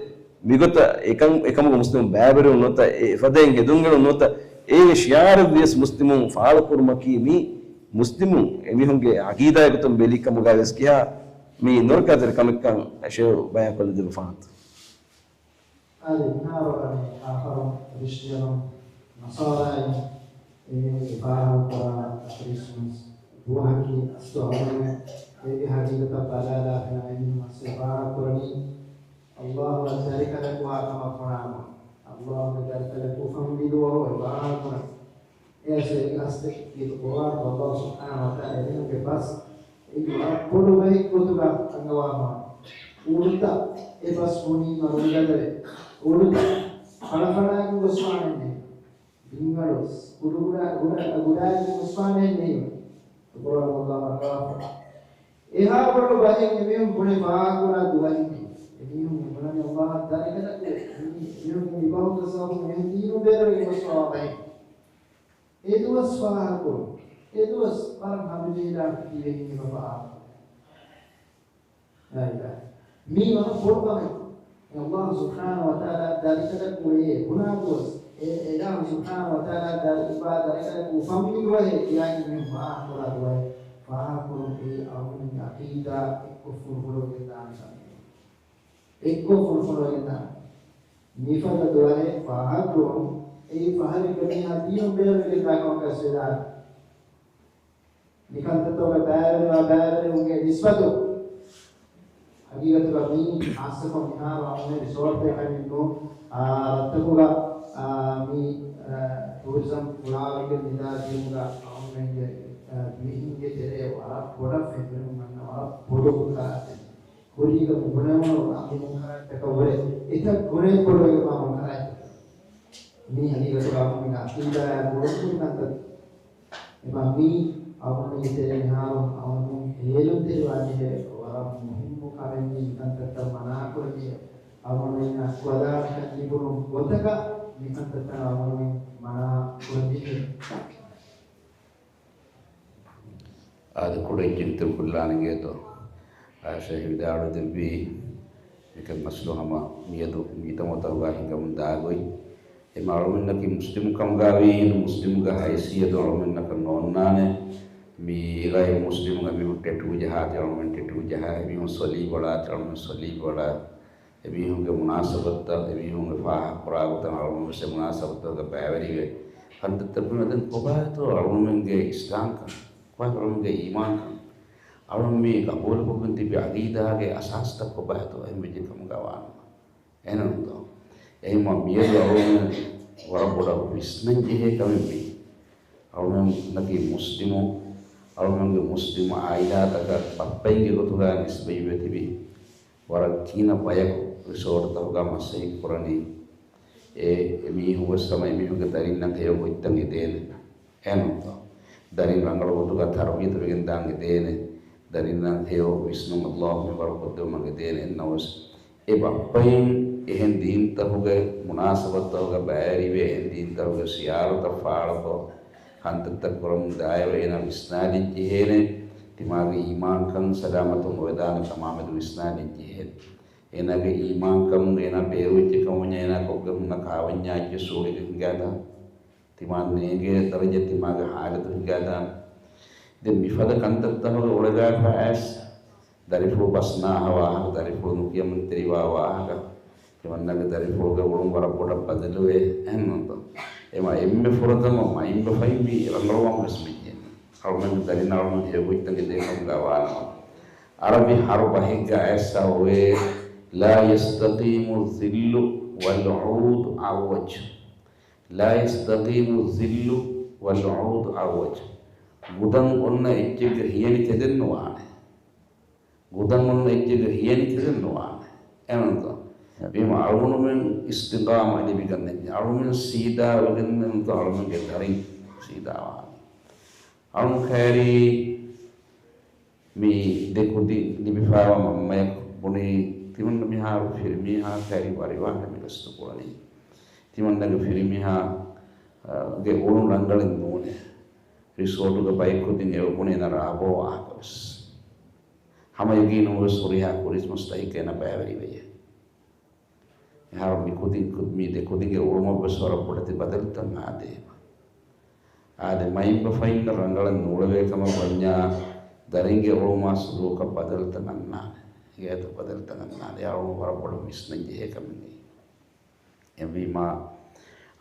މިގޮތަށް އެކަން، އެކަމުގަ މުސްލިމުން ބައިވެރިވުން ނުވަތަ އެ ފަދައިން ހެދުންގެނުން ނުވަތަ އޭގެ ޝިޢާރެއް ވިޔަސް މުސްލިމުން ފާޅު ކުރުމަކީ މީ މުސްލިމުން އެމީހުންގެ ޢަޤީދާގެ ގޮތުން ބެލި ކަމުގައި ވެސް ކިހާ މީ ނުރައްކާތެރި ކަމެއްކަން ޝޭޚް ބަޔާން ކޮށްލަދެއްވި ފާންތަ. އާދެ، މިހާރު އަނެއް ކާފަރުން، ކްރިސްޓިއަނުން، ނަޞާރާއިން އެމީހުންގެ ފާހަގަކުރާ ކްރިސްމަސް ދުވަހަކީ އަސްލު އަޅުގަނޑުމެން އޭގެ ޙަޤީޤަތަށް ބަލާލާފަ އެމީހުން އަސްލު ފާހަގަކުރަނީ ﷲ އަށް ދަރިކަލަކު ވާ ކަމަށް ބުނާމަ، ﷲ ގެ ދަރިކަލަކު އުފަންވި ދުވަހު އެ ފާހަގަކުރަނީ. އެއަސް އެ އަސްލެއް ކީ ޤުރްއާން ﷲ ސުބްޙާނަހޫ ވަތަޢާލާ އެމީހުންގެ ބަސް އެއީ ވަރަށް ބޮޑު ބަހެއް ގޮތުގަ އަންގަވާފާނެ. އުޑުތައް އެ ބަސް ބުނީމަ ރުޅިގަދަވެ، އުޑުތައް ފަޅަފަޅާގެން ގޮސްފާނެ ނެތް. ބިންގަޅު ވެސް ކުޑަކުޑަ، ކުޑަ، ކުޑަކުޑައިގެން ގޮސްފާނެ ނެތް. ޤުރްއާން ﷲ އަންގަވާފާނެ. އެހާ ބޮޑު ބަހެއް އެމީހުން ބުނެ ފާހަގަކުރާ ދުވަހެއް ނެތް. އެމީހުން ބުނަނީ ﷲ އަށް ދަރިކަލަކު، އެމީ، އެމީހުންގެ މި ބަހުގެ ސަބަބުން އެމީހުން ދީނުން ބޭރުވެގެން ގޮސްފާވާ ބަހެއް. އެ ދުވަސް ފާހަގަކުރުން. އެ ދުވަސް ވަރަށް ހަމަޖެހިލާނެ ދިވެހިން އެބަ ފާހަގަކުރުން. ލާ އިލާހަ. މީ ވަރަށް ބޮޑު ކަމެއް. ﷲ ސުބްޙާނަހޫ ވަތަޢާލާ ދަރިކަލަކު އެ ބުނާ ދުވަސް، އެ، އެ ﷲ ސުބްޙާނަހޫ ވަތަޢާލާ ދަރި އިބާ ދަރިކަލަކު އުފަންވި ދުވަހެއް ކިޔާ މީހުން ފާހަގަކުރާ ދުވަހެއް. ފާހަގަކުރުން އެއީ އަޅުގަނޑުގެ ޢަޤީދާ އެއްކޮށް ފުނޑުފުނޑުވެގެން ދާނެ ކަމެއް. އެއްކޮށް ފުނޑުފުނޑުވެގެން ދާނެ. މިފަދަ ދުވަހެއް ފާހަގަކުރުން އެއީ ފަހަރެއްގަ މީހާ ދީނުން ބޭރުވެގެންދާ ކަމަކަށް ވެދާނެ. މިކަންތައްތަކުގަ ބައިވެރިވާ ބައިވެރިވުމުގެ ނިސްބަތު ހަގީގަތުގަ މީ ޚާއްޞަކޮށް މިހާރު އަޅުގަނޑު ރިސޯޓްތަކެއް ކަމެއް ނޫން. އާ، ރަށްތަކުގަ، އާ، މި، އާ، ޓޫރިޒަމް ފުޅާވެގެން ނިދާ ދިޔުމުގަ އަޅުގަނޑުމެންގެ، އާ، ދިވެހިންގެ ތެރޭ ވަރަށް ބޮޑަށް ފެންނަން ވަންނަ ވަރަށް ބޮޑު ހުންކަރާތެއް. ކުރީގަ މި ބުނެވުނު އަނބި ހުންކަރާތަކަށް ވުރެ އެތައް ގުނައެއް ބޮޑުވެގެންވާ ހުންކަރާތެއް. މީ ހަގީގަތުގަ އަޅުގަނޑުމެންގެ ޢަޤީދާއާ ގުޅުން ކުރި ކަންތައް. އެމާ މީ އަޅުގަނޑުގެ ތެރޭ މިހާރު އަޅުގަނޑު ހޭލުންތެރިވާންޖެހޭ ވަރަށް މުހިއްމު ކަމެއް މީ. މިކަންތައްތައް މަނާކުރަންޖެހޭ. އަޅުގަނޑުމެންނަށް ވަދާ މިކަން ލިބުނު ގޮތަކަށް މިކަންތައްތައް އަޅުގަނޑުމެން މަނާ ކުރަންޖެހޭ. އާދެ، ކުޑަ އެއްޗެއް އިތުރުކޮށްލާނެ އިނގޭތޯ. އާއިޝާ ވިދާޅުވެދެއްވީ، މިކަން އަސްލު ހަމަ މިއަދު މިތަމަތަކުގަ ހިނގަމުން ދާގޮތް. އެމަ އަޅުމެންނަކީ މުސްލިމުކަމުގަ ވީ، މުސްލިމުގެ ހައިސިއްޔަތު އަޅުމެންނަކަށް ނޯންނާނެ. މި ޣައިރު މުސްލިމުން އެމީހުން ޓެޓޫ ޖަހާތީ އަޅުމެން ޓެޓޫ ޖަހާ، އެމީހުން ސޮލީބު އަޅާތީ އަޅުމެން ސޮލީބު އަޅާ. އެމީހުންގެ މުނާސަބަތުތައް، އެމީހުން ފާހަގަކުރާ ގޮތަށް އަޅުމެން ވެސް މުނާސަބަތުތަކަށް ބައިވެރިވޭ. ކަންތައްތައް ބުނެ ދެން ކޮބާތޯ އަޅުމެންގެ އިސްލާމްކަން؟ ކޮބާތޯ އަޅުމެންގެ އީމާންކަން؟ އަޅުމެން މި ގަބޫލުކޮށްގެން ތިބި އަގީދާގެ އަސާސްތައް ކޮބާތޯ އެހެން ވެއްޖެ ކަމުގަ ވާނަމަ. އެހެންތޯ؟ އެހެންމަ މިއަދު އަޅުމެން ވަރަށް ބޮޑަށް ވިސްނަން ޖެހޭ ކަމެއް މީ. އަޅުމެންނަކީ މުސްލިމު، އަޅުމެންގެ މުސްލިމު އާއިލާތަކަށް ބައްޕައިންގެ ގޮތުގަ ނިސްބަތްވެ ތިބި ވަރަށް ގިނަ ބަޔަކު ރިސޯޓުތަކުގަ މަސައްކަތް ކުރަނީ. އެ، އެމީހުން ވެސް ހަމަ އެމީހުންގެ ދަރިންނަށް ހެޔޮ ގޮތްތައް އެދޭނެ. އެހެންތޯ؟ ދަރިން ރަނގަޅު ގޮތުގަ ތަރުބިޔަތުވެގެން ދާން އެދޭނެ. ދަރިންނަށް ހެޔޮ ވިސްނުން އައްލާހު މިންވަރު ކޮށްދެވުމަށް އެދޭނެ. އެންނަވެސް އެ ބައްޕައިން އެހެން ދީންތަކުގެ މުނާސަބަތުތަކުގަ ބައިވެރިވެ، އެހެން ދީންތަކުގެ ސިޔާރަތައް ފާޅުކޮށް، ކަންތައްތައް ކުރަމުން ދާއިރު އޭނާ ވިސްނާލަން ޖެހޭނެ. ތިމާގެ އީމާންކަން ސަލާމަތުން އޮވެދާނެ ކަމާމެދު ވިސްނާލަން ޖެހޭ. އޭނާގެ އީމާންކަން އޭނާ ބޭރުވެއްޖެ ކަމުން އޭނާ ކޮށްގެން ހުންނަ ކާވަންޏާ އެއްޗެއް ސޫޅިގެން ހިނގާދާނެ. ތިމާ ނޭނގޭ ދަރަޖަ ތިމާގެ ހާލަތު ހިނގާދާނެ. ދެން މިފަދަ ކަންތައްތަކުގެ އުޅެލާފަ އައިސް، ދަރިފުޅު ބަސްނާހާ ވާހަކަ، ދަރިފުޅު ނުކިޔަމަންތެރިވާ ވާހަކަ، ތިމަންނަގެ ދަރިފުޅުގެ އުޅުން ވަރަށް ބޮޑަށް ބަދަލުވޭ. އެހެންނޫންތޯ؟ އެމަ އެންމެ ފުރަތަމަ މައިންބަފައިން މި ރަނގަޅުވާން ވެސް މި ޖެހެނީ. އަޅުމެންގެ ދަރިން އަޅުމެން ހެޔޮގޮތްތައް އެދޭކަމުގަ ވާނަމަ. އަރަބި ހަރު ބަހެއްގަ އައިސް އޮވޭ، لا يستقيم الظل والعود أعوج. لا يستقيم الظل والعود أعوج. ގުދަން އޮންނަ އެއްޗެއްގެ ހިޔަނި ތެދެއް ނުވާނެ. ގުދަން އޮންނަ އެއްޗެއްގެ ހިޔަނި ތެދެއް ނުވާނެ. އެހެންތޯ؟ އެ. ވީމަ އަޅުގަނޑުމެން އިސްތިޤާމާ ލިބިގަންނަން. އަޅުގަނޑުމެން ސީދާވެގެން ނެތް އަޅުގަނޑުމެންގެ ދަރިން ސީދާވާނެ. އަޅުގަނޑު ކައިރީ މި ދެ ކުދިން ލިބިފައިވާ މަންމަޔަކު ބުނީ، ތިމަންނަ މިހާރު ފިރިމީހާ ކައިރީ ވަރިވާހަކަ މި ގަސްތު ކުރަނީ. ތިމަންނަގެ ފިރިމީހާ، އަ، ގެ އުޅުން ރަނގަޅެއް ނޫނޭ. ރިސޯޓުގެ ބައެއް ކުދިން އެ ބުނީ އޭނަ ރާ ބޯ ވާހަކަ ވެސް. ހަމަ ޔަގީނުން ވެސް ހުރިހާ ކުރިސްމަސް ތަކެއްގަ އޭނަ ބައިވެރިވެޔޭ. އެހާރު މި ކުދިން، ކުދި-، މި ދެ ކުދިންގެ އުޅުމަށް ވެސް ވަރަށް ބޮޑެތި ބަދަލުތައް އާދޭ. އާދެ، މައިންބަފައިންނަށް ރަނގަޅަށް ނޫޅެވޭ ކަމަށް ވަންޏާ، ދަރިންގެ އުޅުމާ ސުލޫކަށް ބަދަލުތައް އަންނާނެ. އެއަތު ބަދަލުތައް އަންނާނެ. އެ އަޅުން ވަރަށް ބޮޑަށް ވިސްނަން ޖެހޭ ކަމެއް ނެތް. އެހެންވީމާ،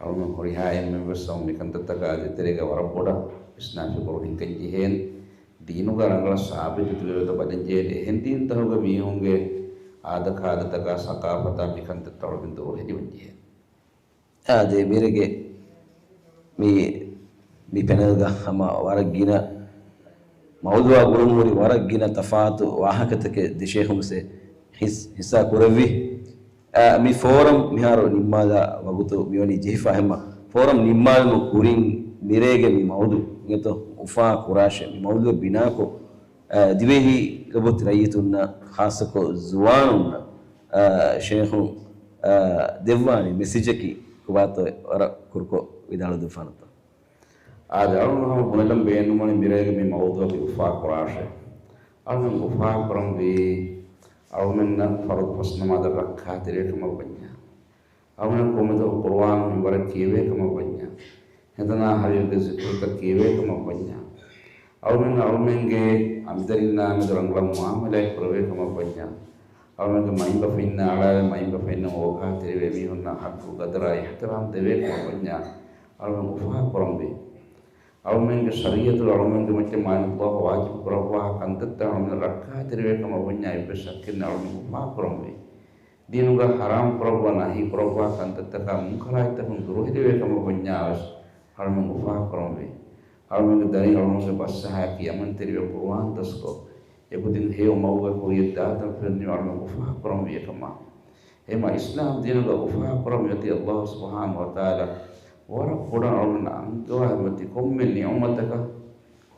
އަޅުމެން ހުރިހާ އެންމެން ވެސް ހަމަ މިކަންތައްތަކާ ދޭތެރޭގަ ވަރަށް ބޮޑަށް ވިސްނާ ފިކުރު ހިންގަން ޖެހޭނެ. ދީނުގަ ރަނގަޅަށް ސާބިތު ދުވެވެތަ ބަލަން ޖެހޭނެ. އެހެން ދީންތަކުގެ މީހުންގެ އާދަކާދަތަކާ ސަޤާފަތާ މިކަންތައްތައް އަޅުމެން ދުރުހެލިވަން ޖެހޭނެ. އާދެ، މިރޭގެ މި، މި ޕެނަލްގަ ހަމަ ވަރަށް ގިނަ މައުޟޫޢާ ގުޅުން ހުރި ވަރަށް ގިނަ ތަފާތު ވާހަކަތަކެއް ދެ ޝޭޚުން ވެސް ހިސް-، ހިއްސާ ކުރެއްވި. އާ، މި ފޯރަމް މިހާރު ނިންމާލާ ވަގުތު މިވަނީ ޖެހިފަ. އެހެންމަ ފޯރަމް ނިންމާލުމުގެ ކުރިން މިރޭގެ މި މައުޟޫޢު އިނގޭތޯ އުފާ ކުރާށޭ. މި މައުޟޫޢު ބިނާކޮށް، އާ، ދިވެހި ލޮބުވެތި ރައްޔިތުންނަށް ޚާއްޞަކޮށް ޒުވާނުންނަށް، އާ، ޝޭޚުން، އާ، ދެއްވާނެ މެސެޖަކީ ކޮބާތޯ ވަރަށް ކުރުކޮށް ވިދާޅުވެދެއްވާނަތޯ؟ އާދެ، އަޅުގަނޑު ހަމަ ބުނެލަން ބޭނުންވަނީ މިރޭގެ މި މައުޟޫޢަކީ އުފާ ކުރާށޭ. އަޅުގަނޑު އުފާ ކުރަންވީ އަޅުމެންނަށް ފަރުޟު ފަސް ނަމާދަށް ރައްކާތެރިވޭ ކަމަށް ވަންޏާ. އަޅުމެން ކޮންމެތަކު ޤުރުއާން މިންވަރަށް ކިޔެވޭ ކަމަށް ވަންޏާ. ހެނދުނާ ހަވީރުގެ ޒިކުރުތައް ކިޔެވޭ ކަމަށް ވަންޏާ. އަޅުމެން އަޅުމެންގެ އަނބިދަރިންނާ މެދު ރަނގަޅަށް މުޢާމަލާތް ކުރެވޭ ކަމަށް ވަންޏާ. އަޅުމެންގެ މައިންބަފައިންނާ އަޅާވެ މައިންބަފައިންނަށް އޯގާތެރިވެ މީހުންނަށް ޙައްޤު ޤަދަރާ އިޙްތިރާމް ދެވޭ ކަމަށް ވަންޏާ. އަޅުމެން އުފާ ކުރަންވީ. އަޅުމެންގެ ޝަރީޢަތުގަ އަޅުމެންގެ މައްޗަށް މާތް ﷲ ވާޖިބު ކުރައްވާ ކަންތައްތައް އަޅުމެން ރައްކާތެރިވޭ ކަމަށް ވަންޏާ އެއްވެސް ޝައްކެއް ނެތް އަޅުމެން އުފާ ކުރަންވީ. ދީނުގަ ޙަރާމް ކުރައްވާ ނަހީ ކުރައްވާ ކަންތައްތަކާ މުންކަރާތްތަކުން ދުރުހެލިވޭ ކަމަށް ވަންޏާ ވެސް އަޅުމެން އުފާ ކުރަންވީ. އަޅުމެންގެ ދަރިން އަޅުމެންގެ ބަސްއަހާ ކިޔަމަންތެރިވެ ޤުރުއާން ދަސްކޮށް، އެކުދިން ހެޔޮ މަގުގެ ކުރިޔަށް ދާތަން ފެންނަނީ އަޅުމެން އުފާ ކުރަންވީ އެކަމާ. އެހެންމަ އިސްލާމް ދީނުގަ އުފާ ކުރަން އޮތީ ﷲ ސުބްޙާނަހޫ ވަތަޢާލާ ވަރަށް ބޮޑަށް އަޅުގަނޑަށް އަންގަވާ އެބަތި ކޮންމެ ނިޢުމަތަކަށް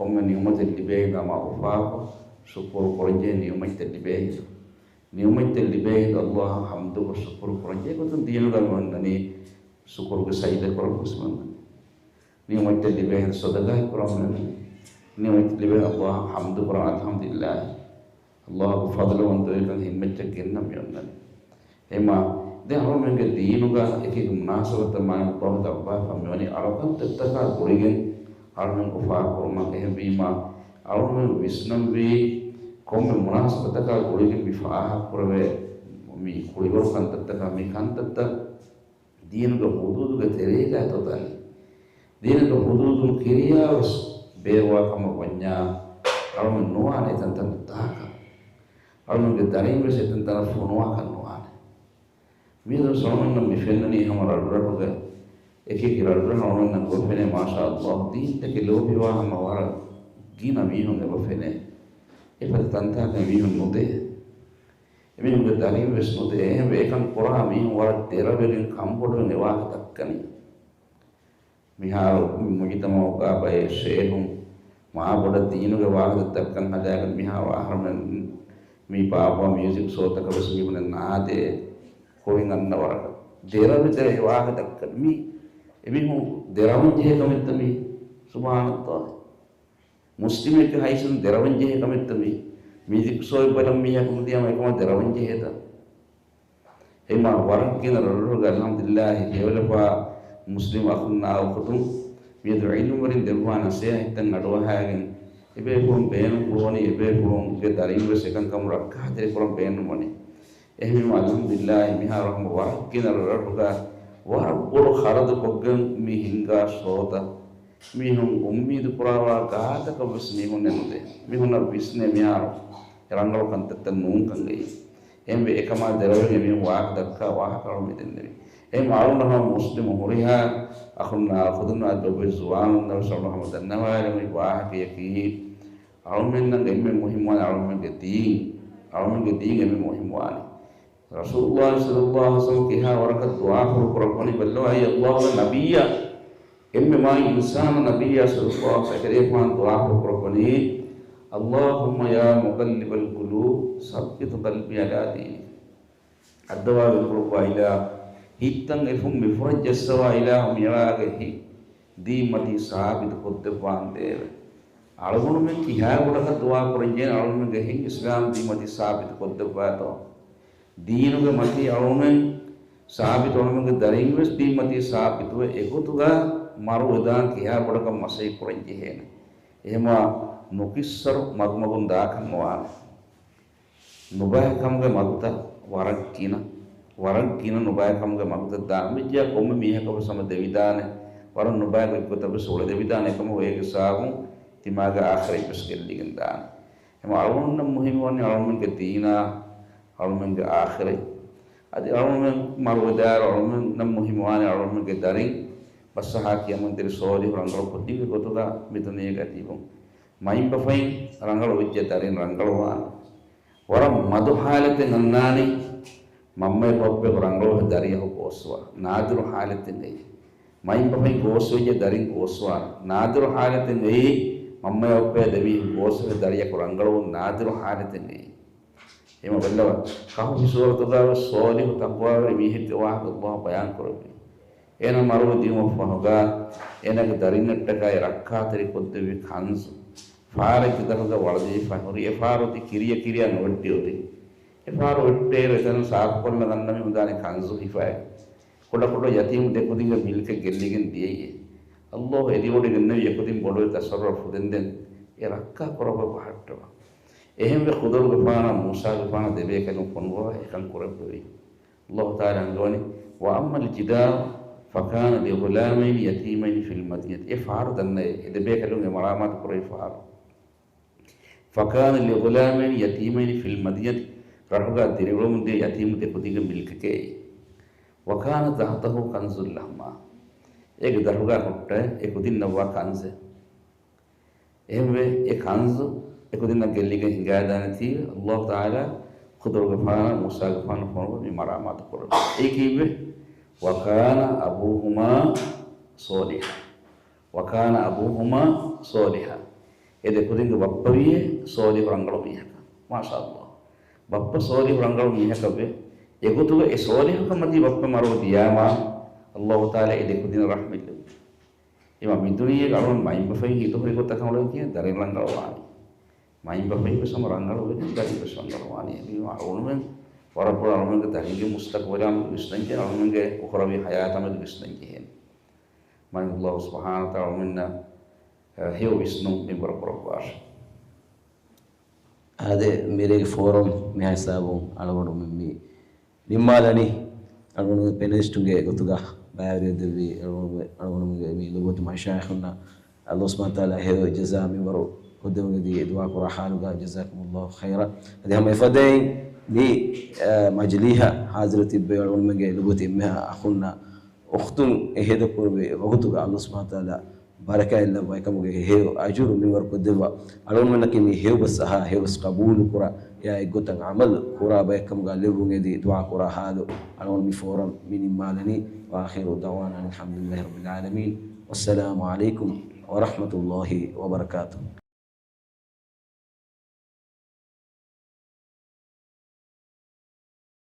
ކޮންމެ ނިޢުމަތެއް ލިބޭ ހިނދު އަމާ އުފާކޮށް ޝުކުރު ކުރަންޖެހޭ ނިޢުމަތްތައް ލިބޭ ހިނދު. ނިޢުމަތްތައް ލިބޭ ހިނދު ﷲ އަށް ޙަމްދުކޮށް ޝުކުރު ކުރަންޖެހޭ ގޮތުން ދީނުގަ މި އޮންނަނީ ޝުކުރުގެ ސަޖިދަ ކުރަން ވެސް މި އޮންނަނީ. ނިޢުމަތްތައް ލިބޭ ހިނދު ޞަދަޤާތް ކުރަން މި އޮންނަނީ. ނިޢުމަތްތައް ލިބޭ ﷲ އަށް ޙަމްދު ކުރަން އަލްޙަމްދުލިއްލާހި. ﷲ ގެ ފަޟްލުވަންތަވެރިކަން ހިންމައްޗަށް ގެންނަ މި އޮންނަނީ. އެމާ، ދެން އަޅުމެންގެ ދީނުގަ އެކި މުނާސަބަތަށް މާތް ﷲ ދައްވާފަ މިވަނީ އަޅުކަންތައްތަކާ ގުޅިގެން އަޅުމެން އުފާކުރުމަށް. އެހެންވީމާ، އަޅުމެން ވިސްނަންވީ ކޮންމެ މުނާސަބަތަކާ ގުޅިގެން މި ފާހަގަކުރެވޭ މި ކުޅިވަރު ކަންތައްތަކާ މި ކަންތައްތައް ދީނުގެ ޙުދޫދުގެ ތެރޭގައިތޯ ދަނީ. ދީނުގެ ޙުދޫދުން ކިރިޔާވެސް ބޭއްވާ ކަމަށް ވަންޏާ، އަޅުމެން ނުވާނެ އެތަންތަން ދާކަށް. އަޅުމެންގެ ދަރިންވެސް އެތަންތަނަށް ފޮނުވާކަށް ނުވާނެ. މިއަދު އަޅުމެންނަށް މި ފެންނަނީ ހަމަ ރަށްރަށުގެ އެކިއެކި ރަށްރަށް އަޅުމެންނަށް ގޮވެފެނޭ، މާޝާﷲ، ދީންތަކެއް ލޯބިވާ ހަމަ ވަރަށް ގިނަ މީހުން އެބަ ފެނޭ. އެފަދަ ތަންތާކަށް މީހުން ނުދޭ. އެމީހުންގެ ދަރިން ވެސް ނުދޭ. އެހެންވެ، އެކަން ކުރާ މީހުން ވަރަށް ދެރަވެގެން ކަންބޮޑުވެގެން އެވާހަކަ ދައްކަނީ. މިހާރު މުޖުތަމަޢުގަ ބައެއް ޝޭހުން މާ ބޮޑަށް ދީނުގެ ވާހަކަ ދައްކަން ހަދާގެން، މިހާރު އަހަރުމެން މި ބާއްވާ މިއުޒިކް ޝޯތަކަށް ވެސް މީހުންނަށް ނާދޭ ކުރިން އަންނަ ވަރަކަށް. ދެރަވެ ދެރަވެ ވާހަކަ ދައްކަން މީ. އެމީހުން ދެރަވަން ޖެހޭ ކަމެއްތަ މީ؟ ސުބްޙާނަﷲ. މުސްލިމެއްގެ ހައިސިއްޔަތުން ދެރަވަން ޖެހޭ ކަމެއްތަ މީ؟ މިއުޒިކް ޝޯއެއް ބަލަން މީހާ ކަމުދިޔަމަ އެކަމާ ދެރަވަން ޖެހޭތަ؟ އެމާ ވަރަށް ގިނަ ރަށްރަށުގަ އަލްޙަމްދުލިއްލާހި ހެޔޮލަފާ މުސްލިމް އަޚުންނާ އުޚުތުން މިއަދު ޢިލްމުވެރިން ދެއްވާ ނަޞޭޙަތްތައް އަޑުއަހާގެން އެބޭފުޅުން ބޭނުން ކުރުވަނީ އެބޭފުޅުންގެ ދަރިން ވެސް އެކަންކަމުން ރައްކާތެރިކުރަން ބޭނުންވަނީ. އެހެންވީމަ އަލްޙަމްދުލިއްލާހި މިހާރު ހަމަ ވަރަށް ގިނަ ރަށްރަށުގަ ވަރަށް ބޮޑު ޚަރަދު ކޮށްގެން މި ހިންގާ ޝޯތައް މީހުން އުއްމީދު ކުރާވާ ގާތަކަށް ވެސް މީހުންނެއް ނުދޭ. މީހުންނަށް ވިސްނޭ މިހާރު އެ ރަނގަޅު ކަންތައްތައް ނޫންކަން އެއީ. އެހެންވެ އެކަމާ ދެރަވެގެން މީހުން ވާހަކަ ދައްކާ ވާހަކަ އަޅު މި ދެންނެވި. އެހެން އަޅުން ހަމަ މުސްލިމު ހުރިހާ އަޚުންނާ އުޚުތުންނާ ދޮގު ޒުވާނުންނަށް ވެސް އަޅުން ހަމަ ދަންނަވާލެވުނީ ވާހަކަޔަކީ އަޅުމެންނަށް އެންމެ މުހިއްމުވާނެ އަޅުމެންގެ ދީން. އަޅުމެންގެ ދީން އެންމެ މުހިއްމުވާނެ. ރަސޫލުﷲ ޞައްލަﷲ ޢަލައިހި ވަސައްލަމަ ކިހާ ވަރަކަށް ދުޢާފުޅު ކުރައްވަނީ ބައްލަވާ. އެއީ ﷲ ގެ ނަބިއްޔާ، އެންމެ މާތް އިންސާނު ނަބިއްޔާ ޞައްލަﷲ ޢަލައިހި ވަސައްލަމަ ދުޢާފުޅު ކުރައްވަނީ، اللهم يا مقلب القلوب ثبت قلبي على دينك. އައްދަވާ ވެރިކުރައްވާ އިލާހު، ހިތްތައް އެފުން މިފުރައްޖައްސަވާ އިލާހު މިއަޅާގެ ހިތް ދީންމަތީ ސާބިތު ކޮށްދެއްވާނދޭވެ. އަޅުގަނޑުމެން ކިހާ ބޮޑަކަށް ދުޢާ ކުރަންޖެހޭނެ އަޅުގަނޑުމެންގެ ހިތް އިސްލާމް ދީންމަތީ ސާބިތު ކޮށްދެއްވާތޯ؟ ދީނުގެ މަތީ އަޅުމެން ސާބިތު، އަޅުމެންގެ ދަރިން ވެސް ދީންމަތީ ސާބިތުވެ އެގޮތުގަ މަރުވެދާން ކިހާ ބޮޑަކަށް މަސައްކަތް ކުރަން ޖެހޭނެ. އެހެމާ ނުކިއްސަރު މަގުމަގުން ދާކަށް ނުވާނެ. ނުބައިކަމުގެ މަގުތައް ވަރަށް ގިނަ، ވަރަށް ގިނަ ނުބައިކަމުގެ މަގުތައް ދާން ވެއްޖެ. ކޮންމެ މީހަކަށް ވެސް ހަމަ ދެވިދާނެ، ވަރަށް ނުބައި ގޮތްގޮތަށް ވެސް އުޅެދެވިދާނެ. އެކަމަކު އޭގެ ސަބަބުން ތިމާގެ އާޚިރަތް ވެސް ގެއްލިގެން ދާނެ. އެމަ އަޅުގަނޑުމެންނަށް މުހިއްމުވަނީ އަޅުގަނޑުމެންގެ ދީނާ، އަޅުމެންގެ އާޚިރަތް. އަދި އަޅުމެން މަރުވެދާއިރު އަޅުމެންނަށް މުހިއްމުވާނީ އަޅުމެންގެ ދަރިން ބަސްއަހާ ކިޔަމަންތެރި ޞޯލިޙު ރަނގަޅު ކުދިންގެ ގޮތުގަ މިދުނިޔޭގަ ތިބުން. މައިންބަފައިން ރަނގަޅު ވެއްޖެ ދަރިން ރަނގަޅުވާނެ. ވަރަށް މަދު ޙާލަތެއް އަންނާނީ މަންމަޔަކު ބައްޕަޔަކު ރަނގަޅުވެ ދަރިއަކު ގޯސްވާ. ނާދިރު ޙާލަތެއް އެއީ. މައިންބަފައިން ގޯސްވެއްޖެ ދަރިން ގޯސްވާނެ. ނާދިރު ޙާލަތެއް އެއީ. މަންމަޔާ ބައްޕަޔާ ދެމީހުން ގޯސްވެ ދަރިއަކު ރަނގަޅުވުން ނާދިރު ޙާލަތެއް އެއީ. އެހެމަ ބައްލަވާ، ކަހުފި ސޫރަތުގަ ވެސް ޞޯލިޙު ތަޤްވާވެރި މީހެއްގެ ވާހަކަ ﷲ ބަޔާން ކުރެއްވި. އޭނަ މަރުވެ ދިއުމަށްފަހުގަ އޭނަގެ ދަރިންނަށްޓަކައި ރައްކާތެރި ކޮށްދެއްވި ކަންޒު ފާރެއްގެ ދަށުގަ ވަޅުދީފަ ހުރި. އެ ފާރު އޮތީ ކިރިޔަށް ކިރިޔާ ނުވެއްޓި އޮތީ. އެ ފާރު ވެއްޓޭއިރު އެތަނަށް ސާފުކޮށްލަ ގަންނަ މި ހުންދާނެ ކަންޒު ހިފައި. ކުޑަކުޑަ ޔަތީމު ދެކުދިންގެ މިލްކެއް ގެއްލިގެން ދިޔައީ. ﷲ އެދިވޮޑިގެންނެވި އެކުދިން ބޮޑުވެ ތަޞައްރަފު ދެންދެން އެ ރައްކާ ކުރައްވަ ބަހައްޓަވާ. އެހެންވެ ޚުޟަރުގެފާނާ މޫސާގެފާނާ ދެބޭކަލުން ފޮނުވާ އެކަން ކުރެއްވެވި. ﷲ ތަޢާލާ އަންގަވަނީ، وأما الجدار فكان لغلامين يتيمين في المدينة. އެ ފާރު ދަންނައޭ، އެ ދެބޭކަލުން އެ މަރާމާތު ކުރެވި ފާރު. فكان لغلامين يتيمين في المدينة، ރަށުގަ ދިރިއުޅެމުން ދިޔަ ޔަތީމު ދެކުދިންގެ މިލްކެކޭ. وكان تحته كنز لهما. އޭގެ ދަށުގަ ހުއްޓައި އެ ކުދިންނަށްވާ ކަންޒެއް. އެހެންވެ، އެ ކަންޒު އެކުދިންނަށް ގެއްލިގެން ހިނގާދާނެތީވެ، ﷲ ތަޢާލާ ޚުޟަރުގެފާނާ މޫސާގެފާނު ފޮނުވަ މި މަރާމާތު ކުރެވި. އެއީ ކީއްވެ؟ وكان أبوهما صالحا. وكان أبوهما صالحا. އެ ދެ ކުދިންގެ ބައްޕަވިޔޭ ސޯލިހު ރަނގަޅު މީހަކަށް. މާޝާﷲ. ބައްޕަ ސޯލިހު ރަނގަޅު މީހަކަށްވެ، އެގޮތުގަ އެ ސޯލިހުކަން މަތީ ބައްޕަ މަރުވެ ދިޔާމާ، ﷲ ތަޢާލާ އެ ދެ ކުދިންނަށް ރަޙްމަތް ލެއްވި. އެމާ މި ދުނިޔޭގަ އަޅުން މައިންބަފައިން ހިތުހުރި ގޮތަށް ކަނބަލަކީ ދަރިން ރަނގަޅުވާނީ. މައިންބަފައިން ވެސް ހަމަ ރަނގަޅު ވެގެން ދަރިން ވެސް ރަނގަޅުވާނީ. އެ އަޅުންމެން ވަރަށް ބޮޑަށް އަޅުންމެންގެ ދަރިންގެ މުސްތަޤުބަލާ ވިސްނަންޖެހޭ، އަޅުންމެންގެ އުޚްރަވީ ޙަޔާތާ މެދު ވިސްނަންޖެހޭ. މާތް ﷲ ސުބްޙާނަހޫ ވަތަޢާލާ އަޅުމެންނަށް ހެޔޮ ވިސްނުން މިންވަރު ކުރައްވާށި. އާދެ، މިރޭގެ ފޯރަމް މިހާ ހިސާބުން އަޅުގަނޑުމެން މި ނިންމާލަނީ. އަޅުގަނޑު ޕެނަލިސްޓުންގެ ގޮތުގަ ބައިވެރިވެދެއްވި އަޅުގަނޑު، އަޅުގަނޑުމެންގެ މި ލޮބުވެތި މަޝާއިޚުންނަށް ﷲ ސުބްޙާނަހޫ ވަތަޢާލާ ހެޔޮ ޖަޒާ މިންވަރު ކޮށްދެއްވުން އެދި ދުޢާ ކުރާ ޙާލުގަ، ޖަޒާކުމުﷲ ޚައިރާ. އަދި ހަމަ އެފަދައިން މި، އަ، މަޖިލީހަށް ޙާޒިރު ތިއްބެވި އަޅުގަނޑުމެންގެ ލޮބުވެތި އެންމެހާ އަޚުންނަށް އުޚްތުން އެ ހޭދަކުރެއްވި ވަގުތުގަ ﷲ ސުބްޙާނަހޫ ވަތަޢާލާ ބަރަކާތްލައްވާ، އެކަމުގެ ހެޔޮ އަޖުރު މިންވަރު ކޮށްދެއްވާ، އަޅުގަނޑުމެންނަކީ މި ހެޔޮބަސް އަހާ، ހެޔޮބަސް ޤަބޫލުކުރާ، އެއާ އެއްގޮތަށް ޢަމަލު ކުރާ ބައެއްކަމުގަ ލެއްވުން އެދި ދުޢާ ކުރާ ޙާލު އަޅުގަނޑު މި ފޯރަމް މި ނިންމާލަނީ. وآخر دعوانا أن الحمد لله رب العالمين. والسلام عليكم ورحمة الله وبركاته.